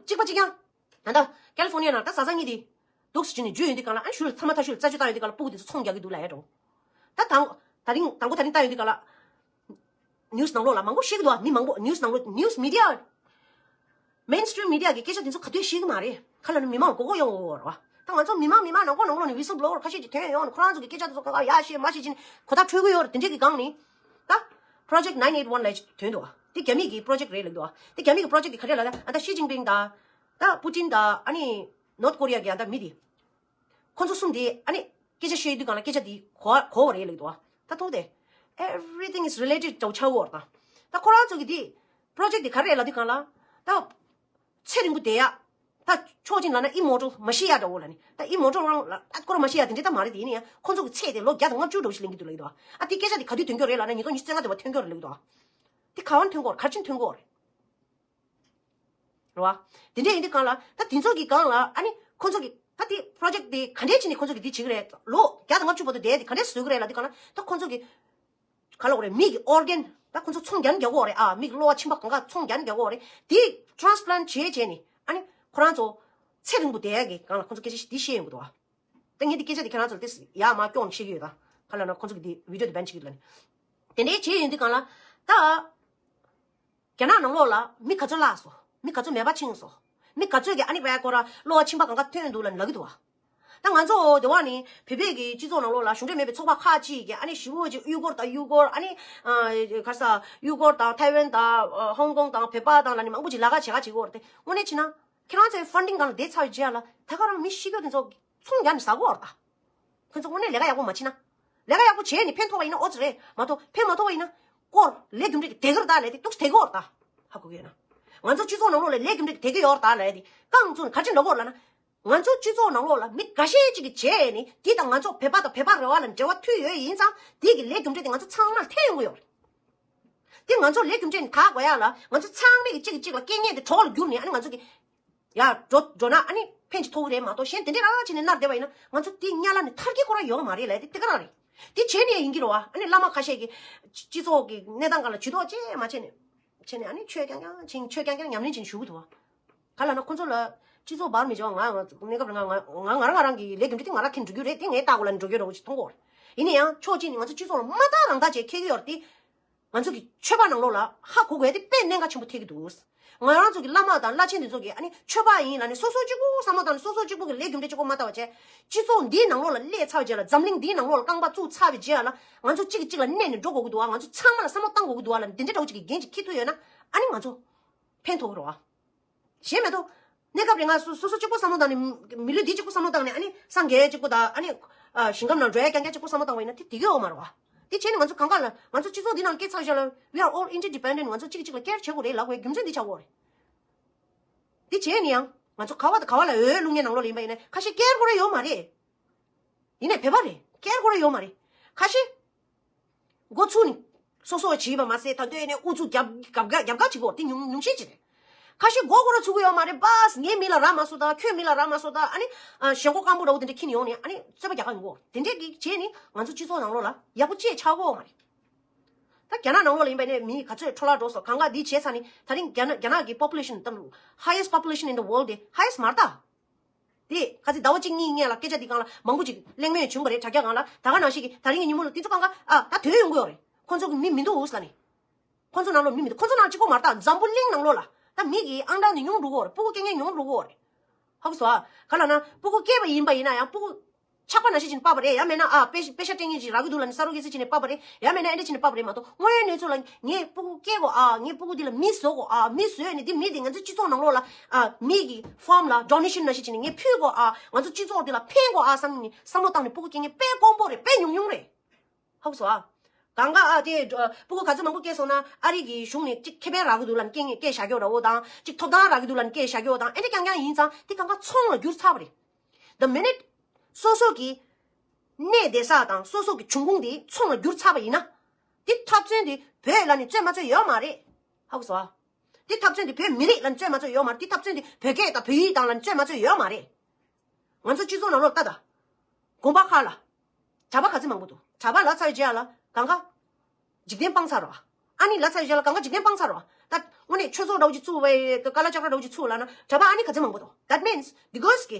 གཅིག་པ་གཅིག་རྐྱང་། ད་ལྟ་ཀ་ལི་ཧྥོ་ནི་ཡ་ནང་ད་བཟའ་ཚང་གཉིས་དེ། འདུག་སེ་བྱས་ནས་འཇུས་ཡོང་དུས་སྒང་ལ་ཨ་ནི་ཞུ་ལ་ཚང་མ་ཐག་ཞུ་ལ་རྩད་གཅོད་བཏང་ཡོང་དུས་སྒང་ལ་སྤུ་གུ་དེ་ཚོ་ཚོང་རྒྱག་གི་འདུག་ལབ་ཡ་འགྲོ། ད་དང་། ད་རིང་དང་པོ་ད་རིང་བཏང་ཡོང་དུས་སྒང་ལ། ནིའུ་སི་ནང་ལོགས་ལ་མང་པོ་བཤད་ཀྱི་འདུག་ཨ། མི་མང་པོ་ནིའུ་སི་ནང་ལོགས་ནིའུ་སི་མི་ཌི་ཡ། མེན་སི་ཊི་རིམ་མི་ཌི་ཡ་གི་སྐད་ཆ་དེ་ཚོ་ག་དུས་བཤད་ཀྱི་མ་རེད། ག་ལ་ནི་མི་མང་མགོ་སྐོར་ཡོང་གི་ཡོད་རེད་བ། ད་ང་ཚོ་མི་མང་མི་མང་ནང་ཁོ་ནང་ལོགས་ནས་ཝི་སི་ལ་བྷི་ལོ་ཝར་ཁ་ཤས་ཅིག་ཐོན་ཡོང་ནས་ཁོ་རང་ཚོ་གི་སྐད་ཆ་དེ་ཚོ་ག་ག་ཡ་བཤད་མ་བཤད་ཅིག་གོ་བརྡ་འཕྲོད་ཀྱི་ཡོད་རེད། དེ་འདྲས་ཀྱི་སྒང་ནས། ད། Project nine eight one ལབ་ཅིག་ཐོན་འདུག་ཨ། དེ་རྒྱ་མི་གི་པོ་རོ་ཇེག་རེད་ལབ་འདུག་ཨ། དེ་རྒྱ་མི་གི་པོ་རོ་ཇེག་དེ་ག་རེ་ལབ་ན་ཨ་ད་ཞི་ཅིན་ཕིང་དང་། ད་པུ་ཏིན་དང་ཨ་ནི་ནོར་ཐ་ཀོ་རི་ཡ་གི་ཨ་ད་མི་དེ། ཁོ་ཚོ་གསུམ་དེ་ཨ་ནི་སྐད་ཆ་བཤད་དུས་སྒང་ལ་སྐད་ཆ་དེ་གོ་གོ་བ་རེད་ལབ་འདུག་ཨ། ད་མཐོང་སྟེ། Everything is related ཅོ་ཆ་བོར་དང་། ད་ཁོ་རང་ཚོ་གི་དེ་པོ་རོ་ཇེག་དེ་ག་རེ་རེད་ལབ་དུས་སྒང་ལ། ད། ཚེ་རིང་པོ་བསྡད་ཡ། ད་ཕྱོགས་གཅིག་ལབ་ན་ཨི་མོར་ཊལ་མ་ཤི་ཡ་འདྲ་བོ་ལ་ནི། ད་ཨི་མོར་ཊལ་རང་ལ་ཨ་ཁོ་རང་མ་ཤི་ཡ་དེ་འདྲ་ད་མ་རེད། དེ་ཡིན་ན་ཡང་ཁོ་ཚོ་གི་ཚེ་དེ་ལོ་བརྒྱ་དང་ལྔ་བཅུ་འདྲ་བོ་ཞིག་ལེན་གྱི་འདུག་ལབ་ཀྱི་འདུག་ཨ། ཨ་དེ་སྐད་ཆ་དེ་ག་དུས་ཐོན་གྱི་རེད་ལབ་ན་ཉིས་སྟོང་ཉི་ཤུ་རྩ་ལྔ་དེ་བ་ཐོན་གྱི་རེད་ལབ་ཀྱི་འདུག་ཨ། དེ་ག་བར་ཐོན་གྱི་ཡོད་རེད། ག་རེ་བྱས་ནས་ཐོན་གྱི་ཡོད་རེད། རེད་བ། དེ་འདྲ་ཡིན་དུས་སྒང་ལ་ད་དེ་ཚོ་གི་སྒང་ལ་ཨ་ནི་ཁོ་ཚོ་གི་ད་དེ་པོ་རོ་ཇེག་དེ་ག་འདྲས་བྱས་ནས་ཁོ་ཚོ་གི་དེ་བྱེད་ཀྱི་རེད། ལོ་བརྒྱ་དང་ལྔ་བཅུ་བར་དུ་བསྡད་དེ་ག་འདྲས་བཟོ་གི་རེད་ལབ་དུས་སྒང་ལ་ད་ཁོ་ཚོ་གི་ག་ལབ་དགོས་རེད། མི་གི་ཨོར་གན་ད་ཁོ་ཚོ་ཚོང་རྒྱག་ནི་རྒྱག་གི་ཡོད་རེད་ཨ། མི་གི་གློ་བ་མཆིན་པ་གང་ག་ཚོང་རྒྱག་ནི་རྒྱག་གི་ཡོད་རེད། དེ་ཊ་རན་སི་པ་ལན་ཊི་བྱས་བྱས་ནས་ཨ་ནི་ཁོ་རང་ཚོ་ཚེ་རིང་པོ་བསྡད་ཡ་གི་སྒང་ལ་ཁོ་ཚོ་སྐད་ཆ་ཞིག་འདི་བཤད་ཡོང་གི་འདུག་ཨ། ད་ངས་འདི་སྐད་ཆ་དེ་ཁྱེད་རང་ཚོ་ལ་ཏོག་ཙམ་ཡར་མར་སྐྱོང་ནས་བཤད་ཀྱི་ཡོད་ད། ག་ལབ་ན་ཁོ་ཚོ་གི་འདི་བི་ཌི་ཡོ་དེ་བན་བྱེད་ཀྱི་ལ་ནི། དེ་འདྲའི་བྱས་ཡོང་དུས་སྒང་ལ་ད། རྒྱ་ནག་ནང་ལོགས་ལ་མི་ག་ཚོད་བརླགས་སོང་། མི་ག་ཚོད་མེད་པ་ཕྱིན་སོང་། མི་ག་ཚོད་ཀྱིས་ཨ་ནི་བས་ཁོ་ར་གློ་བ་མཆིན་པ་གང་ག་ཐོན་འདུག་ལབ་ལབ་ཀྱི་འདུག་བ། ད་ང་ཚོ་དེ་བ་ནི་བོད་པའི་གི་སྤྱི་ཚོགས་ནང་ལོགས་ལ་གཞུང་འབྲེལ་མེད་པའི་ཚོགས་པ་ཁག་ཅིག་གིས་ཨ་ནི་ཞི་བོ་ཅིག་གཡུ་སྒོར་དང་གཡུ་སྒོར་ཨ་ནི་ག་རེ་ཟ་གཡུ་སྒོར་དང་ཐའེ་ཝན་དང་ཧོང་ཀོང་དང་བོད་པ་དང་ལ་ནི་མང་པོ་ཅིག་ལས་ཀ་བྱེད་ག་བྱེད་ཀྱི་ཡོད་རེད་དེ། དངོས་གནས་བྱས་ན་ཁྱེད་རང་ཚོའི་ཕན་ཌིང་སྒང་ལ་བསྡད་ཚར་བའི་རྗེས་ལ་ད་ག་རང་མི་ཤི་རྒྱུ་དེ་ཚོ་ཚོང་རྒྱག་ནས་ཟ་གི་ཡོད་རེད་ད། ཁྱོད་ཚོ་དངོས་གནས་ལས་ཀ་ཡག་པོ་མ་བྱེད་ན། ལས་ཀ་ཡག་པོ་བྱས་ནས་ཕན་ཐོགས་པ་ཡིན་ན་ཨོ་ཙི་རེད་མ་གཏོགས་ཕན་མ་ཐོགས་པ་ཡིན་ན། སྐོར་ལས་རྒྱུ་འབྲས་ཀྱི་དེ་གར་ད་ལས་དེ་ཏོག་ཙམ་དེ་གི་ཡོད་རེད་ད། ཧ་གོ་གི་ཡོད་ན། ང་ཚོ་སྤྱི་ཚོགས་ནང་ལོགས་ལ་ལས་རྒྱུ་འབྲས་ཀྱི་དེ་གི་ཡོད་རེད་ད་ལས་དེ་རྐང་བཙུགས་ནས་ག་ཅི་འགྲོ་གི་ཡོད་ལབ་ན། ང་ཚོ་སྤྱི་ཚོགས་ནང་ལོགས་ལ་མི་འགའ་ཤས་ཅིག་གིས་བྱས་ནས་དེ་དང་ང་ཚོ་བོད་པ་དང་བོད་པ་རེ་བ་ལ་འབྲེལ་བ་མཐུད་ཡོད་ཡིན་ཙང་དེ་གི་ལས་རྒྱུ་འབྲས་དེ་ང་ཚོ་ཚང་མར་ཐེ་ཡོང་གི་ཡོད་རེད། དེ་ང་ཚོ་ལས་རྒྱུ་འབྲས་ནི་དག་དགོས་ཡ་ལ། ང་ཚོ་ཚང་མས་གཅིག་གིས་གཅིག་ལ་རྐྱེན་ངན་དེ་གྲོགས་ལ་བསྒྱུར་ནས། ཨ་ནི་ང་ཚོ་གི་ཡ་འགྲོ་འགྲོ་ན་ཨ་ནི་ཕན་ཅིག་ཐོགས་ཀྱི་རེད་མ་གཏོགས། གཞན་དེ་འདྲས་རང་བྱས་ནས་མནར་བསྡད་པ་ཡིན་ན་ང་ཚོ་དེ་གཉའ་ལ་ནི་ཐར་གྱི་ཁོ་རང་ཡོད་མ་རེད་ལ། དེ་དེ་ག་རང་རེད། དེ་བྱས་ནས་ཡིན་གྱི་རེད་བ། ཨ་ནི་བླ་མ་ཁ་ཤས་ཀྱིས་སྤྱི་ཚོགས་ཀྱི་གནས་སྟངས་སྒང་ལ་ཇུས་གཏོགས་ཅི་མ་བྱས་ནས། བྱས་ནས་ཨ་ནི་ཆོས་རྐྱང་རྐྱང་བྱས། ཆོས་རྐྱང་རྐྱང་ཉམས་ལེན་བྱས་ནས་བཞུགས་འདུག་བ། ག་ལ་ན་ཁོ་ཚོ་ལ་སྤྱི་ཚོགས་བར་མི་འབྱོར། ང་ང་གནས་སྐབས་ང་ང་ང་རང་ང་རང་གི་ལས་རྒྱུ་འབྲས་དེ་ང་རང་འཁྱེར་འགྲོ་རྒྱུ་རེད། དེ་ངའི་ལྟ་བ་ལ་འགྲོ་རྒྱུ་འདྲ་བོ་ཞིག་མཐོང་གི་ཡོད་རེད། ཡིན་ན་ཡང་ཕྱོགས་གཅིག་ནས་ང་ཚོ་སྤྱི་ཚོགས་ལ་མ་དག་རང་དག་བྱས་འཁྱེར་གྱི་ཡོད་རེད་དེ། ང་ཚོ་གི་ཆོས་པ་ནང་ལོགས་ལ་ཧ་གོ་དགོས་དེ་དཔེ་གནད་འགག་ཆེན་པོ་ཐེབས་ཀྱི་འདུག་ང་རང་ཚོ་གི་བླ་མ་དང་བླ་ཆེན་དེ་ཚོ་གིས་ཨ་ནི་ཆོས་པ་ཡིན་ལབ་ནས་སོ་སོ་གཅིག་པུ་བསམ་བློ་བཏང་ནས་སོ་སོ་གཅིག་པུ་གི་ལས་རྒྱུ་འབྲས་གཅིག་པུ་མ་ལྟ་བ་བྱས། སྤྱི་ཚོགས་འདིའི་ནང་ལོགས་ལ་སླེབས་ཚར་བའི་རྗེས་ལ། འཛམ་གླིང་འདིའི་ནང་ལོགས་ལ་རྐང་པ་བཙུགས་ཚར་བའི་རྗེས་ལ་ང་ཚོ་གཅིག་གིས་གཅིག་ལ་གནས་ནས་འགྲོ་དགོས་ཀྱི་འདུག་བ། ང་ཚོ་ཚང་མ་ལ་བསམ་བློ་བཏང་དགོས་ཀྱི་འདུག་བ་ལབ་ནས་དེ་འདྲའི་འདྲ་བོ་ཅིག་གི་འགན་ཅིག་འཁྱེར་ཐུབ་ཡོད་ན་ཨ་ནི་ང་ཚོ་ཕན་ཐོགས་ཀྱི་རེད་བ། གཞན་མེད་དོ། གནས་སྐབས་རེ་ང་སོ་སོ་སོ་གཅིག་པོ་བསམ་བློ་བཏང་ནས། མི་ལུས་འདི་གཅིག་པོ་བསམ་བློ་བཏང་ནས། ཨ་ནི་སངས་རྒྱས་གཅིག་པོ་དང་། ཨ་ནི་ཨ་ཞིང་ཁམས་ནང་འགྲོ་ཡ་རྐྱང་རྐྱང་གཅིག་པོ་བསམ་བློ་བཏང་བ་ཡིན་ན་དེ་དེ་གའི་འོག་མ་རེད་བ། དེ་བྱས་ནས་ང་ཚོ་གང་ག་ལ་ང་ཚོ་སྤྱི་ཚོགས་འདི་ནང་སྐྱེས་ཚར་བཞག་ལ། We are all interdependent. ང་ཚོ་གཅིག་གིས་གཅིག་ལ་ཀེར་བྱེད་དགོས་རེད་ལབ་དགོས་རྒྱུ་མཚན་འདི་ཆགས་ཡོད་རེད། དེ་བྱས་ནས་ཡང་ང་ཚོ་ག་བ་དང་ག་བ་ལ་འོས་བླུག་མཁན་ནང་ལོགས་ལ་ཡིན་པ་ཡིན་ན་ཁ་ཤས་ཀེར་དགོས་རེད་ཡོད་མ་རེད། ཡིན་ནའི་བོད་པ་རེད། ཀེར་དགོས་རེད་ཡོད་མ་རེད། ཁ་ཤས་མགོ་ཚུགས་ནས་སོ་སོ་བྱས་པ་མ་ཟད། ད་དུང་ཡིན་ནའི་ཨུ་ཚུགས་རྒྱབ་རྒྱབ་རྒྱབ་རྒྱབ་བྱེད་དགོས་དེ་ཉུང་ཉུང་ཤས་ཅིག་རེད། ཁ་ཤས་མགོ་སྐོར་ར་ཚུགས་ཀྱི་ཡོད་མ་རེད། པཱས་ངས་མི་ལ་རག་མ་སོང་ད། ཁྱོད་མི་ལ་རག་མ་སོང་ད། ཨ་ནི་ཨ་ཞེན་ཁོག་སྐམ་པོ་འདྲ་བོ་དེ་འདྲ་འཁྱེར་ནས་ཡོང་ནས་ཨ་ནི་རྩོད་པ་རྒྱག་ག་ཡོང་གོ། དེ་འདྲས་ཀྱི་བྱས་ནས་ང་ཚོ་སྤྱི་ཚོགས་ནང་ལོགས་ལ་ཡག་པོ་ཅིག་ཆགས་ཀྱི་ཡོད་མ་རེད། ད་རྒྱ་ནག་ནང་ལོགས་ལ་ཡིན་པ་ནས་མི་ག་ཚོད་འཕྲོ་བརླག་འགྲོ་སོང་། གང་ག་འདི་བྱས་ཚར་ནས་ད་རིང་རྒྱ་ནག་རྒྱ་ནག་གི་population དང་highest population in the world དེ་highest མ་རེད་ད། དེ་ཁ་ཚིག་ཟླ་བ་གཅིག་གཉིས་སྔོན་ལ་སྐད་ཆ་འདི་སྒང་ལ་མང་པོ་ཅིག་གླེང་མོལ་བྱུང་བ་རེད། དྲ་རྒྱ་སྒང་ལ། ད་ག་ནང་བཞིན་གྱི་ད་རིང་གི་ཉིན་མོ་ལ་དེ་ཚོ་གང་ག་ཨ་ད་དོན་ཡོང་གི་ཡོད་རེད། ཁོང་ཚོ་གི་མི་མི་འདུག་ཟེར་ནས། ཁོང་ཚོ་ནང་ལོགས་མི་མི་འདུག་ཁོང་ཚོ་ནང་གཅིག་པོ་མ་རེད་ད། འཛམ་བུ་གླིང་ནང་ལོགས་ལ་ད་མི་གི་ཨང་གྲངས་དེ་ཉུང་འགྲོ་གི་ཡོད་རེད། སྤུ་གུ་སྐྱེ་མཁན་ཉུང་འགྲོ་གི་ཡོད་རེད། ཧ་གོ་སོང་ཨ། ག་ལབ་ན་སྤུ་གུ་སྐྱེས་པ་ཡིན་པ་ཡིན་ན་ཡང་སྤུ་གུ་ཆགས་པ་ནང་བཞིན་བྱས་ནས་སྤར་བ་རེད། ཡང་མིན་ན་ཨ་པེ་པེ་ཤ་སྤྲད་མཁན་ཅིག་རག་གི་འདུག་ལབ་ནས་ས་རོ་གེ་སི་བྱས་ནས་སྤར་བ་རེད། ཡང་མིན་ན་ཨེ་འདྲ་བྱས་ནས་སྤར་བ་རེད་མ་གཏོགས། དངོས་ཡོད་གནས་ཚུལ་ལ་ངས་སྤུ་གུ་སྐྱེ་དགོས་ཨ། ངས་སྤུ་གུ་འདི་ལ་མི་བཟོ་དགོས་ཨ། མི་བཟོས་ནས་འདི་མི་འདི་ང་ཚོ་སྤྱི་ཚོགས་ནང་ལོགས་ལ་ཨ་མི་གི་ཕོམ་ལ་ཌོ་ནེ་ཤན་ནང་བཞིན་བྱས་ནས་ངས་ཕུལ་དགོས་ཨ། ང་ཚོ་སྤྱི་ཚོགས་འདི་ལ་ཕན་དགོས་ཨ་བསམ་ནས་བསམ་བློ་བཏང་ནས་སྤུ་གུ་སྐྱེ་མཁན་དཔེ་དཀོན་པོ་རེད། དཔེ་ཉུང་ཉུང་རེད། ཧ་གོ་སོང་ཨ། གང་ག་ཨ་དེ་སྤུ་གུ་ག་ཚོད་མང་པོ་སྐྱེས་སོང་ན་ཨ་རི་གི་གཞུང་ནས་གཅིག་ཁེ་ཕན་རག་གི་འདུག་ལབ་ནས་སྐྱེ་སྐྱེ་བཞག་རྒྱུ་འདྲ་བོ་དང་། གཅིག་ཐོབ་ཐང་རག་གི་འདུག་ལབ་ནས་སྐྱེ་བཞག་རྒྱུ་དང་། ཨེ་འདྲ་རྐྱང་རྐྱང་ཡིན་ཙང་དེ་གང་ག་ཚོང་ལ་འགྱུར་ཚར་བ་རེད། The minute སོ་སོ་གི་གནས་བསྡད་ས་དང་སོ་སོ་གི་འབྱུང་ཁུངས་དེ་ཚོང་ལ་འགྱུར་ཚར་བ་ཡིན་ན། དེ་ཐབས་ཚུན་དེ་བོད་ལ་ནི་རྩོད་མ་རྩོད་ཡོད་མ་རེད། ཧ་གོ་སོང་ཨ། དེ་ཐབས་ཚུན་དེ་བོད་མི་རིགས་ལ་ནི་རྩོད་མ་རྩོད་ཡོད་མ་རེད། དེ་ཐབས་ཚུན་དེ་བོད་སྐད་དང་བོད་ཡིག་དང་ལ་ནི་རྩོད་མ་རྩོད་ཡོད་མ་རེད། ང་ཚོ་སྤྱི་ཚོགས་ནང་ལོགས་ལྟ་ད། དགོན་པ་ཁག་ལ་གྲྭ་པ་ག་ཚོད་མང་པོ་འདུག་གྲྭ་པ་ལབ་ཚར་རྗེས་ལ་གང་ག་འཇིག་རྟེན་སྤངས་ཚར་རོ། ཨ་ནི་ལབ་ཚར་རྗེས་ལ་གང་ག་འཇིག་རྟེན་སྤངས་ཚར་རོ། ད་དངོས་གནས་ཆོས་ཚོགས་འདྲ་བོ་ཅིག་བཙུགས་པའི་ཀ་ལ་ཅག་ར་འདྲ་བོ་ཅིག་བཙུགས་ལབ་ན་གྲྭ་པ་ཨ་ནི་ག་ཚོད་མང་པོ་འདུག That means འདི་གོས་ཀྱི་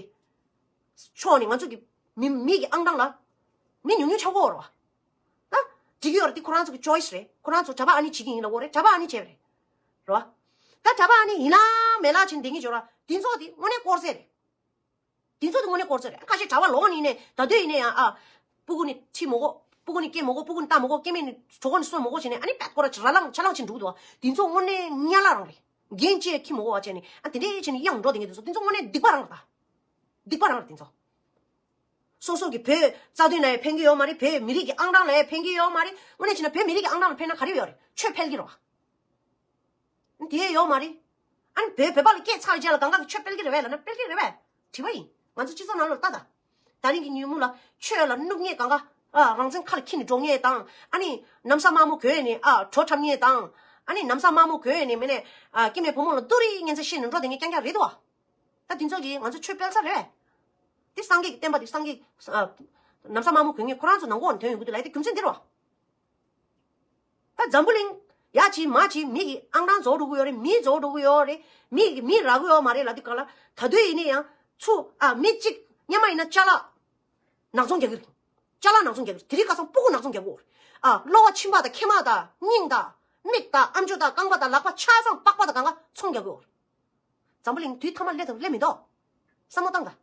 ཕྱོགས་ནས་ང་ཚོ་གི་མི་མི་གི་ཨང་གྲངས་ལ་མི་ཉུང་ཉུང་ཆགས་ཀྱི་ཡོད་རེད་བ། ད་འགྲིག་གི་ཡོད་རེད། འདི་ཁོ་རང་ཚོ་གི་choice རེད། ཁོ་རང་ཚོ་གྲྭ་པ་ཨ་ནི་བྱེད་ཀྱི་ཡིན་ལབ་ཀྱི་ཡོད་རེད། གྲྭ་པ་ཨ་ནི་བྱས་པ་རེད། རེད་བ། ད་གྲྭ་པ་ཨ་ནི་ཡིན་ལ་མེད་ལ་བྱས་ནས་བསྡད་ཀྱི་ཡོད་རེད། འདི་ཚོ་དེ་དངོས་གནས་དཀོར་ཟས་རེད། དེ་ཚོ་དེ་དངོས་གནས་དཀོར་ཟས་རེད། ཁ་ཤས་གྲྭ་པ་ལོག་ནས་ཡིན་ནའི་ད་དུང་ཡིན་ནའི་ཡང་ཨ། སྤུ་གུ་ནི་ཁྲིད་མི་དགོས། སྤུ་གུ་ནི་སྐྱེལ་མི་དགོས། སྤུ་གུ་ནི་ལྟ་མི་དགོས། སྐྱེ་དམན་ནི་གྲོད་ཁོག་ནས་གསོ་མི་དགོས་བྱས་ནས་ཨ་ནི་པད་སྐོར་ར་ར་ལངས་ཆ་ལངས་བྱས་འགྲོ་གི་འདུག་བ། དེ་ཚོ་དངོས་གནས་གཉའ་ལག་རང་རེད། འགན་ཅི་ཡང་འཁྱེར་མི་དགོས་བ་བྱས་ནས་ཨ་དེ་འདྲས་བྱས་ནས་གཡང་འགྲོ་བསྡད་མཁན་དེ་ཚོ་དེ་དངོས་གནས་སྡིག་པ་རང་རེད་ད། སྡིག་པ་རང་རེད་དེ་ཚོ། སོ་སོ་གི་བོད་རྩ་དོན་ལ་ཡང་ཕན་གྱི་ཡོད་མ་རེད། བོད་མི་རིགས་ཀྱི་ཨང་གྲངས་ལ་ཡང་ཕན་གྱི་ཡོད་མ་རེད། དངོས་གནས་བྱས་ན་བོད་མི་རིགས་ཀྱི་ཨང་གྲངས་ལ་ཕན་ན་ག་རེ་ཡོད་རེད། ཆོས་འཕེལ་གྱི་རེད་བ། དེ་ཡོད་མ་རེད། ཨ་ནི་བོད་བོད་པ་ལ་སྐད་ཆ་རྒྱག་ལ་གང་ག་གི་ཆོས་སྤེལ་གི་རེད་བས་ལབ་ན་སྤེལ་གི་རེད་བས། དྲི་བ་ཡིན། ང་ཚོ་སྤྱི་ཚོགས་ནང་ལ་ལྟ་ད། ད་རིང་གི་ཉིན་མོ་ལ་ཆོས་ལ་སྣུབ་མཁན་གང་ག་ཨ་རང་བཙན་ཁ་ལ་འཁྱེར་ནས་འགྲོ་མཁན་དང་། ཨ་ནི་ན་བཟའ་དམར་མོ་གོན་ནས་ཨ་བྲོ་འཁྲབ་མཁན་དང་། ཨ་ནི་ན་བཟའ་དམར་མོ་གོན་ནས་མིན་ནས་ཨ་སྐྱེ་དམན་བུ་མོ་ལ་ཏུ་རིའི་ངན་ཚད་བཤད་ནས་འགྲོ་བསྡད་མཁན་རྐྱང་རྐྱང་རེད་དོ། ད་དེ་ཚོ་གིས་ང་ཚོ་ཆོས་སྤེལ་ས་རེད་བས། དེ་སངས་རྒྱས་ཀྱི་བསྟན་པ་དེ་སངས་རྒྱས་ཨ་ན་བཟའ་དམར་མོ་གོན་མཁན་ཁོ་རང་ཚོ་ནང་ཁོག་ནས་ཐོན་ཡོང་གི་འདུག་ལབ་དེ་རྒྱུ་མཚན་འདི་རེད་བ། ད་འཛམ་བུ་གླིང་ཡ་ཅིག་མ་ཅིག་མི་གི་ཨང་གྲངས་རྫོགས་འགྲོ་གི་ཡོད་རེད། མི་རྫོགས་འགྲོ་གི་ཡོད་རེད། མི་གི་མི་རག་གི་ཡོད་མ་རེད་ལབ་དུས་གང་ལ་ད་དུང་ཡིན་ན་ཡང་ཚུར་ཨ་མི་གཅིག་སྔོན་མ་ཡིན་ན་ཅ་ལག་ནག་ཚོང་རྒྱག་གི་རེད། ཅ་ལག་ནག་ཚོང་རྒྱག་གི་རེད། དེ་རིང་ཁ་སང་སྤུ་གུ་ནག་ཚོང་རྒྱག་གི་ཡོད་རེད། ཨ་གློ་བ་མཆིན་པ་དང་མཁལ་མ་དང་སྙིང་དང་མིག་དང་ཨམ་ཅོག་དང་རྐང་པ་དང་ལག་པ་ཆ་ཚང་པགས་པ་དང་གང་ག་ཚོང་རྒྱག་གི་ཡོད་རེད། འཛམ་བུ་གླིང་དུས་ཐ་མ་སླེབས་དང་སླེབས་མི་འདུག་བསམ་བློ་བཏང་དང་།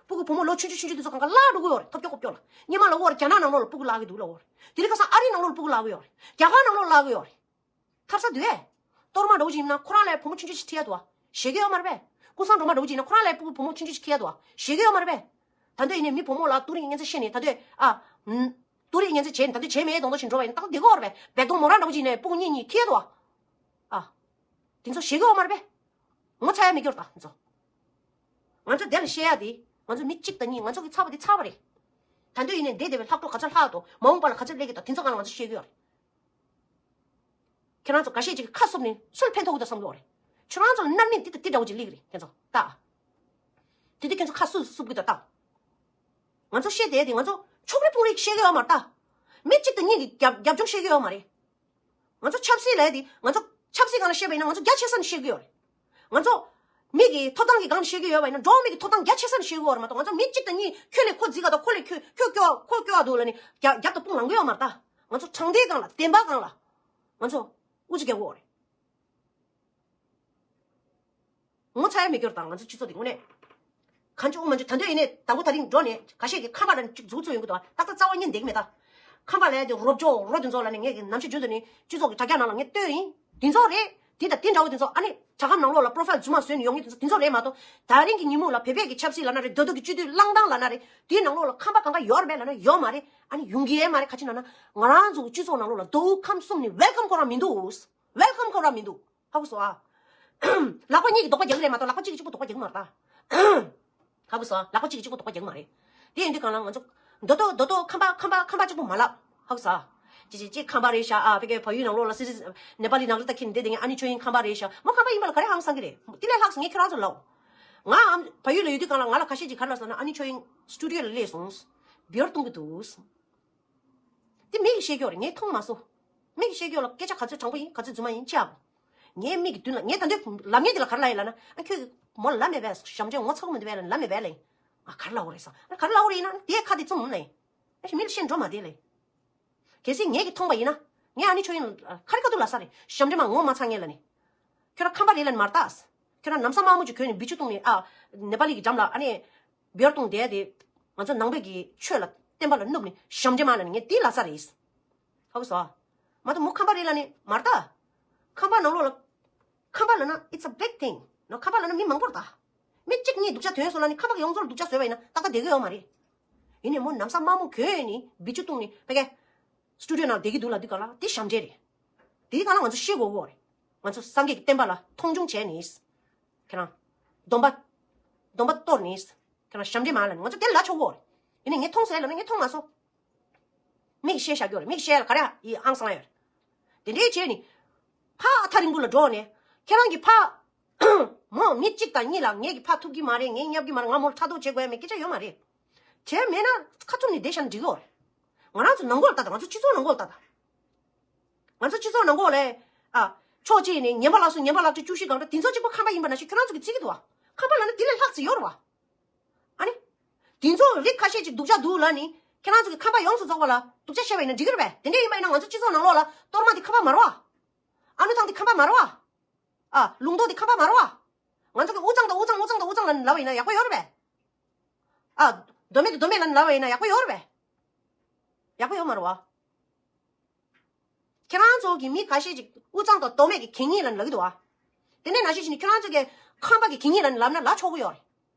སྤུ་གུ་བུ་མོ་ལོ་ཆུང་ཆུང་ཆུང་ཆུང་དེ་ཚོ་གང་ག་བརླག་འགྲོ་གི་ཡོད་རེད། ཐོབ་སྐྱོ་ཁོབ་སྐྱོ་ལ། སྔོན་མ་ལབ་ཀྱི་ཡོད་རེད། རྒྱ་ནག་ནང་ལོགས་ལ་སྤུ་གུ་བརླག་གི་འདུག་ལབ་ཀྱི་ཡོད་རེད། དེ་རིང་ཁ་སང་ཨ་རི་ནང་ལོགས་ལ་སྤུ་གུ་བརླག་གི་ཡོད་རེད། རྒྱ་གར་ནང་ལོགས་ལ་བརླག་གི་ཡོད་རེད། ཐབས་ས་དུས་ཨེ། གཏོར་མ་འདྲ་བོ་ཅིག་ཡིན་ན་ཁོ་རང་ལ་བུ་མོ་ཆུང་ཆུང་ཞིག་ཁྲིད་ཡ་འདུག་བ། ཞེད་ཀྱི་ཡོད་མ་རེད་པས། ཀུན་བཟང་སྒྲོལ་མ་འདྲ་བོ་ཅིག་ཡིན་ན་ཁོ་རང་ལ་སྤུ་གུ་བུ་མོ་ཆུང་ཆུང་ཞིག་ཁྲིད་ཡ་འདུག་བ། ཞེད་ཀྱི་ཡོད་མ་རེད་པས། ད་དུང་ཡིན་ནའི་མི་བུ་མོ་ལ་ཏུ་རིང་གི་ངན་ཚད་བཤད་ནས་ད་དུང་ཨ། ཏུ་རིང་ངན་ཚད་བྱས་ནས་ད་དུང་བྱས་མེད་མདོག་མདོག་བྱས་འགྲོ་བ་ཡིན་ན་ད་བདེ་གོ་རེད་པས། བེག་དོང་མོ་རང་འདྲ་བོ་ཅིག་ཡིན་ནའི་སྤུ་གུ་གཉིས་གཉིས་ཁྲིད་ཡ་འདུག་བ། ཨ། དེ་ཚོ་ཞེད་ཀྱི་ཡོད་མ་རེད་པས། ངོ་ཚ་ཡ་མེད་ཀྱི་ཡོད་རེད་ད་དེ་ཚོ། ང་ཚོ་དེ་ལ་བཤད་ཡ་དེ་ང་ཚོ་མི་གཅིག་དང་གཉིས། ང་ཚོ་གི་ཚ་བ་དེ་ཚ་བ་རེད། ད་དུང་ཡིན་ནའི་བསྡད་བསྡད་པའི་ལྷག་འཕྲོ་ག་ཚོད་ལྷག་འདུག་མ་འོངས་པ་ལ་ག་ཚོད་སླེབས་ཀྱི་འདུག་དེ་ཚོ་སྒང་ལ་ང་ཚོ་བཤད་ཀྱི་ཡོད་རེད། ཁྱེད་རང་ཚོ་འགའ་ཤས་ཅིག་ཁ་བསུབ་ནས་སུ་ལ་ཕན་ཐོགས་ཀྱི་འདུག་བསམ་གྱི་ཡོད་རེད། ཁྱེད་རང་ཚོ་ལ་རྣམ་སྨིན་འདི་དང་འདི་འདྲ་བོ་ཅིག་སླེབས་ཀྱི་རེད། ཁྱེད་ཚོ་ལྟ། དེ་དུས་ཁྱེད་ཚོ་ཁ་སུབ་སུབ་ཀྱི་འདུག་ལྟ། ང་ཚོ་བཤད་བསྡད་དེ་ང་ཚོ་ཕྱུག་རེ་སྤུན་རེ་བཤད་ཀྱི་ཡོད་མ་རེད་ད། མི་གཅིག་དང་གཉིས་ཀྱི་རྒྱབ་རྒྱབ་ལྗོངས་བཤད་ཀྱི་ཡོད་མ་རེད། ང་ཚོ་ཆབ་སྲིད་ལབ་ཡ་དེ་ང་ཚོ་ཆབ་སྲིད་སྒང་ལ་བཤད་པ་ཡིན་ན་ང་ཚོ་རྒྱ་ཆེ་ས་ནས་བཤད་ཀྱི་ཡོད་རེད། ང་ཚོ་མི་གི་ཐོབ་ཐང་གི་སྒང་ལ་བཤད་ཀྱི་ཡོད་པ་ཡིན་ན་འགྲོ་བ་མི་གི་ཐོབ་ཐང་རྒྱ་ཆེ་ས་ནས་བཤད་ཀྱི་ཡོད་རེད་མ་གཏོགས། ང་ཚོ་མི་གཅིག་དང་གཉིས་ཁྱོད་ལས་ཁོ་འཛིན་ག་དང་ཁོ་ལས་ཁྱོད་ཁྱོད་སྐྱོ་ཁོ་སྐྱོ་བ་འདུག་ལབ་ནས་རྒྱབ་རྒྱབ་ཏུ་དཔུང་ལངས་ཀྱི་ཡོད་མ་རེད་ད། ང་ཚོ་དྲང་བདེན་སྒང་ལ་བདེན་པ་སྒང་ལ་ང་ཚོ་དབུ་ཁྲིད་རྒྱག་དགོས་རེད། ངོ་ཚ་ཡ་མེད་སྐྱོར་དང་ང་ཚོ་སྤྱི་ཚོགས་དེ་དངོས་གནས། གང་བྱུང་མ་བྱུང་ད་འདོད་ཡིན་ནས་དང་པོ་ད་རིང་འགྲོ་ནས་ཁ་ཤས་ཀྱི་ཁམས་པ་ལ་ཅིག་མཛུབ་ཚུགས་ཡོང་གི་འདུག་ད་ལྟ་རྩ་བ་ཉིད་འདེགས་མེད་ད། ཁམས་པ་ལ་དེ་རོབ་ཅོག་རོ་དེ་ཚོ་ལ་ནི་ངས་ཀྱི་ནམ་ཞིག་རྒྱུན་དུ་ནི་སྤྱི་ཚོགས་ཀྱི་དྲ་རྒྱ་ནང་ལ་ངས་ལྟོས་ཡིན། དེ་ཚོ་རེད། དེ་དང་དེ་འདྲ་བོ་དེ་ཚོ་ཨ་ནི་དྲ་ཁམས་ནང་ལོགས་ལ་པོ་རོ་ཕའིལ་རྫུན་མ་བཟོས་ནས་ཡོང་མཁན་དེ་ཚོ་དེ་ཚོ་རེད་མ་གཏོགས། ད་རིང་གི་ཉིན་མོ་ལ་བོད་པའི་གི་ཆབ་སྲིད་ལབ་ན་རེད། མདོ་སྟོད་ཀྱི་སྤྱི་འཐུས་བླངས་སྟངས་ལབ་ན་རེད། དེའི་ནང་ལོགས་ལ་ཁམས་པ་གང་ག་ཡོད་རེད་པས་ལབ་ན་ཡོད་མ་རེད། ཨ་ནི་ཡོང་གི་ཡོད་མ་རེད། ག་ཅི་ན་ན་ང་རང་ཚོ་གི་སྤྱི་ཚོགས་ནང་ལོགས་ལ་མདོ་དབུས་ཁམས་གསུམ་ནི་ཝེལ་ཀམ་ཁོ་རང་མི་འདུག་ཝེལ་ཀམ་ཁོ་རང་མི་འདུག་ཧ་གོ་སོང་ཨ། ལག་པ་གཉིས་ཀྱིས་རྡོག་པ་རྒྱག་གི་རེད་མ་གཏོགས་ལག་པ་གཅིག་གིས་གཅིག་པོ་རྡོག་པ་རྒྱག་གི་མ་རེད་ད། ཧ་གོ་སོང་ཨ། ལག་པ་གཅིག་གིས་གཅིག་པོ་རྡོག་པ་རྒྱག་གི་མ་རེད། དེ་ཡིན་དུས་གང་ལ་ང་ཚོ་མདོ་སྟོད་མདོ་སྟོད་ཁམས་པ་ཁམས་པ་ཁམས་པ་གཅིག་པོ་མ་ལབ། ཧ་གོ་སོང་ཨ། ཅི་ཅི་ཅི་ཁམས་པ་རེད་ཤག་ཨ་ཕ་གིའི་བལ་ཡུལ་ནང་ལོགས་ལ་སི་རི་ནེ་པ་ལི་ནང་ལ་ད་ཁྱེད་འདི་དེ་ངས་ཨ་ནི་ཆོས་དབྱིངས་ཁམས་པ་རེད་ཤག་མོ་ཁམས་པ་ཡིན་པ་ལ་ག་རེ་ཧང་སང་གི་རེད། དེ་ལས་ལྷག་ངས་ཁྱོད་རང་ཚོ་ལབ། ང་ཨམ་བལ་ཡུལ་ལ་ཡོད་དུས་གང་ལ་ང་ལ་ཁ་ཤས་ཀྱིས་ག་རེ་ལབ་སོང་ན། ཨ་ནི་ཆོས་དབྱིངས་སི་ཊུ་ཌི་ཡོ་ལ་སླེབས་སོང་། བི་ཡར་གཏོང་གི་འདུག་དེ་མི་གིས་བཤད་ཀྱི་ཡོད་རེད། ངས་མཐོང་མ་སོང་། མི་གིས་བཤད་ཀྱི་ཡོད་ལ་སྐད་ཆ་ག་ཚོད་དྲང་པོ་ཡིན་ག་ཚོད་རྫུན་མ་ཡིན་ཅི་ཡང་། ངའི་མིག་གི་མདུན་ལ་ངས་ད་འདོད་ལབ་མཁན་དེ་ལ་ག་རེ་ལབ་ཡིན་ལབ་ན། ཨ་ཁྱོད་ཀྱིས་མོ་ལབ་མེད་པས། ཞབས་འདྲེན་ངོ་ཚ་གི་མི་འདུག་པས་ལབ་ལབ་མེད་པས་ལབ་ཡིན། ང་ག་རེ་ལབ་དགོས་རེད་ཟེར། ཨ་ག་རེ་ལབ་དགོས་རེད་ཡིན་ན་དེའི་ཁ་དེ་བཙུམ་ལབ་ཡིན། ཨ་ཞིག་མི་ལ་བཤད་འགྲོ་མ་བསྡད་ལབ་ཡིན། གལ་སྲིད་ངས་ཀྱིས་མཐོང་པ་ཡིན་ན། ངས་ཨ་ནི་ཆོས་དབྱིངས་ཁ་རི་ཁ་ཐུག་ལབ་ས་རེད། ཞབས་འདྲེན་མ་ངོ་མ་ཚ་ངས་ལབ་ནས། ཁྱོད་རང་ཁམས་པ་རེད་ལབ་ནས་མ་རེད་ད། ཁྱོད་རང་ལམ་སང་དམར་མོ་ཅིག་གྱོན་ནས་བི་ཅུ་བཏུང་ནས་ཨ་ནེ་པ་ལི་གི་འགྲམ་ལ་ཨ་ནེ་བི་ཡར་བཏུང་བསྡད་དེ། ང་ཚོ་ནང་པའི་གི་ཆོས་ལ་བསྟན་པ་ལ་བསྣུབས་ནས་ཞབས་འདྲེན་མ་ལབ་ནས་ངས་དེ་ལབ་ས་རེད། ཧ་གོ་སོང་། མ་གཏོགས་མོ་ཁམས་པ་རེད་ལབ་ནས་མ་རེད་ད། ཁམས་པ་ནང་ལོགས་ལ། ཁམས་པ་ལབ་ན་it's a big thing ནོ། ཁམས་པ་ལབ་ན་མི་མང་པོ་རེད་ད། མི་གཅིག་གཉིས་སྡུག་ཅག་ཐོན་སོང་ལབ་ནས་ཁམས་པ་གི་ཡོངས་རྫོགས་ལ་སྡུག་ཅག་བཟོས་པ་ཡིན་ན་ཏག་ཏག་བསྡད་ཀྱི་ཡོད་མ་རེད། ཡིན་ནའི་མོ་ལམ་སང་དམར་མོ་གྱོན་ནས་བི་ཅུ་བཏུང་ནས་ཕ་གི་སི་ཊུ་ཌི་ཡོ་ནང་བསྡད་ཀྱི་འདུག་ལབ་དུས་ག་ལ་དེ་ཞབས་འདྲེན་རེད། དེ་ག་ལ་ང་ཚོ་ཤེས་དགོས་ཀྱི་རེད། ང་ཚོ་སངས་རྒྱས་ཀྱི་བསྟན་པ་ལ་མཐོང་ཆུང་བྱས་ནས། ཁྱེད་རང་། སྡོམ་པ། སྡོམ་པ་གཏོར་ནས། ཁྱེད་རང་ཞབས་འདྲེན་མ་ལབ་ནས་ང་ཚོ་དེ་ལབ་ཆོག་གི་རེད། ཡིན་ནའི་ངས་མཐོང་ཟེར་ལབ་ན་ངས་མཐོང་མ་སོང་། མིག་ཤེས་བཞག་གི་ཡོད་རེད། མིག་ཤེས་ལ་ག་རེ་ཡི་ཨང་སང་ཡོད་རེད། དེ་འདྲའི་བྱས་ནས། ཕ་ཐག་རིང་པོ་ལ་འགྲོ་ནས། ཁྱེད་རང་གི་ཕ། མོ་མི་གཅིག་དང་གཉིས་ལ་ངེད་ཀྱི་ཕ་ཐུབ་ཀྱི་མ་རེད། ངས་བསྙབ་ཀྱི་མ་རེད། ང་མོར་ཕྲག་དོག་བྱེད་དགོས་ཡ་མེད། སྐད་ཆ་ཡོད་མ་རེད། བྱས་མེད་ན་ཁ་བཙུམ་ནས་བསྡད་བཞག་ན་འགྲིག་གི་ཡོད་རེད། ང་རང་ཚོ་ནང་ཁུལ་ལ་ལྟ་དང་། ང་ཚོ་སྤྱི་ཚོགས་ནང་ཁུལ་ལ་ལྟ་དང་། ང་ཚོ་སྤྱི་ཚོགས་ནང་ཁུལ་ལ། ཨ། ཕྱོགས་གཅིག་ནས་ངན་པ་ལགས་སུ་ངན་པ་ལགས་སུ་བཅུ་བཞི་སྒང་དྲུག་དེ་ཚོ་གཅིག་པོ་ཁམས་པ་ཡིན་པ་ནང་བཞིན་ཁྱོད་རང་ཚོ་གིས་བརྩི་གི་འདུག་བ། ཁམས་པ་ལབ་ན་དེ་ལས་ལྷག་ཙམ་ཡོད་རེད་བ། ཨ་ནི། དེ་ཚོ་རིགས་ཁ་ཤས་ཅིག་སྡུག་ཅག་འདུག་ལབ་ནི། ཁྱེད་རང་ཚོ་གི་ཁམས་པ་ཡོངས་སུ་རྫོགས་པ་ལ་སྡུག་ཅག་བཤད་པ་ཡིན་ན་འགྲིག་གི་རེད་པས། དེ་འདྲ་ཡིན་པ་ཡིན་ན་ང་ཚོ་སྤྱི་ཚོགས་ནང་ལོགས་ལ་གཏོར་མ་དེ་ཁམས་པ་མ་རེད་བ། ཨ་ནུ་ཐང་དེ་ཁམས་པ་མ་རེད་བ། ཨ། ལུང་རྟོགས་དེ་ཁམས་པ་མ་རེད་བ། ང་ཚོ་གི་དབུས་གཙང་དང་དབུས་གཙང་དབུས་གཙང་དང་དབུས་གཙང་ལབ་ནས་ལབ་པ་ཡིན་ན་ཡག་པོ་ཡོད་རེད་པས། ཨ། མདོ་སྨད་དེ་མདོ་སྨད་ལབ་ནས་ལབ་པ་ཡིན་ན་ཡག་པོ་ཡོད་རེད་པས། ཡག་པོ་ཡོད་མ་རེད་བ། ཁྱེད་རང་ཚོ་གི་མི་ཁ་ཤས་ཅིག་དབུས་གཙང་དང་མདོ་སྨད་ཀྱི་གད་སྙིགས་ལབ་ནས་ལབ་ཀྱི་འདུག་བ། དེ་ནས་ནང་བཞིན་བྱས་ནས་ཁྱེད་རང་ཚོ་གི་ཁམས་པ་གི་གད་སྙིགས་ལབ་ནས་ལབ་ན་ལབ་ཆོག་གི་ཡོད་རེད།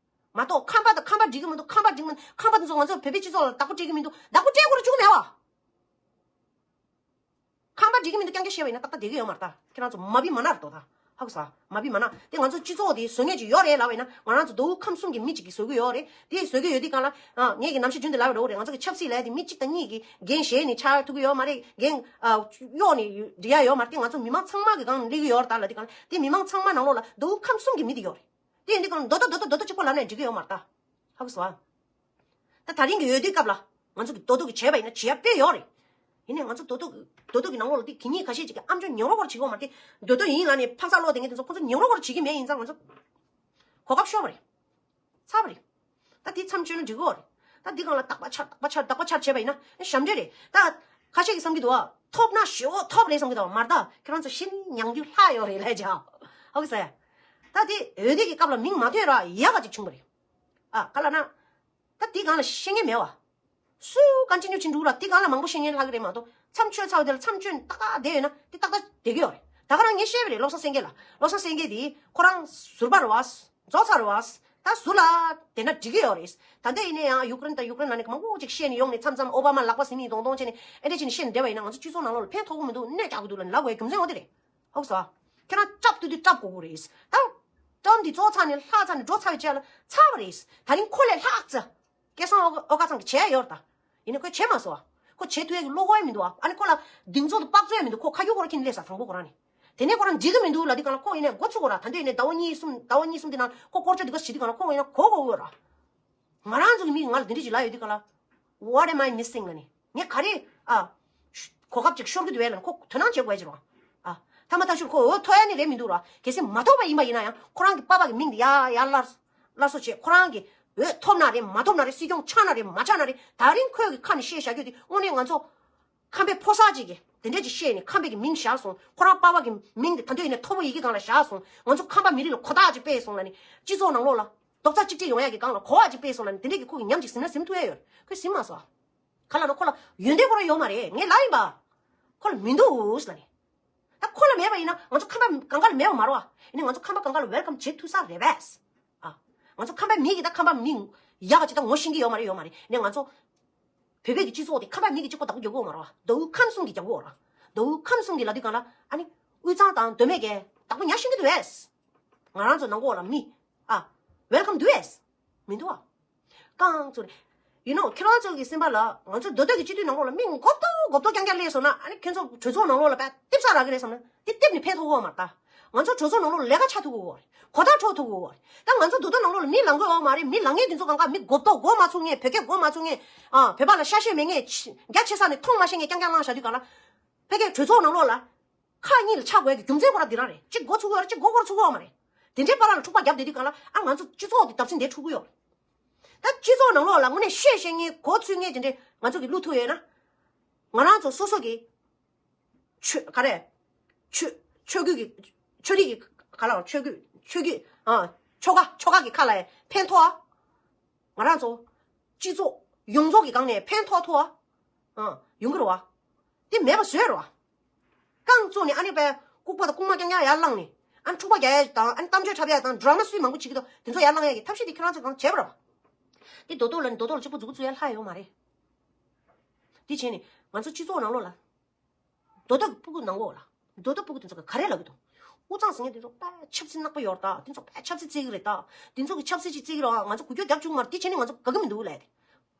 མ་གཏོགས་ཁམས་པ་དང་ཁམས་པ་འགྲིག་གི་མི་འདུག་ཁམས་པ་འགྲིག་མི་འདུག་ཁམས་པ་དེ་ཚོ་ང་ཚོ་བོད་པའི་སྤྱི་ཚོགས་ལ་བདག་པོ་སྤྲད་ཀྱི་མི་འདུག་བདག་པོ་སྤྲད་དགོས་རེད་བཅུག་མེད་བ། ཁམས་པ་འགྲིག་གི་མི་འདུག་རྐྱང་རྐྱང་བཤད་པ་ཡིན་ན་ཏག་ཏག་བསྡད་ཀྱི་ཡོད་མ་རེད་ད། ཁྱེད་རང་ཚོ་མ་བི་མ་ན་རེད་དོ་ད། ཧ་གོ་སོང་། མ་བི་མ་ན་དེ་ང་ཚོ་སྤྱི་ཚོགས་དེ་བཟོ་མཁན་ཅིག་ཡོད་རེད་ལབ་པ་ཡིན་ན། ང་རང་ཚོ་མདོ་དབུས་ཁམས་གསུམ་གྱི་མི་གཅིག་གིས་བཟོ་གི་ཡོད་རེད། དེ་བཟོ་གི་ཡོད་དུས་གང་ལ། ཨ། ངས་ཀྱི་ནམ་ཞིག་རྒྱུན་དུ་ལབ་པ་འདྲ་བོ་རེད། ང་ཚོ་གི་ཆབ་སྲིད་ལབ་ཡ་དེ་མི་གཅིག་དང་གཉིས་ཀྱིས་འགན་བཞེས་ནས་ཆགས་ཐུབ་ཀྱི་ཡོད་མ་རེད། འགན། ཨ། གཡོག་ནས་འགྲིག་ཡ་ཡོད་མ་རེད། དེ་ང་ཚོ་མི་མང་ཚང་མ་གི་སྒང་ནས་སླེབས་ཀྱི་ཡོད་རེད་ད་ལབ་དུས་གང་ལ། དེ་མི་མང་ཚང་མ་ནང་ལོགས་ལ་མདོ་དབུས་ཁམས་གསུམ་གྱི་མི་དེ་ཡོད་རེད། དེ་ཡིན་དུས་གང་ལ་མདོ་སྟོད་མདོ་སྟོད་མདོ་སྟོད་གཅིག་པོ་ལབ་ནས་འགྲིག་གི་ཡོད་མ་རེད་ད། ཧ་གོ་སོང་ཨ། ད་དེ་རིང་གི་འོས་བསྡུའི་སྐབས་ལ་ང་ཚོ་གི་མདོ་སྟོད་ཀྱི་བྱས་པ་ཡིན་ན་བྱེད་ཡ་དཔེ་ཡོད་རེད། ཡིན་ནའི་ང་ཚོ་མདོ་སྟོད་ཀྱི་མདོ་སྟོད་ཀྱི་ནང་ལོགས་ལ་དེ་གད་སྙིགས་ཁ་ཤས་ཅིག་གིས་ཨ་མཆོག་ཉོག་རོ་བོར་བྱེད་ཀྱི་ཡོད་མ་རེད། དེ་མདོ་སྟོད་ཡིན་ལབ་ནས་ཕག་ཚ་ལོག་བསྡད་མཁན་དེ་ཚོ་ཁོ་ཚོ་ཉོག་རོ་བོར་བྱེད་ཀྱི་མེད། ཡིན་ཙང་ང་ཚོ་གོ་སྐབས་ཤོར་བ་རེད། ཚར་བ་རེད། ད་དེ་མཚམས་གཅོད་ན་འགྲིག་གི་ཡོད་རེད། ད་འདི་སྒང་ལ་རྟག་པ་འཆར་རྟག་པ་འཆར་རྟག་པ་འཆར་བྱས་པ་ཡིན་ན་ཨེ་ཞབས་འདྲེན་རེད། ད་ཁ་ཤས་ཀྱིས་བསམ་གྱི་འདུག་ཨ། ཐོབ་ན་ཞེ་པོ་ཐོབ་རེད་བསམ་གྱི་འདུག་མ་རེད་ད། ཁྱེད་རང་ཚོ་ཤི་ནས་མྱང་རྒྱུ་ལྷག་ཡོད་རེད་ལབ་ཀྱང་། ཧ་གོ་སོང་ཨ། ད་དེ་འོས་བསྡུ་གི་སྐབས་ལ་མིང་མ་ཐོན་ར་ཡག་ག་ཅིག་བྱུང་བ་རེད། ཨ། ག་ལབ་ན། ད་འདི་སྒང་ལ་བཤད་མཁན་མེད་བ། སུ་ཀོན་ཊི་ནིའུ་བྱེད་འགྲོ་ར། འདི་སྒང་ལ་མང་པོ་བཤད་མཁན་ལྷག་གི་རེད་མ་གཏོགས། མཚམས་གཅོད་ཚར་བ་དེ་ལ་མཚམས་གཅོད་ཏག་ཏག་བསྡད་ཡོད་ན་དེ་ཏག་ཏག་བསྡད་ཀྱི་ཡོད་རེད། ད་ག་རང་ངས་བཤད་པ་རེད། བློ་བཟང་སེང་གེ་ལ། བློ་བཟང་སེང་གེ་དེ་ཁོ་རང་ཟུར་པ་རེད་བ། རྫོགས་ཚར་རེད་བ། ད་ཟུར་ལ་བསྡད་ན་འགྲིག་གི་ཡོད་རེད། ད་ལྟ་ཡིན་ན་ཡང་ཡུཀ་རེན་དང་ཡུཀ་རེན་ལབ་ནས་མང་པོ་ཅིག་བཤད་ནས་ཡོང་ནས། མཚམས་མཚམས་ཨོ་བྷ་མ་ལག་པ་ཟིན་ནས་གདོང་གདོང་བྱས་ནས་ཨེ་འདྲ་བྱས་ནས་བཤད་ནས་བསྡད་པ་ཡིན་ན་ང་ཚོ་སྤྱི་ཚོགས་ནང་ལོགས་ལ་ཕན་ཐོགས་ཀྱི་མི་འདུག་གནོད་རྒྱག་གི་འདུག་ལབ་ནས་ལབ་དགོས་རྒྱུ་མཚན་འོ་དེ་རེད། ཧ་གོ་སོང་ཨ། ཁྱེད་རང་སྐྲག་དུས་དུས་སྐྲག་དགོས་ཀྱི་རེད། ད་ཊརམ་འདི་རྫོགས་ཚར་ནས་ལྷག་ཚར་ནས་འགྲོ་ཚར་བའི་རྗེས་ལ་ཚར་བ་རེད། ད་རིང་ཁོ་ལས་ལྷག་ཙམ་སྐལ་བཟང་ཨོ་ཨོ་དཀར་ཚང་གིས་བྱས་ཡོད་རེད་ད། ཡིན་ནའི་ཁོས་བྱས་མ་སོང་ཨ། ཁོ་བྱེད་ཐུབ་ཡ་གི་བློ་ཁོག་ཡང་མི་འདུག་ཨ། ཨ་ནི་ཁོ་ལ་གདེང་ཚོད་དང་དཔག་ཚོད་ཡང་མི་འདུག་ཁོ་ཁ་རྒྱུག་ཁོ་ར་ཁྱིམ་སླེབས་ས་དང་པོ་ཁོ་རང་ནི། དེ་ནས་ཁོ་རང་འགྲིག་གི་མི་འདུག་ལབ་དུས་གང་ལ་ཁོ་ཡིན་ནའི་མགོ་ཚུགས་གོ་ར། ད་འདོད་ཡིན་ནའི་ཟླ་བ་གཉིས་གསུམ་ཟླ་བ་གཉིས་གསུམ་དེ་ནང་ཁོ་སྐོར་བྱ་འདི་ག་བྱེད་དུས་གང་ལ་ཁོ་ཡིན་ན་གོ་གི་ཡོད་ར། ང་རང་ཚོ་གི་མིས་ང་ལ་འདི་འདྲ་ཅིག་ལབ་ཡོད་དུས་གང་ལ། What am I missing ལ་ནི། ངས་ག་རེ་ཨ། གོ་སྐབས་ཅིག་ཤོར་གི་འདུག་བས་ལ་ཁོ་དོ་སྣང་བྱེད་དགོས་ཅིག་རོ། ཨ། ཐ་མ་ཐག་ཤུར་ཁོ་འོས་ཐོབ་ཡ་ནི་རེད་མི་འདུག་ར། གལ་སྲིད་མ་ཐོབ་པ་ཡིན་པ་ཡིན་ན་ཡང་ཁོ་རང་གི་པ་ཕ་གི་མིང་དེ་ཡར་ཡར་སླར་སླར་གསོ་བྱེད། ཁོ་རང་གི་འོས་ཐོབ་ན་རེད་མ་ཐོབ་ན་རེད། སྲིད་སྐྱོང་ཆགས་ན་རེད་མ་ཆགས་ན་རེད། ད་རིང་ཁོས་གི་ཁ་ནས་བཤད་བཞག་རྒྱུ་དེ་དངོས་གནས་ང་ཚོ་ཁམས་པའི་ཕོ་གསར་ཅིག་གིས་དེ་འདྲས་ཅིག་བཤད་ནས་ཁམས་པའི་གི་མིང་བཞག་སོང་། ཁོ་རང་པ་ཕ་གི་མིང་དེ་ད་འདོད་ཡིན་ནའི་མཐོ་པོ་ཡི་གེ་སྒང་ལ་བཞག་སོང་། ང་ཚོ་ཁམས་པ་མི་རིགས་ལ་གོ་བརྡ་ཅིག་སྤེལ་སོང་ལ་ནི། སྤྱི་ཚོགས་ནང་ལོགས་ལ་རྡོག་རྩ་གཅིག་སྒྲིལ་ཡོང་ཡ་གི་སྒང་ལ་གོ་བ་ཅིག་སྤེལ་སོང་ལ་ནི། དེ་འདྲས་ཀྱི་ཁོ་གི་ཉམས་ཅིག་ཟིན་ན་ཟིན་ཐུབ་ཡ་ཡོད། ཁོས་ཟིན་མ་སོང་། ག་ལ་ན་ཁོ་ལ་ཡོན་ཏན་ཁོ་རང་ཡོད་མ་རེད། ངས་ལབ་ཡིན་པ། ཁོ་ལ་མི་འདུག་ལ་ནི། ད་ཁོ་ལ་མེད་པ་ཡིན་ན་ང་ཚོ་ཁམས་པ་གང་ག་ལ་མེད་པ་མ་རེད་བ། ཡིན་ནའི་ང་ཚོ་ཁམས་པ་གང་ག་ལ་ཝེལ་ཀམ་བྱེད་ཐུབ་ས་རེད་པས། ཨ། ང་ཚོ་ཁམས་པ་མི་གི་ད་ཁམས་པ་མི་ཡག་ག་ཅིག་ད་ངོ་ཤེས་ཀྱི་ཡོད་མ་རེད། ཡོད་མ་རེད། ཡིན་ནའི་ང་ཚོ་བོད་པའི་གི་སྤྱི་ཚོགས་དེ་ཁམས་པ་མི་གི་གཅིག་པོ་བདག་པོ་རྒྱག་གི་ཡོད་མ་རེད་བ། མདོ་དབུས་ཁམས་གསུམ་གི་རྒྱག་གི་ཡོད་རེད། མདོ་དབུས་ཁམས་གསུམ་གི་ལབ་དུས་གང་ལ་ཨ་ནི་དབུས་གཙང་དང་མདོ་སྨད་ཀྱི་བདག་པོ་ཉར་ཤེས་ཀྱི་འདུག་བས། ང་རང་ཚོ་ནང་ལོགས་ལ་མི་ཨ་ཝེལ་ཀམ་འདུག་བས། མི་འདུག་བ། རྐང་བཙུགས་ནས། You know ཁྱེད་རང་ཚོ་གི་སེམས་པ་ལ་ང་ཚོ་མདོ་སྟོད་ཀྱི་སྤྱི་འཐུས་ནང་ལོགས་ལ་མི་མགོ་ཏོ་མགོ་ཏོ་རྐྱང་རྐྱང་སླེབས་སོང་ན་ཨ་ནི་ཁྱོད་ཚོ་གྲོས་ཚོགས་ནང་ལོགས་ལ་བས་ལྟེབ་ས་རག་གི་རེད་བསམ་ན་དེ་ལྟེབ་ནས་ཕན་ཐོགས་གོ་མ་རེད་ད། ང་ཚོ་གྲོས་ཚོགས་ནང་ལོགས་ལ་ལས་ཀ་བྱ་ཐུབ་གོ་གོ་རེད། གོ་བརྡ་འཕྲོད་ཐུབ་གོ་གོ་རེད། ད་ང་ཚོ་མདོ་སྟོད་ནང་ལོགས་ལ་མི་ལང་གི་ཡོད་མ་རེད། མི་ལང་མཁན་དེ་ཚོ་གང་ག་མི་མགོ་ཏོ་མགོ་མ་ཚོས་མཁན། བོད་སྐད་མགོ་མ་ཚོས་མཁན། ཨ། བོད་པ་ལ་ཤ་ཤེད་མེད་མཁན། རྒྱ་ཆེ་ས་ནས་མཐོང་མ་ཤེས་མཁན་རྐྱང་རྐྱང་བླངས་བཞག་དུས་གང་ལ། ཕ་གིའི་གྲོས་ཚོགས་ནང་ལོགས་ལ། ཁག་གཉིས་ལ་ཆགས་དགོས་ཀྱི་རྒྱུ་མཚན་ཁོ་རང་འདི་རང་རེད། གཅིག་མགོ་ཚུགས་ཡོད་རེད། གཅིག་མགོ་སྐོར་ཚུགས་ཡོད་མ་རེད། དེ་འདྲའི་བར་ལ་འཁྲུག་པ་བརྒྱབ་བསྡད་དུས་གང་ལ་ཨ་ང་ཚོ་སྤྱི་ཚོགས་འདི་བརྡབ་གསིག་འདིར་འཁྲུག་གི་ཡོད་རེད། ད་སྤྱི་ཚོགས་ནང་ལོགས་ལ་དངོས་གནས་བཤད་ཤེས་མཁན་གོ་ཚུད་མཁན་དེ་འདྲའི་ང་ཚོ་གི་བླུག་ཐུབ་ཡོད་ན། ང་རང་ཚོ་སོ་སོ་གི་ཆོས་ག་རེ། ཆོས་ཆོས་བརྒྱུད་ཀྱི་ཆོས་རིག་གི་ག་ལ་ཆོས་བརྒྱུད་ཆོས་བརྒྱུད་ཨ་ཆོལ་ཁ་ཆོལ་ཁ་གི་ཁ་ལ་ཕན་ཐོགས་ཨ། ང་རང་ཚོ་སྤྱི་ཚོགས་ཡོངས་རྫོགས་ཀྱི་སྒང་ནས་ཕན་ཐོགས་ཐུབ་ཨ། ཨ་ཡོང་གི་རེད་བ། དེ་མེད་པ་བཟོས་རེད་བ། རྐང་བཙུགས་ནས་ཨ་ནི་པའི་ལྐུགས་པ་དང་ལྐུགས་མ་རྐྱང་རྐྱང་ཡར་བླངས་ནས་ཨ་ནི་འཁྲུག་པ་རྒྱག་ཡ་དང་ཨ་ནི་གཏམ་བརྗོད་འཁྲབ་ཡ་དང་ཌ་ར་མ་སུས་མང་པོ་བྱེད་ཀྱི་འདུག་དེ་ཚོ་ཡར་བླངས་ཡ་གི་ཐབས་ཤེས་དེ་ཁྱེད་རང་ཚོ་གང་བྱས་པ་རེད་བ། དེ་རྡོ་ཏོ་ལ་ནི་རྡོ་ཏོ་ལ་གཅིག་པུ་མཛུབ་གུ་བཙུགས་ཡ་ལྷག་ཡོད་མ་རེད། དེ་བྱས་ནས་ང་ཚོ་སྤྱི་ཚོགས་ནང་ལོགས་ལ། རྡོ་ཏོ་གི་སྤུ་གུ་ནང་ལོགས་ལ། རྡོ་ཏོ་སྤུ་གུ་དེ་ཚོ་ག་རེ་ལབ་ཀྱི་འདུག་དབུས་གཙང་ཟེར་མཁན་དེ་ཚོ་དཔེ་ཆབ་སྲིད་ནག་པོ་ཡོད་རེད་ད། དེ་ཚོ་དཔེ་ཆབ་སྲིད་རྩེ་གི་རེད་ད། དེ་ཚོ་གི་ཆབ་སྲིད་ཅིག་རྩེ་གི་རེད་བ། ང་ཚོ་འགུལ་སྐྱོད་རྒྱབ་བཅུག་མ་རེད། དེ་བྱས་ནས་ང་ཚོ་དགའ་གི་མི་འདུག་ལབ་དེ།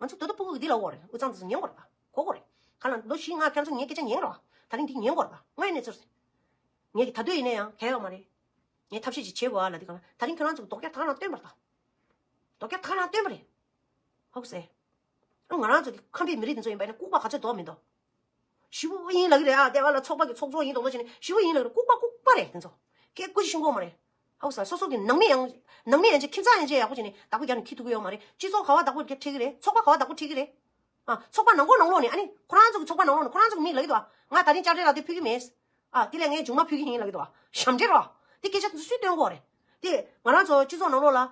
ང་ཚོ་རྡོ་ཏོ་སྤུ་གུ་གི་འདི་ལབ་དགོས་རེད། དབུས་གཙང་དེ་ཚོ་ཉན་དགོས་རེད་ད། གོ་དགོས་རེད། ག་ལ་ལོ་བཞི་ལྔ་ཁྱེད་ཚོ་ངའི་སྐད་ཆ་ཉན་རོགས། ད་རིང་འདི་ཉན་དགོས་རེད་ད། དངོས་གནས་ཚོར། ངས་ཀྱི་ད་དུང་ཡིན་ན་ཡང་གལ་ཡོད་མ་རེད། ངས་ཐབས་ཤེས་ཅིག་བྱེད་དགོས་ཨ་ལབ་དེ་ག་ལ་ད་རིང་ཁྱོད་རང་ཚོ་གི་རྡོག་རྒྱག་ཐག་རང་བཏོན་པ་རེད་ད། རྡོག་རྒྱག་ཐག་རང་བཏོན་པ་རེད། ཧོབ་སེ། ང་རང་ཚོ་གི་ཁམས་པའི་མི་རིགས་འདི་ཚོ་ཡིན་པ་ཡིན་ན་ལྐུགས་པ་ག་ཚོད་རྡོག་མི་འདུག་ཞི་བོ་ཡིན་ལབ་ཀྱི་རེད་ཨ། ལྟེ་བ་ལ་ཚོགས་པ་གི་ཚོགས་གཙོ་ཡིན་མདོག་མདོག་བྱས་ནས་ཞི་བོ་ཡིན་ལབ་ཀྱི་རེད། ལྐུགས་པ་ལྐུགས་པ་རེད་དེ་ཚོ། སྐད་སྐུ་ཞིག་ཤོང་གི་ཡོད་མ་རེད། ཧའུ་ས་སོ་སོ་གི་ནང་མི་ཡང་། ནང་མི་ཡང་ཅིག་ཁྱིམ་ཚང་ཡང་ཅིག་ཡག་པོ་བྱས་ནས་བདག་པོ་རྒྱག་ནས་འཁྱེར་ཐུབ་ཀྱི་ཡོད་མ་རེད། སྤྱི་ཚོགས་ག་བ་བདག་པོ་འཁྱེར་གི་རེད། ཚོགས་པ་ག་བ་བདག་པོ་འཁྱེར་གི་རེད། ཨ། ཚོགས་པ་ནང་ཁོག་ནང་ལོགས་ནས་ཨ་ནི་ཁོ་རང་ཚོ་གི་ཚོགས་པ་ནང་ལོགས་ནས་ཁོ་རང་ཚོ་གི་མིས་ལབ་ཀྱི་འདུག་ང་ད་རིང་དཔྱ་ཁྲལ་རག་དུས་ཕུལ་གྱི་མེད། ཨ། དེ་ལས་ངས་མཇུག་མ་ཕུལ་གྱི་ཡིན་ལབ་ཀྱི་འདུག་ཞབས་འདྲེན་རོ། དེ་སྐད་ཆ་དེ་ཚོ་སུས་སྟོན་དགོས་རེད། དེ་ང་རང་ཚོ་སྤྱི་ཚོགས་ནང་ལོགས་ལ།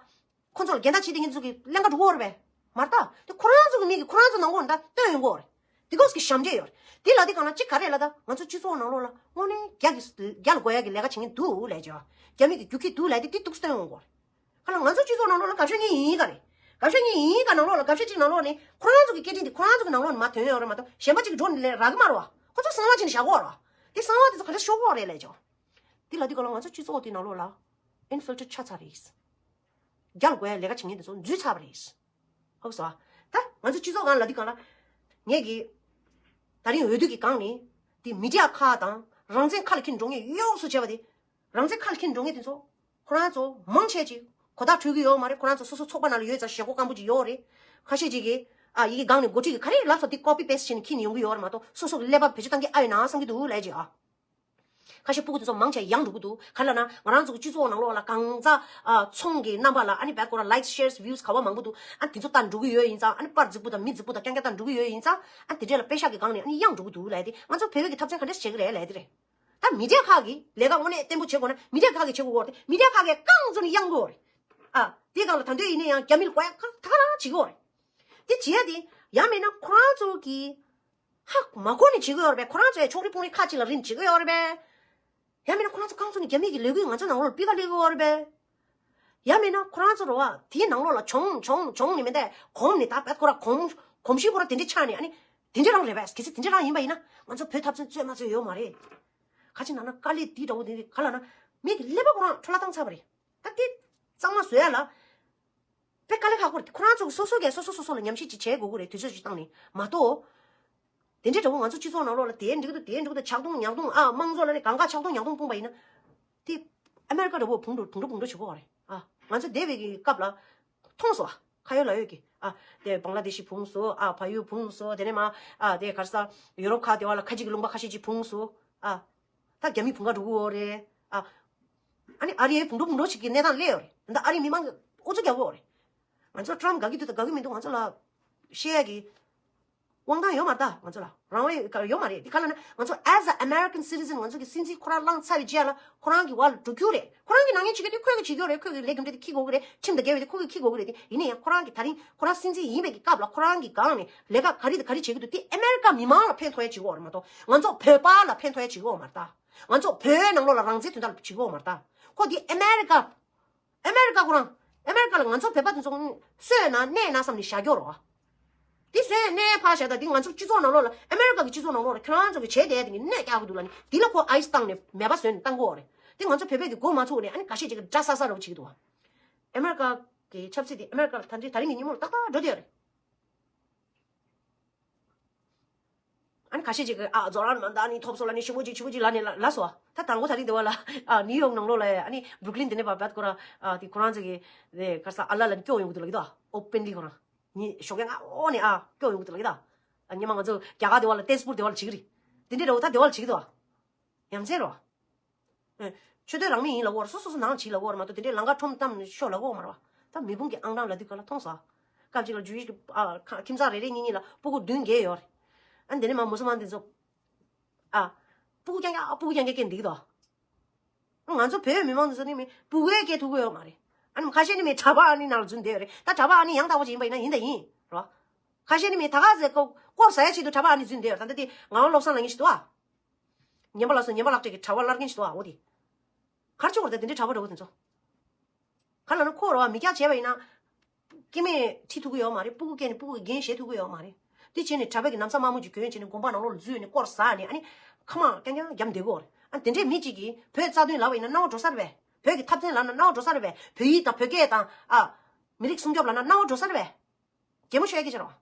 ཁོ་ཚོ་ལ་འགལ་ཟླ་བྱེད་དེ་ངེད་ཚོ་གི་ཀླན་ཀ་འགྲོ་གི་ཡོད་རེད་པས། མ་རེད་ད། དེ་ཁོ་རང་ཚོ་གི་མི་གིས་ཁོ་རང་ཚོ་ནང་ལོགས་ནས་ད་སྟོན་ཡོང་གི་ཡོད་རེད། དེ་གོས་ཀྱི་ཞབས་འདྲེན་ཡོད་རེད། དེ་ལ་དེ་གང་ལ་གཅིག་ག་རེ་ལ་ད་ང་ཚོ་སྤྱི་ཚོགས་ནང་ལོགས་ལ་དངོས་གནས་རྒྱ་གི་རྒྱ་ལ་དགོས་ཡ་གི་ལས་ཀ་བྱེད་མཁན་འདུག་ལས་བྱེད་པ། རྒྱ་མི་གི་རྒྱུག་ཁྱི་འདུག་ལས་དེ་དེ་འདུག་སྟོན་ཡོང་གི་ཡོད་རེད། གང་ལ་ང་ཚོ་སྤྱི་ཚོགས་ནང་ལོགས་ལ་དགའ་ཤོས་གཉིས་ཡིན་ག་རེད། དགའ་ཤོས་གཉིས་ཡིན་ག་ནང་ལོགས་ལ་དགའ་ཤོས་གཅིག་ནང་ལོགས་ནས་ཁོ་རང་ཚོ་གི་སྐད་འཕྲིན་དེ་ཁོ་རང་ཚོ་གི་ནང་ལོགས་ནས་མར་ཐོན་ཡོད་རེད་མ་གཏོགས་གཞན་པ་གཅིག་གི་འགྲོ་ནས་ལས་རག་གི་མ་རེད་བ། ཁོ་ཚོ་གསང་བ་བྱས་ནས་བཞག་གི་ཡོད་རེད་བ། དེ་གསང་བ་དེ་ཚོ་ག་འདྲ་ཤོར་གི་ཡོད་རེད་ལས་བྱེད་པ། དེ་ལ་དེ་གང་ལ་ང་ཚོ་སྤྱི་ཚོགས་དེ་ནང་ལོགས་ལ་ཨིན་ཕིལ་ཊི་རེཊ་ཆགས་ཚར་རེད། རྒྱ་ལ་དགོས་ཡ་ལས་ཀ་བྱེད་མཁན་དེ་ཚོ་འཛུལ་ཚར་བ་རེད། ཧོབ་སོ། ད་ང་ཚོ་སྤྱི་ཚོགས་སྒང་ལ་འདི་སྒང་ལ། ངས་ཀྱི། ད་རིང་འོས་བསྡུ་གི་སྒང་ནས། དེ་མི་ཌི་ཡ་ཁག་དང་། རང་བཙན་ཁ་ལ་འཁྱེར་འགྲོ་མཁན་གཡོག་སུ་བྱས་པ་དེ། རང་བཙན་ཁ་ལ་འཁྱེར་འགྲོ་མཁན་དེ་ཚོ། ཁོ་རང་ཚོ་མང་ཆེ་ཅིག་གོ་བརྡ་འཕྲོད་ཀྱི་ཡོད་མ་རེད། ཁོ་རང་ཚོ་སོ་སོ་ཚོགས་པ་ནང་ལ་ཡོད་ཙང་ཞེ་ཁོག་སྐམ་པོ་ཅིག་ཡོད་རེད། ཁ་ཤས་ཅིག་གིས། ཨ་ཡི་གེ་སྒང་ནས་འགོ་ཁྲིད་ཀྱི་ག་རེ་ལབ་སོང་དེ་ཀོ་པི་པེ་སི་བྱས་ནས་འཁྱེར་ནས་ཡོང་གི་ཡོད་རེད་མ་གཏོགས་སོ་སོ་གི་ཀླད་པ་བེད་སྤྱོད་བཏང་གི་ཨ་ཡོད་ན་བསམ་གྱི་འདུག་ལབ་ཅིག་ཨ། ཁ་ཤས་སྤུ་གུ་དེ་ཚོ་མང་ཆེ་ཡང་འགྲོ་གི་འདུག་ག་ལ་ན་ང་རང་ཚོ་གི་སྤྱི་ཚོགས་ནང་ལོགས་ལ་གང་ཟག་ཨ་ཚོང་གི་རྣམ་པ་ལ་ཨ་ནི་བད་ཁོ་ར་ལའིག་ཤེར་བིའུ་ག་བ་མང་པོ་འདུག་ཨ་དེ་ཚོ་ལྟ་འགྲོ་གི་ཡོད་ཡིན་ཙང་ཨ་ནི་པར་རྫིག་པོ་དང་མི་རྫིག་པོ་དང་རྐྱང་རྐྱང་ལྟ་འགྲོ་གི་ཡོད་ཡིན་ཙང་ཨ་དེ་འདྲས་ལ་པེ་ཤག་གི་སྒང་ནས་ཨ་ནི་ཡང་འགྲོ་གི་འདུག་ལབ་དེ་ང་ཚོ་བོད་བོད་ཀྱི་ཐབས་ཚན་ག་འདྲས་བྱེད་ཀྱི་རེད་ལབ་དེ་རེད། ད་མི་ཌི་ཡ་ཁག་གིས་ལས་ཀ་དངོས་གནས་བརྟན་པོ་བྱེད་དགོས་ན་མི་ཌི་ཡ་ཁག་གིས་བྱེད་དགོས་རེད། མི་ཌི་ཡ་ཁག་གིས་རྐང་བཙུགས་ནས་གཡང་དགོས་རེད། ཨ་དེ་སྒང་ལ་ད་འདོད་ཡིན་ན་ཡང་རྒྱ་མི་ལ་གོ་ཡ་ཁག་ཐག་རང་བྱེད་དགོས་རེད། དེ་བྱེད་ཡ་དེ་ཡང་མིན་ན་ཁོ་རང་ཚོ་གི་ཧ་མ་གོ་ནས་བྱེད་ཀྱི་ཡོད་རེད་པས། ཁོ་རང་ཚོས་ཕྱོགས་རིས་དཔུང་རིས་ཁ་ཅིག་ལ་རིན་བྱེད་ཀྱི་ཡོད་རེད་པས། ཡང་མིན་ན་ཁོ་རང་ཚོ་རྐང་བཙུགས་ནས་རྒྱ་མི་གི་ལས་འགུལ་ང་ཚོ་ནང་ལོགས་ལ་སྤུས་ཀ་སླེབས་ཀྱི་ཡོད་རེད་པས། ཡང་མིན་ན་ཁོ་རང་ཚོ་རེད་བ་དེའི་ནང་ལོགས་ལ་གྱོང་གྱོང་གྱོང་ནི་མིན་ཏེ་གོམས་ནི་ད་བད་ཁོ་ར་གོམས་གོམས་གཤིས་ཁོ་ར་དེ་འདྲས་ཆགས་ནས་ཨ་ནི་དེ་འདྲས་རང་རེད་པས། གལ་སྲིད་དེ་འདྲས་རང་ཡིན་པ་ཡིན་ན་ང་ཚོ་བོད་ཐབས་ཚན་རྩོད་མ་རྩོད་ཡོད་མ་རེད། ག་ཅི་ན་ན་དཀའ་ལས་འདི་འདྲ་བོ་དེ་འདྲས་ག་ལ་ན་མི་གི་ཀླད་པ་ཁོ་རང་འཕྲོ་བརླག་བཏང་ཚར་བ་རེད། ད་དེ་གཙང་མ་བཟོ་ཡ་ལ། དཔེ་དཀའ་ལས་ཁག་པོ་རེད། ཁོ་རང་ཚོ་གི་སོ་སོ་གིས་སོ་སོ་སོ་སོ་ལ་ཉམས་ཞིབ་ཅིག་བྱེད་དགོས་ཀྱི་རེད། དུས་ཚོད་ཅིག་བཏང་ནས་མ་གཏོགས། དེ་འདྲའི་འདྲ་བོ་ང་ཚོ་སྤྱི་ཚོགས་ནང་ལོགས་ལ་དེ་འགྲིག་འདུག་དེ་འགྲིག་འདུག་ཆག་སྡང་ཉག་སྡང་ཨ་དམངས་གཙོ་ལ་ནི་གང་ག་ཆག་སྡང་ཉག་སྡང་སྤུངས་པ་ཡིན་ན། དེ་ཨ་མེ་རི་ཀ་འདྲ་བོ་བུང་འགྲོ་བུང་འགྲོ་བུང་འགྲོ་བྱེད་དགོས་པ་རེད་ཨ། ང་ཚོ་བསྡད་པའི་གི་སྐབས་ལ་མཐོང་སོང་ཨ། ཁ་ཡོད་ལག་ཡོད་ཀྱི་ཨ། དེ་བང་ལ་དེ་ཤི་བུང་སོང་ཨ། ཕ་ཡུལ་བུང་སོང་། དེ་ནས་མ་ཨ་དེ་ག་རེ་ཟ་ཡོ་རོབ་ཁ་དེ་བ་ལ་ཁ་ཅིག་གི་ལུང་པ་ཁ་ཤས་ཅིག་བུང་སོང་ཨ། ད་རྒྱ་མི་བུང་ག་འགྲོ་གི་ཡོད་རེད་ཨ། ཨ་ནི་ཨ་རིའི་བུང་འགྲོ་བུང་འགྲོ་ཞིག་གི་གནས་སྟངས་སླེབས་ཡོད་རེད། ད་ཨ་རིའི་མི་མང་གི་ཨུ་ཚུགས་རྒྱག་གི་ཡོད་རེད། ང་ཚོ་ཊམ་དགའ་གི་འདུག་ད་དགའ་གི་མི་འདུག་ང་ཚོ་ལ་བཤད་ཡ་གི་དབང་ཐང་ཡོད་མ་རེད་ད་ང་ཚོ་ལ། རང་དབང་ཡོད་མ་རེད། དེ་ག་ལ་ན་ང་ཚོ་as a American citizen ང་ཚོ་གི་སྲིད་འཛིན་ཁོ་རང་ལངས་ཚར་བའི་རྗེས་ལ་ཁོ་རང་གི་བར་ལ་འགྲོ་རྒྱུ་རེད། ཁོ་རང་གི་ནང་ཉིན་བྱེད་མཁན་དེ་ཁོས་གི་བྱེད་རྒྱུ་རེད། ཁོས་གི་ལས་རྒྱུ་འབྲས་དེ་འཁྱེར་དགོས་གི་རེད། ཁྲིམས་དང་འགལ་བའི་དེ་ཁོས་གི་འཁྱེར་དགོས་གི་རེད། དེ་ཡིན་ན་ཡང་ཁོ་རང་གི་ད་རིང་ཁོ་རང་སྲིད་འཛིན་ཡིན་པའི་གི་སྐབས་ལ་ཁོ་རང་གི་སྒང་ནས་ལས་ཀ་ག་རེ་དང་ག་རེ་བྱེད་གི་འདུག་དེ་ཨ་མེ་རི་ཀ་མི་མང་ལ་ཕན་ཐོགས་ཡ་བྱེད་གི་ཡོད་རེད་མ་གཏོགས་ང་ཚོ་བོད་པ་ལ་ཕན་ཐོགས་ཡ་བྱེད་གི་ཡོད་མ་རེད་ད། ང་ཚོ་བོད་ནང་ལོགས་ལ་རང་བཙན་དོན་དག་ལ་བྱེད་གི་ཡོད་མ་རེད་ད། ཁོ་དེ་ཨ་མེ་རི་ཀ་ཨ་མེ་རི་ཀ་ཁོ་རང་། ཨ་མེ་རི་ཀ་ལ་ང་ཚོ་བོད་པ་དེ་ཚོ་གསོས་ན་གནས་ན་བསམ་ནས་བཞག་རྒྱུ་རོ། དེ་གསོས་གནས་ཕར་བཞག་ད་དེ་ང་ཚོ་སྤྱི་ཚོགས་ནང་ལོགས་ལ་ཨ་མེ་རི་ཀ་གི་སྤྱི་ཚོགས་ནང་ལོགས་ལ་ཁྱོད་རང་ཚོ་གི་བྱས་བསྡད་དེ་གི་གནས་རྒྱག་གི་འདུག་ལ་ནི་དེ་ལ་ཁོ་ཨའི་སི་བཏང་ནས་མེད་པ་བཟོས་ནས་བཏང་གི་ཡོད་རེད། དེ་ང་ཚོ་བོད་པས་གི་མགོ་མ་ཚུགས་ནས་ཨ་ནི་འགའ་ཤས་ཅིག་གི་འདྲ་ས་ས་རོ་བྱེད་ཀྱི་འདུག་ཨ་མེ་རི་ཀ་གི་ཆབ་སྲིད་དེ་ཨ་མེ་རི་ཀ་ལ་ད་འདི་ད་རིང་གི་ཉིན་མོ་ལ་ཏག་ཏག་འགྲོ་བསྡད་ཡོད་རེད། ཨ་ནི་ཁ་ཤས་ཅིག་གིས་ཨ་རྫོགས་རང་མ་འདའ་ནི་ཐོབ་སོ་ལ་ནི་ཞུ་བོ་ཅིག་ཞུ་བོ་ཅིག་ལ་ནི་ལ་ལ་སོ། ད་དང་པོ་ད་རིང་དེ་བ་ལ་ཨ་ནིའུ་ཡོག་ནང་ལོགས་ལ་ཨ་ནི་བུ་རུག་ལིན་དེ་ནས་བ་བད་ཁོ་ར་ཨ་དེ་ཁོ་རང་ཚོ་གི་དེ་ག་ས་ཨ་ལ་ལ་ནི་སྐྱོ་ཡོང་གི་འདུག་ལ་གི་ད་ཨོ་པན་ལི་ཁོ་རང་ནི་ཞོགས་ཀས་ང་ཨོ་ནི་ཨ་སྐྱོ་ཡོང་གི་འདུག་ལ་གི་ད། ཨ་ཉི་མ་ང་ཚོ་རྒྱ་གར་དེ་བ་ལ་ཏེས་པུར་དེ་བ་ལ་བྱེད་ཀྱི་རེད། དེ་འདྲའི་ར་བ་ད་དེ་བ་ལ་བྱེད་ཀྱི་འདུག་ཨ། ཡ་མཚན་རོ། ཨེ། ཆོས་དད་རང་མོས་ཡིན་ལབ་ཀྱི་ཡོད་རེད། སོ་སོ་སོ་ནང་བྱེད་ལབ་ཀྱི་ཡོད་རེད་མ་གཏོགས་དེ་འདྲའི་ལམ་ཁ་ཁྲོམ་གཏམ་ནས་ཤོག་ལབ་ཀྱི་ཡོད་མ་རེད་བ། ད་མི་བུང་གི་ཨང་གྲངས་ལབ་དུས་ག་ལ་མཐོང་སོང་། སྐབས་གཅིག་ལ་ཇུ་ཡིས་ཀྱི་ཨ་ཁ་ཁྱིམ་ཚང་རེ་རེ་གཉིས་གཉིས་ལ་སྤུ་གུ་བདུན་བརྒྱད་ཡོད་རེད། ཨ་འདི་ནས་མ་མུ་སུལ་མན་དེ་ཚོ་ཨ་སྤུ་གུ་རྐྱང་རྐྱང་ཨ་སྤུ་གུ་རྐྱང་རྐྱང་སྐྱེས་འདུག་གི་དོ། ང་ཚོ་བོད་མི་མང་ཚོ་ནི་མི་སྤུ་གུའི་སྐྱེས་ཐུབ་ཀྱི་ཡོད་མ་རེད། ཨ་ནི་ཁ་ཤས་ནི་མི་གྲྭ་པ་ཨ་ནི་ནང་ལ་འཛུལ་བསྡད་ཡོད་རེད། ད་གྲྭ་པ་ཨ་ནི་ཡང་དག་པ་ཅིག་ཡིན་པ་ཡིན་ན་ཡིན་ད་ཡིན་རེད་བ། ཁ་ཤས་ནི་མི་ད་ག་ཚོད་སྐོར་སྐོར་ཟ་ཡ་ཆེད་དུ་གྲྭ་པ་ཨ་ནི་འཛུལ་བསྡད་ཡོད་རེད། ད་ལྟ་དེ་ངག་དབང་བློ་བཟང་ལབ་མཁན་ཞིག་འདུག་ཨ། ཉན་པ་ལགས་སོ། ཉན་པ་ལགས་བཅས་ཀྱི་གྲྭ་པ་གླར་མཁན་ཞིག་འདུག་ཨ། འོ་དེ། ག་རེ་བྱེད་དགོས་རེད་ད་དེ་འདྲའི་གྲྭ་པ་འདྲ་བོ་དེ་ཚོ། ག་ལ་ན་ཁོ་ར་བ་མི་སྐྱ་བྱས་པ་ཡིན་ན། སྐྱེ་དམན་ཁྲིད་ཐུབ་ཀྱི་ཡོད་མ་རེད། སྤུ་གུ་སྐྱེས་ནས་སྤུ་གུ་གི་འགན་བཞེས་ཐུབ་ཀྱི་ཡོད་མ་རེད། དེ་བྱས་ནས་གྲྭ་པ་གི་ན་བཟའ་དམར་མོ་ཅིག་གྱོན་བྱས་ནས་དགོན་པ་ནང་ལོགས་ལ་འཛུལ་ནས་སྐོར་ཟ་ནས་ཨ་ནི་ཁ་མང་རྐྱང་རྐྱང་བརྒྱབ་བསྡད་ཀྱི་ཡོད་རེད། ཨ་དེ་འདྲའི་མི་གཅིག་གིས་བོད་རྩ་དོན་ལབ་པ་ཡིན་ན་རྣ་བ་འགྲོ་ས་རེད་པས། བོད་ཀྱི་འཐབ་རྩོད་ལབ་ན་རྣ་བ་འགྲོ་ས་རེད་པས། བོད་ཡིག་དང་བོད་སྐད་དང་ཨ་མི་རིགས་སྲུང་སྐྱོབ་ལབ་ན་རྣ་བ་འགྲོ་ས་རེད་པས། གད་མོ་ཤོར་ཡ་སྐད་ཆ་རེད་བ།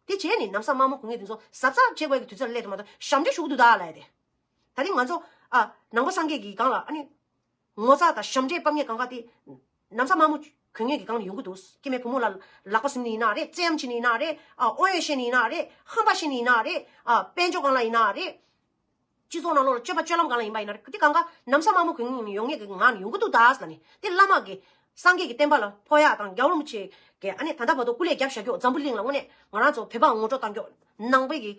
དེ་བྱས་ནས་ན་བཟའ་དམར་མོ་གོན་མཁན་དེ་ཚོ་གཟབ་གཟབ་བྱེད་དགོས་ཀྱི་དུས་ཚོད་ལ་སླེབས་འདུག་མ་གཏོགས་ཞབས་འདྲེན་ཞུ་གི་འདུག་ད་ལབ་ཡ་དེ། ད་རིང་ང་ཚོ་ཨ་ནང་པ་སངས་རྒྱས་ཀྱི་སྒང་ལ་ཨ་ནི་ངོ་ཚ་དང་ཞབས་འདྲེན་སྤར་མཁན་གང་ག་དེ་ན་བཟའ་དམར་མོ་གོན་མཁན་གྱི་སྒང་ལ་ཡོང་གི་འདུག་སྐྱེ་དམན་བུ་མོ་ལ་ལག་པ་ཟིན་ནི་ཡིན་ན་རེད། བཙན་གཡེམ་བྱེད་ནི་ཡིན་ན་རེད། ཨ་ཨོ་ཡོད་བཤད་ནི་ཡིན་ན་རེད། ཧམ་པ་བཤད་ནི་ཡིན་ན་རེད། ཨ་དཔལ་འབྱོར་སྒང་ལ་ཡིན་ན་རེད། སྤྱི་ཚོགས་ནང་ལོགས་ལ་སྤྱོད་པ་སྤྱོད་ལམ་སྒང་ལ་ཡིན་པ་ཡིན་ན་རེད། དེ་གང་ག་ན་བཟའ་དམར་མོ་གོན་མཁན་ཡོང་མཁན་གྱི་ངང་ནས་ཡོང་གི་འདུག་ད་ཟེར་ལབ་ནས་དེ་བླ་མ་གི་སངས་རྒྱས་ཀྱི་བསྟན་པ་ལ་ཕོག་ཡག་དང་རྒྱལ་བ་རིན་པོ་ཆེ་གིས་ཨ་ནི་ད་ལྟ་བར་དུ་སྐུ་ལས་བརྒྱབ་བཞག་རྒྱུ་འཛམ་བུ་གླིང་ལ་དངོས་གནས་ང་རང་ཚོ་བོད་པ་ངོ་སྤྲོད་གཏང་རྒྱུ་ནང་པའི་གི་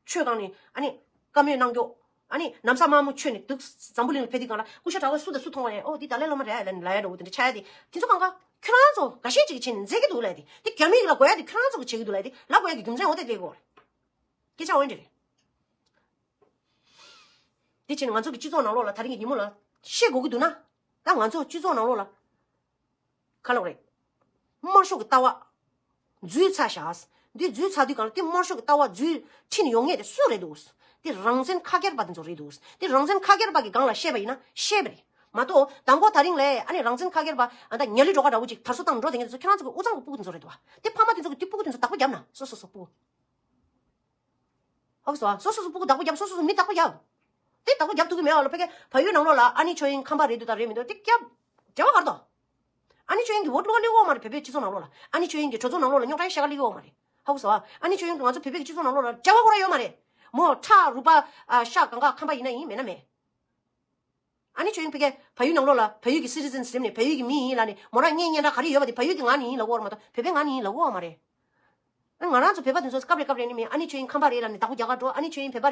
ཆོས་སྒང་ནས་ཨ་ནི་བཀའ་མོལ་གནང་རྒྱུ་ཨ་ནི་ན་བཟའ་དམར་མོ་མཆོད་ནས་འདུག་འཛམ་བུ་གླིང་ལ་ཕེབས་དུས་སྒང་ལ་སྐུ་ཞབས་གྲྭ་པ་སུ་དང་སུ་མཐོང་བ་ཡིན། ཨོ་འདི་ཏཱ་ལའི་བླ་མ་རེད་ལབ་ནས་ལབ་ཡག་འདྲ་བོ་དེ་འདྲ་ཆགས་ཡག་དེ་དེ་ཚོ་གང་ག་ཁྱོད་རང་ཚོ་འགའ་ཤས་ཅིག་གིས་བྱས་ནས་མཛད་ཀྱི་འདུག་ལབ་དེ་དེ་རྒྱ་མི་ལ་དགོས་ཡག་དེ་ཁྱོད་རང་ཚོ་གིས་བྱེད་ཀྱི་འདུག་ལབ་དེ་ལབ་དགོས་ཡག་གི་རྒྱུ་མཚན་འོ་དེ་སླེབས་ཀྱི་ཡོད་རེད། སྐད་ཆ་འོ་འདྲ་རེད། དེ་བྱས་ནས་ང་ཚོ་གི་སྤྱི་ཚོགས་ནང་ལོགས་ལ་ད་རིང་ཉིན་མོ་ལ་བཤད་དགོས་ཀྱི་འདུག་ན། ད་ང་ཚོ་སྤྱི་ཚོགས་ནང་ལོགས་ལ་ག་ལབ་རེད། དམར་ཤོག་གི་ལྟ་བ་འཛུལ་ཚར་བཞག་འདི་འཛུལ་ཚར་དུས་གང་ལ་དེ་དམར་ཤོག་གི་ལྟ་བ་འཛུལ་ཁྲིད་ནས་ཡོང་མཁན་དེ་སུ་རེད་འདུག་དེ་རང་བཙན་ཁ་སྐྱེར་པ་དེ་ཚོ་རེད་འདུག་དེ་རང་བཙན་ཁ་སྐྱེར་པ་གི་སྒང་ལ་བཤད་པ་ཡིན་ན་བཤད་པ་རེད་མ་གཏོགས། དང་པོ་ད་རིང་ལས་ཨ་ནི་རང་བཙན་ཁ་སྐྱེར་པ་ཨ་ད་ཉ་ལི་སྒྲོ་ག་འདྲ་བོ་ཅིག་དར་སྲོལ་བཏང་འགྲོ་དེ་ངེད་ཚོ་ཁྱེད་རང་ཚོ་གི་དབུ་གཙང་གི་སྤུ་གུ་དེ་ཚོ་རེད་འདུག་དེ་ཕ་མ་དེ་ཚོ་གི་དེ་སྤུ་གུ་དེ་ཚོ་བདག་པོ་བརྒྱབ་ན་སོ་སོ་སོ་སྤུ་གུ། ཧ་གོ་སོང་ཨ། སོ་སོ་སོ་སྤུ་གུ་བདག་པོ་རྒྱབ། སོ་སོ་སོ་མི་བདག་པོ་རྒྱབ། དེ་བདག་པོ་རྒྱབ་ཐུབ་ཀྱི་མེད་པ་ལ་ཕ་གི་བལ་ཡུལ་ནང་ལོགས་ལ་ཨ་ནི་ཆོས་དབྱིངས་ཁམས་པ་རེད་འདུག་དང་རེད་མི་འདུག་དེ་རྒྱབ། རྒྱབ་པ་ག་རེ་འདུག་ཨ་ནི་ཆོས་དབྱིངས་ཀྱི་འོ་ཀླུ་ཀླུ་འོ་མ་རེད། བོད་པའི་སྤྱི་ཚོགས་ནང་ལོགས་ལ་ཨ་ནི་ཆོས་དབྱིངས་ཀྱི་གྲོས་ཚོགས་ནང་ལོགས་ལ་རྙོག་དྲ་ཤ་ག་ལི་འོ་མ་རེད། ཧ་གོ་སོང་ཨ། ཨ་ནི་ཆོས་དབྱིངས་ཀྱི་ང་ཚོ་བོད་པའི་སྤྱི་ཚོགས་ནང་ལོགས་ལ་རྒྱབ་པ་ཁོ་རང་ཡོད་མ་རེད། མོ་ཁྲ་རུ་པ་ཨ་ཤ་གང་ག་ཁམས་པ་ཡིན་ན་ཡིན་མེད་ན་མེད། ཨ་ནི་ཆོས་དབྱིངས་ཕ་གིའི་བལ་ཡུལ་ནང་ལོགས་ལ་བལ་ཡུལ་གྱི་སི་ཊི་ཛན་ཟིན་ནས་བལ་ཡུལ་གྱི་མི་ཡིན་ལབ་ནས་མོ་རང་ངའི་སྙན་གྲགས་ག་རེ་ཡོད་པ་དེ་བལ་ཡུལ་གྱི་ངག་ནས་ཡིན་ལབ་ཀྱི་ཡོད་རེད་མ་གཏོགས་བོད་པའི་ངག་ནས་ཡིན་ལབ་ཀྱི་ཡོད་མ་རེད། ཨ་ང་རང་ཚོ་བོད་པ་དེ་ཚོ་སྐབས་རེ་སྐབས་རེ་ནས་མིན་ཨ་ནི་ཆོས་དབྱིངས་ཁམས་པ་རེད་ལབ་ནས་བདག་པོ་རྒྱག་ག་འགྲོ། ཨ་ནི་ཆོས་དབྱིངས་སྐད་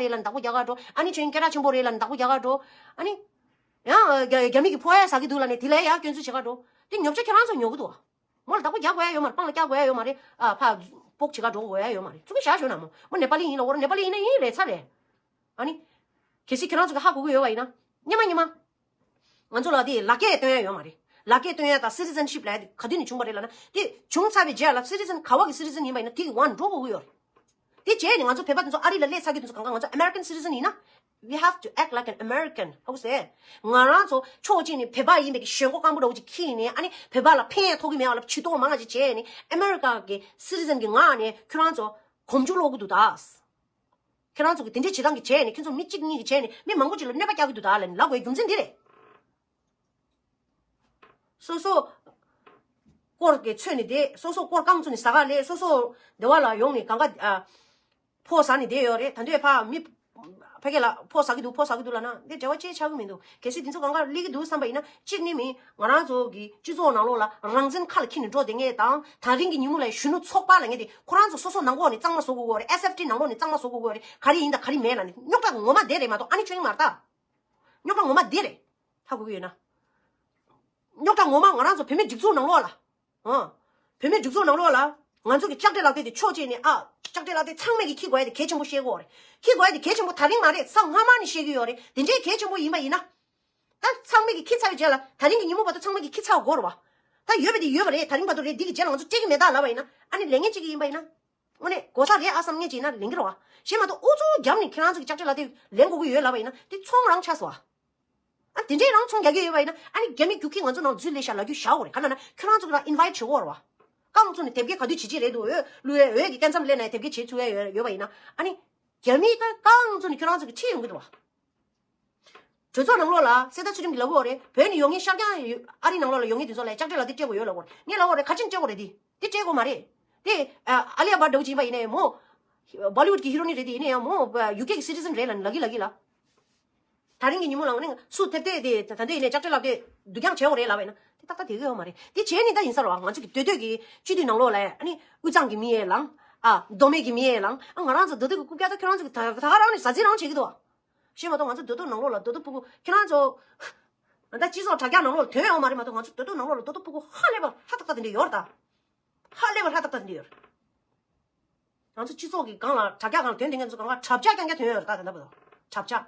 གྲགས་ཆེན་པོ་རེད་ལབ་ནས་བདག་པོ་རྒྱག་ག་འགྲོ། ཨ་ནི་ཡང་རྒྱ་རྒྱ་མི་གི་ཕོ་ཡ་ཟ་གི་འདུག་ལབ་ནས་དེ་ལ་ཡང་སྐྱོན་འཛུགས་བྱེད་ག་འགྲོ། དེ་ཉོབ་ཆ་ཁྱེད་རང་ཚོ་ཉོ་གི་འདུག་མོ་ལ་བདག་པོ་རྒྱག་དགོས་ཡ་ཡོད་མ་རེད། པང་ལ་བཀྱག་དགོས་ཡ་ཡོད་མ་རེད། ཨ་ཕ་སྤོག་བྱེད་ག་འགྲོ་དགོས་ཡ་ཡོད་མ་རེད། ཚུགས་ཀྱི་བཞག་ཞོག་ན་མོ་མོ་ནེ་པ་ལི་ཡིན་ལབ་ཀྱི་ཡོད་རེད། ནེ་པ་ལི་ཡིན་ན་ཡིན་རེད་ཚར་རེད། ཨ་ནི། གལ་སྲིད་ཁྱེད་རང་ཚོ་གི་ཧ་གོ་གི་ཡོད་པ་ཡིན་ན། སྙན་མ་སྙན་མ། ང་ཚོ་ལ་དེ་ལག་འཁྱེར་སྟོན་ཡ་ཡོད་མ་རེད། ལག་འཁྱེར་སྟོན་ཡ་དང་སི་ཊི་ཛན་ཤིབ་ལབ་ཡ་དེ་ག་དུས་ནས་བྱུང་བ་རེད་ལབ་ན། དེ་བྱུང་ཚར་བའི་རྗེས་ལ་སི་ཊི་ཛན་ག་བ་གི་སི་ཊི་ཛན་ཡིན་པ་ཡིན་ན་དེ་གི་དབང་འགྲོ་དགོས་ཀྱི་ཡོད་རེད། དེ་རྗེས་ནས་ང་ཚོ་བོད་པ་དེ་ཚོ་ཨ་རི་ལ་སླེབས་ཚར་གི་དེ་ཚོ་གང་ག་ང་ཚོ་American citizen ཡིན་ན། We have to act like an American. ཧ་གོ་སོང་ངས། ང་རང་ཚོ་ཕྱོགས་གཅིག་ནས་བོད་པ་ཡིན་པའི་གི་ཞེན་ཁོག་སྐམ་པོ་འདྲ་བོ་ཅིག་འཁྱེར་ནས་ཨ་ནི་བོད་པ་ལ་ཕན་ཐོགས་ཀྱི་མེད་པ་ལ་ཕྱི་ཐོག་མང་ང་ཅིག་བྱས་ནས་ཨ་མེ་རི་ཀ་གི་སི་ཊི་ཛན་གི་ངག་ནས་ཁྱོད་རང་ཚོ། གོམ་བཅུ་སློག་གི་འདུག་ད། ཁྱེད་རང་ཚོ་གི་དེ་འདྲའི་བྱེད་སྟངས་ཀྱི་བྱས་ནས་ཁྱེད་ཚོ་མི་གཅིག་གཉིས་ཀྱི་བྱས་ནས་མི་མང་པོ་ཅིག་ལ་གནོད་པ་རྒྱག་གི་འདུག་ད་ལབ་ནས་ལབ་དགོས་རྒྱུ་མཚན་འདི་རེད། སོ་སོ་སྐོར་གྱི་ཚོད་ནི་དེ་སོ་སོ་སྐོར་རྐང་ཚོ་ནི་ཟ་ག་ལས་སོ་སོ་སྡེ་བ་ལ་ཡོང་ནས་གང་ག་ཨ། ཕོ་ཟ་ནི་དེ་ཡོད་རེད། ད་འདོད་ཕ་མི་ཕ་གི་ལ་ཕོ་ཟ་གི་འདུག་ཕོ་ཟ་གི་འདུག་ལབ་ན་འདི་འབྲེལ་བ་ཅི་ཆགས་གི་མི་འདུག་གལ་སྲིད་འདི་ཚོ་གང་ག་སླེབས་ཀྱི་འདུག་བསམ་པ་ཡིན་ན་གཅིག་ནི་མི་ང་རང་ཚོ་གི་སྤྱི་ཚོགས་ནང་ལོགས་ལ་རང་བཙན་ཁ་ལ་འཁྱེར་ནས་འགྲོ་བསྡད་མཁན་དང་ད་རིང་གི་ཉིན་མོ་ལ་གཞོན་ནུ་ཚོགས་པ་ལབ་མཁན་དེ་ཁོ་རང་ཚོ་སོ་སོ་ནང་ལོགས་ནས་གཙང་མ་བཟོ་དགོས་ཀྱི་ཡོད་རེད། ཨེས་ཨེཕ་ཊི་ནང་ལོགས་ནས་གཙང་མ་བཟོ་དགོས་ཀྱི་ཡོད་རེད། ག་རེ་ཡིན་དང་ག་རེ་མེད་ལབ་ནས་རྙོག་དྲ་ངོ་མ་དེ་རེད་མ་གཏོགས་ཨ་ནི་ཆོས་ཉིད་མ་རེད་ད། རྙོག་དྲ་ངོ་མ་དེ་རེད། ཧ་གོ་གི་ཡོད་ན། རྙོག་དྲ་ངོ་མ་ང་རང་ཚོ་བུད་མེད་སྒྲིག་འཛུགས་ནང་ལོགས་ལ། ཨ། བུད་མེད་སྒྲིག་འཛུགས་ནང་ལོགས་ལ། ང་ཚོ་གི་ལྕགས་སྤྲེལ་ལག་དེབ་དེ་ཕྱོགས་གཅིག་ནས་ཨ། ལྕགས་སྤྲེལ་ལག་དེབ་ཚང་མས་ཀྱི་འཁྱེར་དགོས་ཡ་དེ་གལ་ཆེན་པོ་བཤད་ཀྱི་ཡོད་རེད། འཁྱེར་དགོས་ཡ་དེ་གལ་ཆེན་པོ་ད་རིང་མ་རེད། སྔ་མ་ནས་བཤད་ཀྱི་ཡོད་རེད། དེ་འདྲའི་གལ་ཆེན་པོ་ཡིན་པ་ཡིན་ན། ད་ཚང་མས་ཀྱི་འཁྱེར་ཚར་བའི་རྗེས་ལ་ད་རིང་གི་ཉིན་མོ་བར་དུ་ཚང་མས་ཀྱི་འཁྱེར་ཚར་དགོས་རེད་བ། ད་ཡོད་པ་དེ་ཡོད་པ་རེད། ད་རིང་བར་དུ་རེད། འདི་གི་རྗེས་ལ་ང་ཚོ་སྤྲད་ཀྱི་མེད་ད་ལབ་པ་ཡིན་ན། ཨ་ནི་ལས་ངན་གཅིག་གི་ཡིན་པ་ཡིན་ན། དངོས་གནས་གོ་ས་རེད་ཨ་བསམ་ངེས་ཅིག་ཡིན་ན་ལེན་གྱི་རེད་བ། གཞན་མ་གཏོགས་ཨུ་ཚུགས་བརྒྱབ་ནས་ཁྱེད་རང་ཚོ་གི་ལྕགས་སྤྲེལ་ལག་དེབ་ལེན་དགོས་ཀྱི་ཡོད་ལབ་པ་ཡིན་ན་དེ་ཚོང་རང་ཆགས་སོང་ཨ། ཨ་དེ་འདྲའི་རང་ཚོང་རྒྱག་གི་ཡོད་པ་ཡིན་ན་ཨ་ནི་རྒྱ་མི་རྒྱུག་ཁྱི་ང་ཚོ་ནང་རྫུན་ལས་ཤ་ལབ་རྒྱུ་བཞག་དགོས་རེད། ག་ལབ་ན་ཁྱོད་རང་ཚོ་གི་རང་ཨིན་ཝའིཊ་བྱེད་དགོས་རེད་བ། རྐང་བཙུགས་ནས་དེབ་སྐྱེལ་ག་དུས་བྱེད་ཀྱི་རེད་འདུག་འོས་བླུག་ཡས་འོས་ཀྱི་སྐད་མཚམས་སླེབས་ནས་དེབ་སྐྱེལ་བྱེད་ཚུགས་ཡས་ཡོད་ཡོད་པ་ཡིན་ན་ཨ་ནི། རྒྱ་མིའི་ད་རྐང་བཙུགས་ནས་ཁྱོད་རང་ཚོ་གི་ཁྲིད་ཡོང་གི་འདུག་བ། གྲོས་ཚོགས་ནང་ལོགས་ལ་གསེར་རྟ་ཚུལ་ཁྲིམས་ཀྱིས་ལབ་ཀྱི་ཡོད་རེད། བོད་ནས་ཡོང་མཁན་ཤར་རྒྱང་ཡོད་ཨ་རི་ནང་ལོགས་ལ་ཡོང་མཁན་དེ་ཚོ་ལ་ལྕགས་སྤྲེལ་ལག་དེབ་སྤྲད་དགོས་ཡོད་ལབ་ཀྱི་ཡོད་རེད། ངས་ལབ་ཀྱི་ཡོད་རེད། ག་རེ་བྱས་ནས་སྤྲད་དགོས་རེད། དེ་དེ་སྤྲད་དགོས་མ་རེད། དེ་ཨ་ལི་ཡ་བྷཊ་འདྲ་བོ་ཅིག་ཡིན་པ་ཡིན་ནའི་མོ། བོ་ལི་ཝུཌ་ཀྱི་ཧི་རོ་ནི་རེད། དེ་ཡིན་ནའི་ཡང་མོ་ཡུ་ཀེ་གི་སི་ཊི་ཟན་རེད་ལབ་ནས་ལབ་ཀྱི་ལབ་ཀྱི་ལ། ད་རིང་གི་ཉིན་མོ་ལ་ངས་སུ་ཐེབས་ཐེབས་དེ་ད་ལྟ་ཡིན་ནའི་ལྕགས་སྤྲེལ་ལག་དེབ་སྡུག་རྐྱང་བྱེད་དགོས་རེད་ལབ་པ་ཡིན་ན་དེ་ཏག་ཏག་དེ་གི་ཡོད་མ་རེད། དེ་བྱས་ནས་ད་ཡིན་ས་རེད་བ། ང་ཚོ་གི་མདོ་སྟོད་ཀྱི་སྤྱི་འཐུས་ནང་ལོགས་ལ་ཨ་ནི་དབུས་གཙང་གི་མི་ཡས་ལངས། ཨ་མདོ་སྨད་ཀྱི་མི་ཡས་ལངས། ཨ་ང་རང་ཚོ་མདོ་སྟོད་ཀྱི་རྐུབ་བཀྱག་ད་ཁྱོད་རང་ཚོ་གི་ད་ད་ག་རང་ནས་ཟ་ཟི་རང་བྱེད་ཀྱི་འདུག་བ། ཤེས་མ་གཏོགས་ང་ཚོ་མདོ་སྟོད་ནང་ལོགས་ལ་མདོ་སྟོད་ཕྲུ་གུ་ཁྱེད་རང་ཚོ། ད་སྤྱི་ཚོགས་དྲ་རྒྱ་ནང་ལོགས་ལ་ཐོན་ཡོད་མ་རེད་མ་གཏོགས་ང་ཚོ་མདོ་སྟོད་ནང་ལོགས་ལ་མདོ་སྟོད་ཕྲུ་གུ་ཧ་ལས་པ་ཧྲ་ཏག་ཏག་དེ་འདྲ་ཡོད་རེད་ད། ཧ་ལས་པ་ཧྲ་ཏག་ཏག་དེ་འདྲ་ཡོད་རེད། ང་ཚོ་སྤྱི་ཚོགས་ཀྱི་སྒང་ལ་དྲ་རྒྱ་སྒང་ལ་ཐོན་བསྡད་མཁན་ཚོ་སྒང་ལ་གྲབས་ཆག་རྐྱང་རྐྱང་ཐོན་ཡོད་རེད་ད། ད་ལྟ་བར་དུ་གྲབས་ཆག་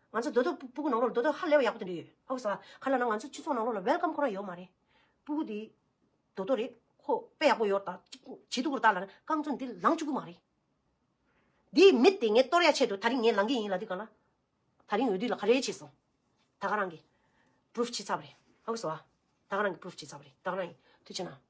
ང་ཚོ་མདོ་སྟོད་ཕྲུ་གུ་ནང་ལོགས་ལ་མདོ་སྟོད་ཧ་ལས་པ་ཡག་པོ་དེ་འདྲ་ཡོད། ཧ་གོ་སོང་ཨ། ག་ལབ་ན་ང་ཚོ་སྤྱི་ཚོགས་ནང་ལོགས་ལ་ཝེལ་ཀམ་ཁོ་རང་ཡོད་མ་རེད། ཕྲུ་གུ་དེ་མདོ་སྟོད་རེད། ཁོ་དཔེ་ཡག་པོ་ཡོད་རེད་ད། ཅིག་བྱེད་ཐུབ་ཀྱི་རེད་ད་ལབ་ན་རྐང་བཙུགས་འདི་ལངས་བཅུག་གི་མ་རེད། འདིའི་མི་དེ་ངས་གཏོར་ཡ་ཆེད་དུ་ད་རིང་ངས་ལངས་ཀྱི་ཡིན་ལབ་དུས་སྒང་ལ། ད་རིང་འོས་བསྡུ་ལ་ག་རེ་བྱས་སོང་། ད་ག་རང་གིས་པུ་རུབ་བྱས་ཚར་བ་རེད། ཧ་གོ་སོང་ཨ། ད་ག་རང་གིས་པུ་རུབ་བྱས་ཚར་བ་རེད། ད་ག་རང་གིས་ཐུགས་རྗེ་གནང་།